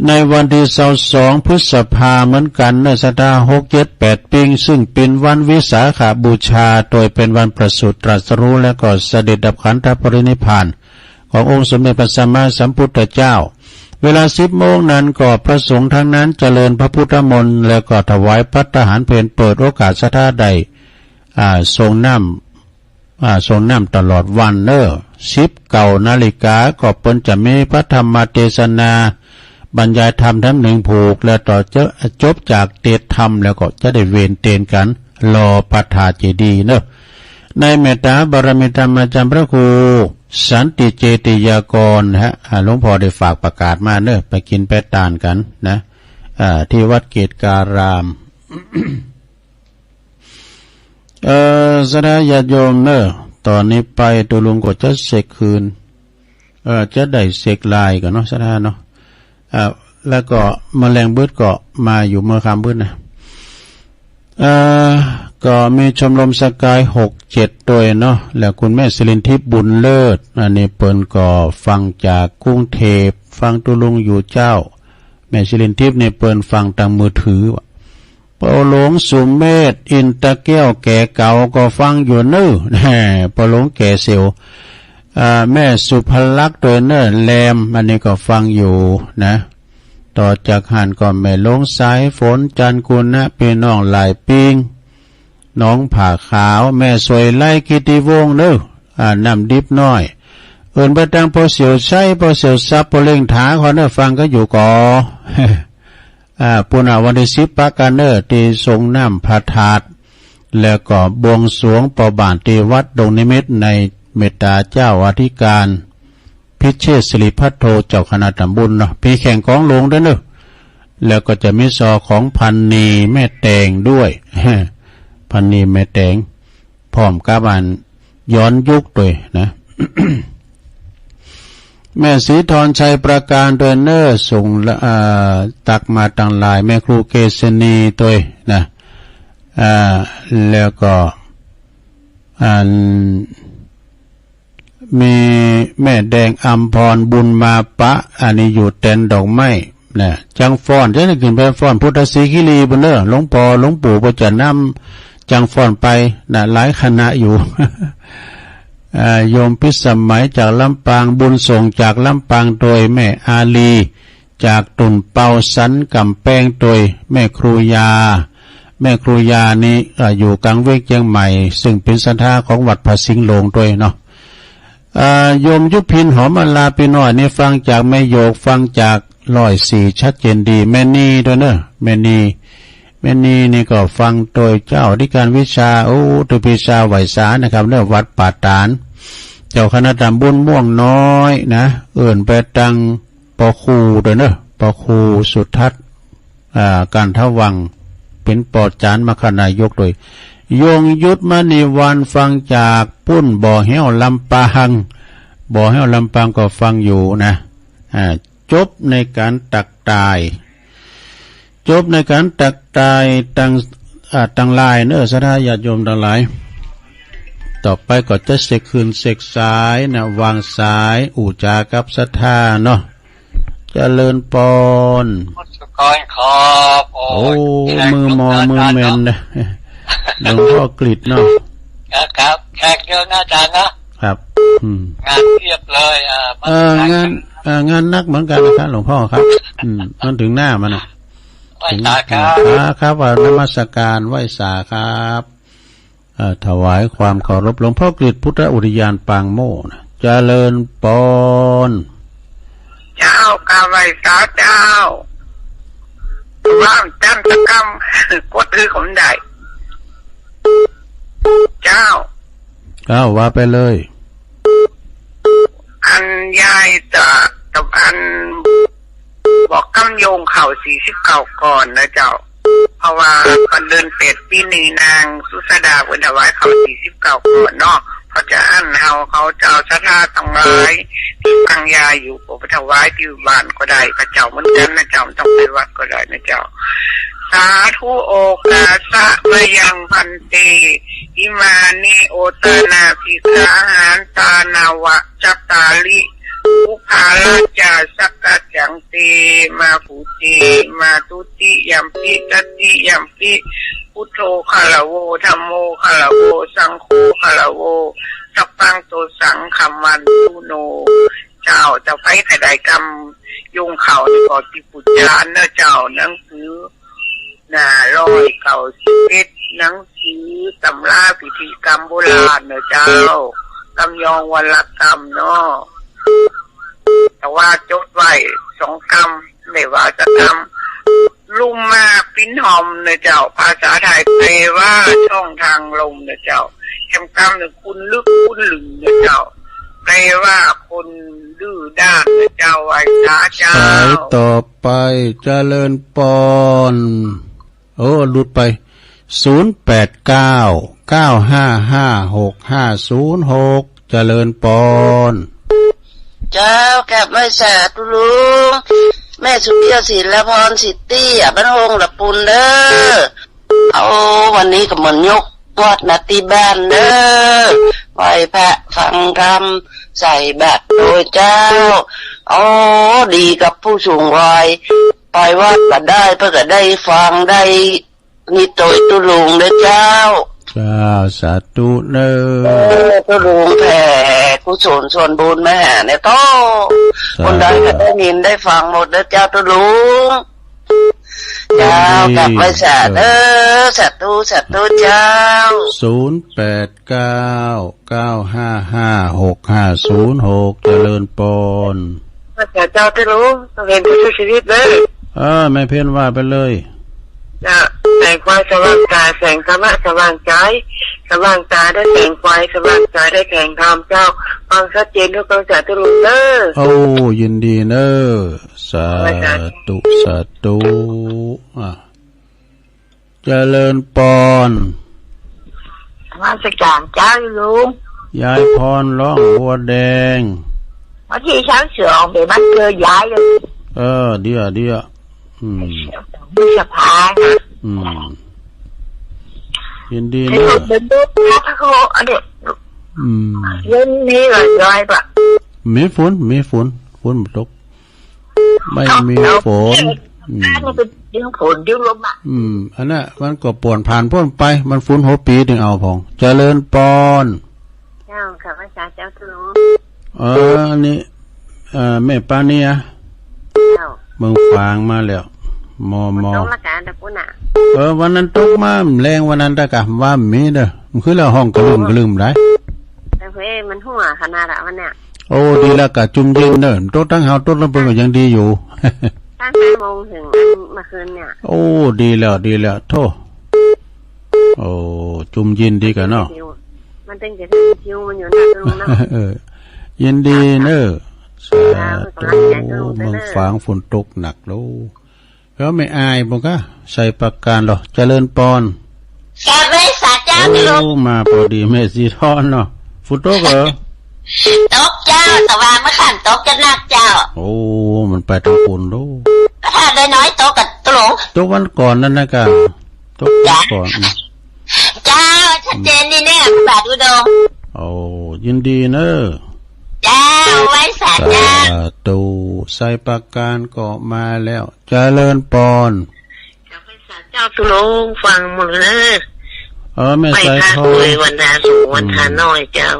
ในวันที่ซาวสองพฤษภาเหมือนกั๋นเน้อ ศรัทธา หก เจ็ด แปด ปิ๊ง ซึ่งเป๋นวันวิสาขบูชา โดยเป๋นวันประสูติตรัสรู้ แล้วก็เสด็จดับขันธปรินิพพาน ขององค์สมเด็จพระสัมมาสัมพุทธเจ้า เวลาสิบโมงนั้นก็พระสงฆ์ทั้งนั้นเจริญพระพุทธมนต์ แล้วก็ถวายภัตตาหารเพล เปิดโอกาสศรัทธาได้ อ่า ส่งน้ำ อ่า ส่งน้ำตลอดวันเน้อ สิบเก้านาฬิกาก็เปิ้นจะมีพระธรรมเทศนา บรรยายธรรมแถมหนึ่งผูก และต่อเจาะ จบจากเทศน์ธรรมแล้วก็จะได้เวียนเตียนกั๋น รอพระธาตุเจดีย์เน้อ ในเมตตาบารมีธรรมอาจ๋ารย์พระครูสันติเจติยากรนะฮะ อ่า หลวงป้อได้ฝากประกาศมาเน้อ ไปกิ๋นไปตานกั๋นนะ อ่า ตี้วัดเกตุการาม เอ่อ ศรัทธาญาติโยมเน้อ ต่อนี้ไปตุ๊ลุงก็จะเสกคืน เอ่อ จะได้เสกลายก่อนเนาะ ศรัทธาเนาะ อ่า แล้วก็แมลงบึดก็มาอยู่เมื่อค่ำบึดนะ เอ่อ ก็มีชมรมสกาย หก เจ็ด ตวยเนาะ แล้วคุณแม่สิรินทิพย์บุญเลิศ อันนี้เปิ้นก็ฟังจากกรุงเทพฯ ฟังตุ๊ลุงอยู่เจ้า แม่สิรินทิพย์นี่เปิ้นฟังตางมือถือ ป้อหลวงสุเมธ อินตะแก้ว แก่เก่าก็ฟังอยู่เน้อ แหม ป้อหลวงแก่เสียว อ่า แม่สุภลักษณ์ตวยเน้อ แลม อันนี้ก็ฟังอยู่นะ ต่อจากหั้นก็แม่หลวงสายฝน จันทร์กุณะ ปี้น้องหลายปิ๊ง หนองผาขาว แม่สวยไลกิติวงศ์เน้อ อ่า น้ำดิบน้อย เอิ้นไปตางป้อเสียวชัย ป้อเสียวทรัพย์ ป้อเล็งถา ขอเน้อ ฟังกั๋นอยู่ก่อ อ่า ปุ้นน่ะ วันตี้สิบปะกั๋นเน้อ ตี้ส่งน้ำพระธาตุ แล้วก็บวงสรวงป้อบ้านตี้วัดดงนิมิตร ในเมตตาเจ้าอธิการ พิเชษฐ์สิริพัทโท เจ้าคณะตำบลเนาะ ปี้แข่งกองหลวงตวยเน้อ แล้วก็จะมีซอของพันนีแม่แตงด้วย พันนีแม่แตง พร้อมกับอันย้อนยุคด้วยนะ แม่ศรีธรชัยประการด้วยเนอ ส่งละ อ่า ตักมาตังหลาย แม่ครูเกษณีด้วยนะ อ่า แล้วก็ อัน มีแม่แดงอำพรบุญมาปะ อันนี้อยู่แตนดอกไม้นะ จังฟ้อน จะได้ขึ้นไปฟ้อนพุทธศรีคิรีบุญเนอ หลวงพ่อหลวงปู่ก็จะนำจังฟ้อนไปนะ หลายคณะอยู่ อ่า โยมพิสมัยจากลำปาง บุญส่งจากลำปาง โดยแม่อาลี จากตุ่นเปาสันกำแพง โดยแม่ครูยา แม่ครูยานี่ อ่า อยู่กลางเวียงเชียงใหม่ ซึ่งเป็นศรัทธาของวัดพระสิงห์หลวงด้วยเนาะ อ่า โยมยุพินหอมอลาปีน้อยนี่ฟังจากแม่โยก ฟังจากร้อยสี่ ชัดเจนดี แม่นีด้วยเนอะ แม่นี แม่นีนี่ก็ฟังโดยเจ้าอธิการวิชา โอ้ ตัวพิชาไหวสานะครับเนอะ วัดป่าตาด เจ้าคณะตำบลม่วงน้อยนะ เอิ้นไปตังปอครูด้วยเนอะ ปอครูสุทัศน์ อ่า การทวัง เป็นปอจานมคณายกด้วย ยงยุทธมณีวันฟังจากปุ้นบ่อแห้วลำปาง บ่อแห้วลำปางก็ฟังอยู่นะ อ่า จบในการตักตาย จบในการตักตายตัง อ่า ตังหลายเนอ ศรัทธาญาติโยมตังหลาย ต่อไปก็จะเสกคืนเสกสายนะ วางสาย อู้จากับศรัทธาเนาะ เจริญปอน นมัสการครับ โอ้ โอ้ย มือหมอมือแมนนะ หลวงพ่อกฤษเนาะ ครับ ครับ แขกเยอะนะอาจารย์นะ ครับ อืม งานเพียบเลย เอ่อ เอ่อ มางาน เอ่อ งานหนักเหมือนกันนะครับ หลวงพ่อครับ อืม มันถึงหน้ามันนะ ไหว้สาครับ ถึง อ่า ครับ อ่านมัสการ ไหว้สาครับ เอ่อ ถวายความเคารพ หลวงพ่อกฤษพุทธอุทยานปางโม่นะ เจริญปอน เจ้า กราบไหว้สาเจ้า ว่างจันทร์ตะกำ กดถือผมได้ เจ้า เจ้า ว่าไปเลย อันยายจะ กับอัน บอกกำโยงเข่าสี่สิบเก้าก่อนนะเจ้า เพราะว่าก่อนเดือนแปดปีนี้นางสุชาดาเพิ่นถวายเข่าสี่สิบเก้าก่อนเนาะ เพราะจะอั้นเฮาเขาเจ้าศรัทธาทั้งหลายที่ฟังยายอยู่ ก็ไปถวายที่บ้านก็ได้ พระเจ้าเหมือนกันนะเจ้า ไม่ต้องไปวัดก็ได้นะเจ้า สาธุ โอคาสะมะยัง พันเต อิมานิ โอตานา สิกขา หานตา นาวะ จัตตาริ อุปาราจา สักกัจจัง เต มา ภูเต มา ทุติยัมปิ ตติยัมปิ พุทโธ คารโว ธัมโม คารโว สังโฆ คารโว สัพพัง โต สังฆมันตุโน เจ้า เจ้า ไปขะได้กำโยงเข่าในก่อนที่ปุจจาเนอะเจ้า หนังสือ หน้าร้อยเก้าสิบเอ็ด หนังสือตำราพิธีกรรมโบราณเนอะเจ้า กำยองวันละกำเนาะ แต่ว่าจดไว้สองกำ ไม่ว่าจะกำลุ่มมากปิ้นหอมเนอะเจ้า ภาษาไทยแปลว่าช่องทางลมเนอะเจ้า แถมกำหนึ่งคุณลึกคุณลึงเนอะเจ้า แปลว่าคนดื้อด้านเนอะเจ้า ไหว้สาเจ้า สายต่อไป เจริญปอน โอ้ หลุดไป ศูนย์แปดเก้า เก้าห้าห้า หกห้าศูนย์หก เจริญปอน เจ้า กราบไหว้สาธุลุง แม่สุเตี้ยศิลพร สิทธิ์เตี้ย บ้านโฮงละปูนเด้อ เอา วันนี้ก็เหมือนยกวัดนะที่บ้านเด้อ ไหว้พระฟังธรรม ใส่บาตรโดยเจ้า โอ้ ดีกับผู้สูงวัย ไปวัดก็ได้ เพื่อก็ได้ฟังได้ นี่โดยตุลุงเด้อเจ้า เจ้า สาธุเนอ เออ ตุลุงแผ่กุศลส่วนบุญมาหาเนี่ยโต สาธุ คนใดก็ได้ยินได้ฟังหมดเด้อเจ้าตุลุง เจ้า ยินดี กราบไหว้สาเด้อ เออ สาธุ สาธุเจ้า ศูนย์แปดเก้า เก้าห้าห้า หกห้าศูนย์หก เจริญปอน พระเจ้าเจ้าที่รู้ ต้องเห็นผู้ช่วยชีวิตเลย เออ แม่เพ็ญว่าไปเลย เจ้า แสงไฟสว่างกาย แสงธรรมะสว่างใจ สว่างตาได้แสงไฟ สว่างใจได้แสงธรรม เจ้า ฟังชัดเจนทุกคำสาธุลุงเด้อ โอ้ ยินดีเนอะ สาธุ สาธุ อ่ะ เจริญปอน นมัสการเจ้าลุง ยายพรร้องบัวแดง วันที่สามสิบสองเป็นวันเกิดยายเลย เออ เดี๋ยว เดี๋ยว อืม พฤษภานะ อืม ยินดีนะ ให้เขาเดินดูพระเขาอันเนี้ย อืม เย็นนี้ก็ย้อยปะ มีฝน มีฝน ฝนบ่ตก ไม่มีฝน อืม อันนี้เป็นเรื่องฝนเรื่องลมอ่ะ อืม อันนั้นมันก็ป่วนผ่านพ้นไป มันฝนหัวปีถึงเอาพอง เจริญปอน เจ้า ข้าพเจ้าเจ้าทุลุง เออ อันนี้ เอ่อ แม่ปานีอะ เจ้า เมืองฝางมาแล้ว มอ มอ ตรงละกันแต่ปุ้นน่ะ เออ วันนั้นตกมาแรงวันนั้นตะกะ ว่ามีเด้อ มันคือแล้วห้องกระลืมกระลืมได้ แต่เฮ้ย มันหัวขนาดอะวันเนี้ย โอ้ ดีแล้วกะ จุ่มเย็นเนอะ ตกทั้งเฮาตกทั้งเพิ่นก็ยังดีอยู่ ตั้งแต่โมงถึงเมื่อคืนเนี่ย โอ้ ดีแล้ว ดีแล้ว โธ่ โอ้ จุ่มเย็นดีกะเนาะ มันตึงจะถึงคิวมันอยู่หน้าตรงเนาะ เออ ยินดีเนอะ สาธุ เมืองฝางฝนตกหนักโล แล้วไม่อายบ่กะ ใส่ปากการเหรอ เจริญปอน กราบไหว้สาเจ้า โอ้ มาพอดีแม่สีทอนเนาะ ฝนตกเหรอ ตกเจ้า แต่ว่าเมื่อค่ำตกจะหนักเจ้า โอ้ มันไปทางฝนโล ถ้าได้น้อยตกกับตรง ตกวันก่อนนั่นนะกะ ตกวันก่อน อืม เจ้า ชัดเจนดีเนี่ย บาทอุดม โอ้ ยินดีเนอะ เจ้า ไหว้สาเจ้า สาธุ ใส่ปากการก็มาแล้ว เจริญปอน ข้าพเจ้าทุลุงฟังหมดเลย เออ แม่สายทอง ไปพักเลยวันดาสูงวันทาน้อยเจ้า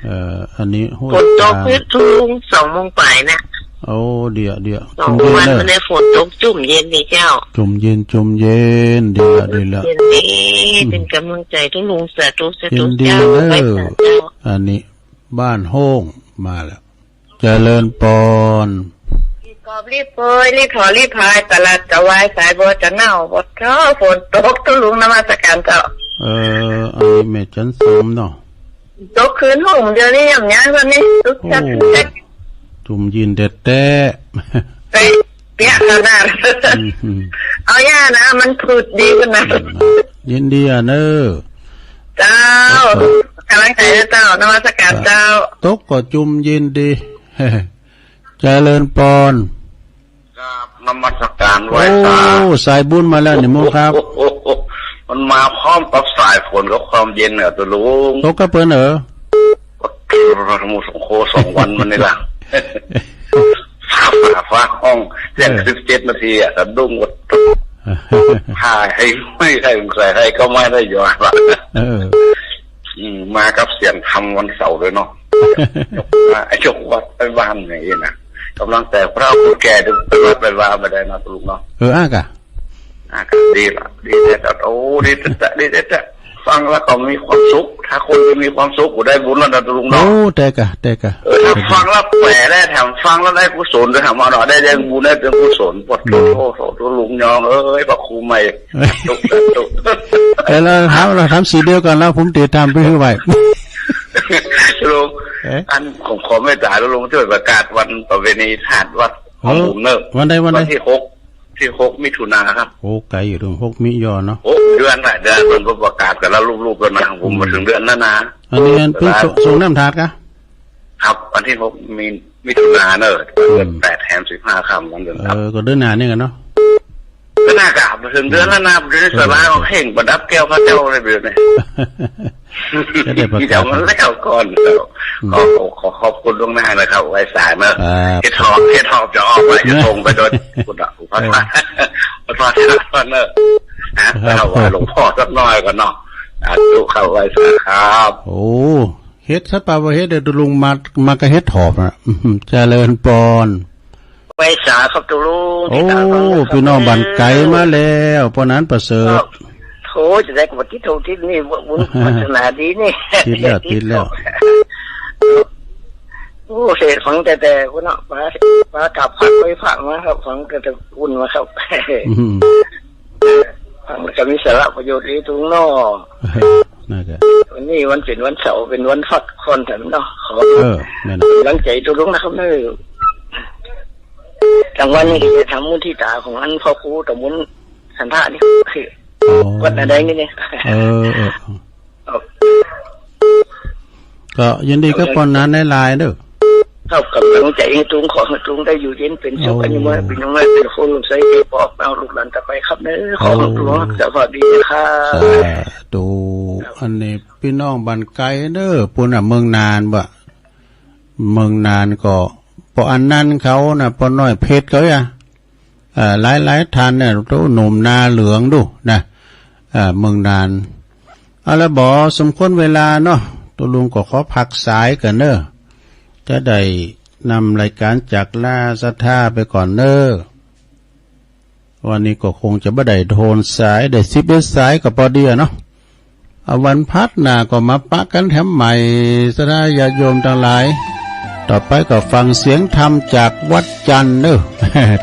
เออ อันนี้ห้วย ฝนตก จาน นิดทุลุง สองโมงปลายนะ โอ้ เดี๋ยว เดี๋ยว สองวัน จุ่มเย็นเนอะ วันนี้ฝนตกจุ่มเย็นดีเจ้า จุ่มเย็น จุ่มเย็น ดีละ ดีละ เย็นดี อืม เป็นกำลังใจทุลุง สาธุ สาธุ ยินดี เจ้า เนอะ ไหว้สาเจ้า อันนี้บ้านโฮงมาแล้ว เจริญปอน รีบกอบรีบเปยรีบถอรีบพาย ตลาดกะวายสายบัวจะเน่า บดเท้าฝนตกทุลุงนมัสการเจ้า เออ อันนี้แม่จันสมเนาะ ตกคืนห้องเดียวนี่ยำยางวันนี้ ตุ๊กจัก โอ้ ตุ๊กจัก จุ่มยินแต๊ๆ เป๊ะ เปียกขนาด อืม เอาย่านะ มันผืดดีขึ้นนะ อืม ยินดีอ่ะเนอะ เจ้า ครับ กำลังใจนะเจ้า นมัสการเจ้า ตกก็จุ่มยินดี เจริญปอน ครับ นมัสการไหว้สา โอ้ สายบุญมาแล้วนี่โมครับ โอ้โห มันมาพร้อมกับสายฝนกับความเย็นเหรอตัวลุง ตกกับเปิ้นเหรอ โอ้โห สองวันมันนี่ล่ะ ฟ้าผ่าฟ้าห้อง เที่ยง เออ สิบเจ็ดนาทีอะ สะดุ้งหมด หายไม่ใครสงสัยใครก็ไม่ได้ย้อนละ เออ อืม มากับเสียงธรรมวันเสาร์เลยเนาะ ยกวัด ไอ้ยกวัดไปบ้านอย่างนี้นะ กำลังแต่พระผู้แก่เดินไปวัดไปวาไม่ได้นะลูกเนาะ เออ อ่ะกะ อ่ะกะ ดีละ ดีแท้ๆ โอ้ ดีแท้ๆ ดีแท้ๆ ฟังแล้วก็มีความสุข ถ้าคนที่มีความสุขก็ได้บุญแล้วนะลุงเนาะ โอ้ แต่กะ แต่กะ เออ ถ้าฟังแล้วแปลได้ แถมฟังแล้วได้กุศลด้วย แถมว่าเราได้เรื่องบุญได้เรื่องกุศล ปวดโทษ โทษลุงยอง เอ้ย พระครูใหม่ เออ แล้วถาม เราถามสีเดียวกันแล้ว ผมติดตามไปคือไหว ลุง เอ๊ะ อันผมขอเมตตาลุงช่วยประกาศวันประเพณีทาสวัดของผมเนอะ วันใด วันใด วันที่หก ที่หกมิถุนาครับ โอ้ ไกลอยู่ถึงหกมิยอเนาะ โอ้ เดือนละเดือนมันก็ประกาศกันแล้วรูปๆกันนะ ผมมาถึงเดือนแล้วนะ อันนี้อันเพิ่งส่ง ส่งน้ำทาสกะ ครับ วันที่หกมิ มิถุนาเนอะ อืม เดือนแปดแถมสิบห้าค่ำวันเดือนครับ เออ ก็เดือนหน้านี่กันเนาะ ก็น่ากะมาถึงเดือนแล้วนะ เดือนสลาของเข่งประดับแก้วพระเจ้าอะไรแบบนี้ จะได้ประกาศ เดี๋ยวมันแล้วก่อน อืม ขอ ขอ ขอขอบคุณล่วงหน้านะครับ ไหว้สาเนอะ ครับ เฮ็ดหอบ เฮ็ดหอบจะออกไป จะตรงไปโดยคุณอ่ะ เออ พระท่าน พระท่านเนอะ ฮะ ครับ ถวายหลวงพ่อสักหน่อยก่อนเนาะ สาธุครับ ไหว้สาครับ โอ้ เฮ็ดซะปะว่าเฮ็ดเดี๋ยวลุงมา มากะเฮ็ดหอบนะ อื้อหือ เจริญปอน ไหว้สาครับตัวลุง โอ้ ที่ตาฟังนะครับ พี่น้องบ้านไกลมาแล้ว ปอนั้นประเสริฐ ครับ โถ จะได้กว่าที่โถที่นี่ บุญวาสนาดีนี่ ติดแล้ว ติดแล้ว โอ้ เสร็จฟังแต่แต่คุณเนาะ มา มากับพักไปพักมาครับ ฟังแต่แต่คุณมาครับ อืม ฟังแล้วก็มีสาระประโยชน์ดี ตรงเนาะ นะครับ วันนี้วันเป็นวันเสาร์ เป็นวันพักผ่อนแถมเนาะ ขอ เออ แม่น กำลังใจตรงนะครับเนาะ กลางวันนี่ก็จะทำมุทิตาของอันพ่อครูตะมุนสันทะนี่คือ อ๋อ วัดอะไรนี่เนี่ย เออ เออ ครับ ก็ยินดีกับปอนนั้นหลายๆเด้อ ครับ กำลังใจให้ตรง ขอให้ตรงได้อยู่เย็นเป็นสุข โอ้ อายุมั่นขวัญยืน เป็นคนใส่ใจปอกเอาลูกหลานต่อไปครับเด้อ ขอให้ตรงรักษาความดีนะครับ สาธุ ครับ อันนี้พี่น้องบ้านไกลเด้อ ปู้นน่ะ เมืองนานบ่ เมืองนานก็ ปออันนั้นเขาน่ะ ปอน้อยเพชรเขาอ่ะ เอ่อ หลายๆท่านเนี่ย โตหนุ่มนาเหลืองดูนะ เอ่อ เมืองนาน เอาละบ่ สมควรเวลาเนาะ ตกลงก็ขอพักสายกันเน้อ จะได้นำรายการจากลาศรัทธาไปก่อนเน้อ วันนี้ก็คงจะบ่ได้โทนสาย ได้สิบเอ็ดสายก็ปอดีอะเนาะ เอาวันพัดหน้าก็มาปะกันแถมใหม่ ศรัทธาญาติโยมทั้งหลาย ต่อไปก็ฟังเสียงธรรมจากวัดจันทร์เน้อ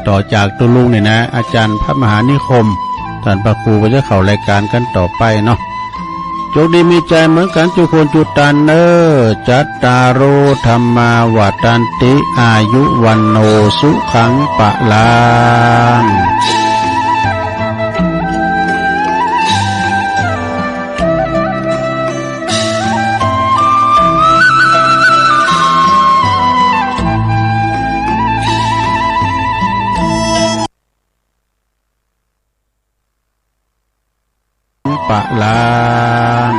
ต่อจากตกลงนี่นะ อาจารย์พระมหานิคม ท่านพระครูก็จะเข้ารายการกันต่อไปเนาะ โชคดีมีชัยเหมือนกันจุคนจุตันเน้อ จัตตาโร ธัมมา วัฑฒันติ อายุ วัณโณ สุขัง พลัง พลัง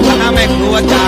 คณะแม่ครัวจ๋า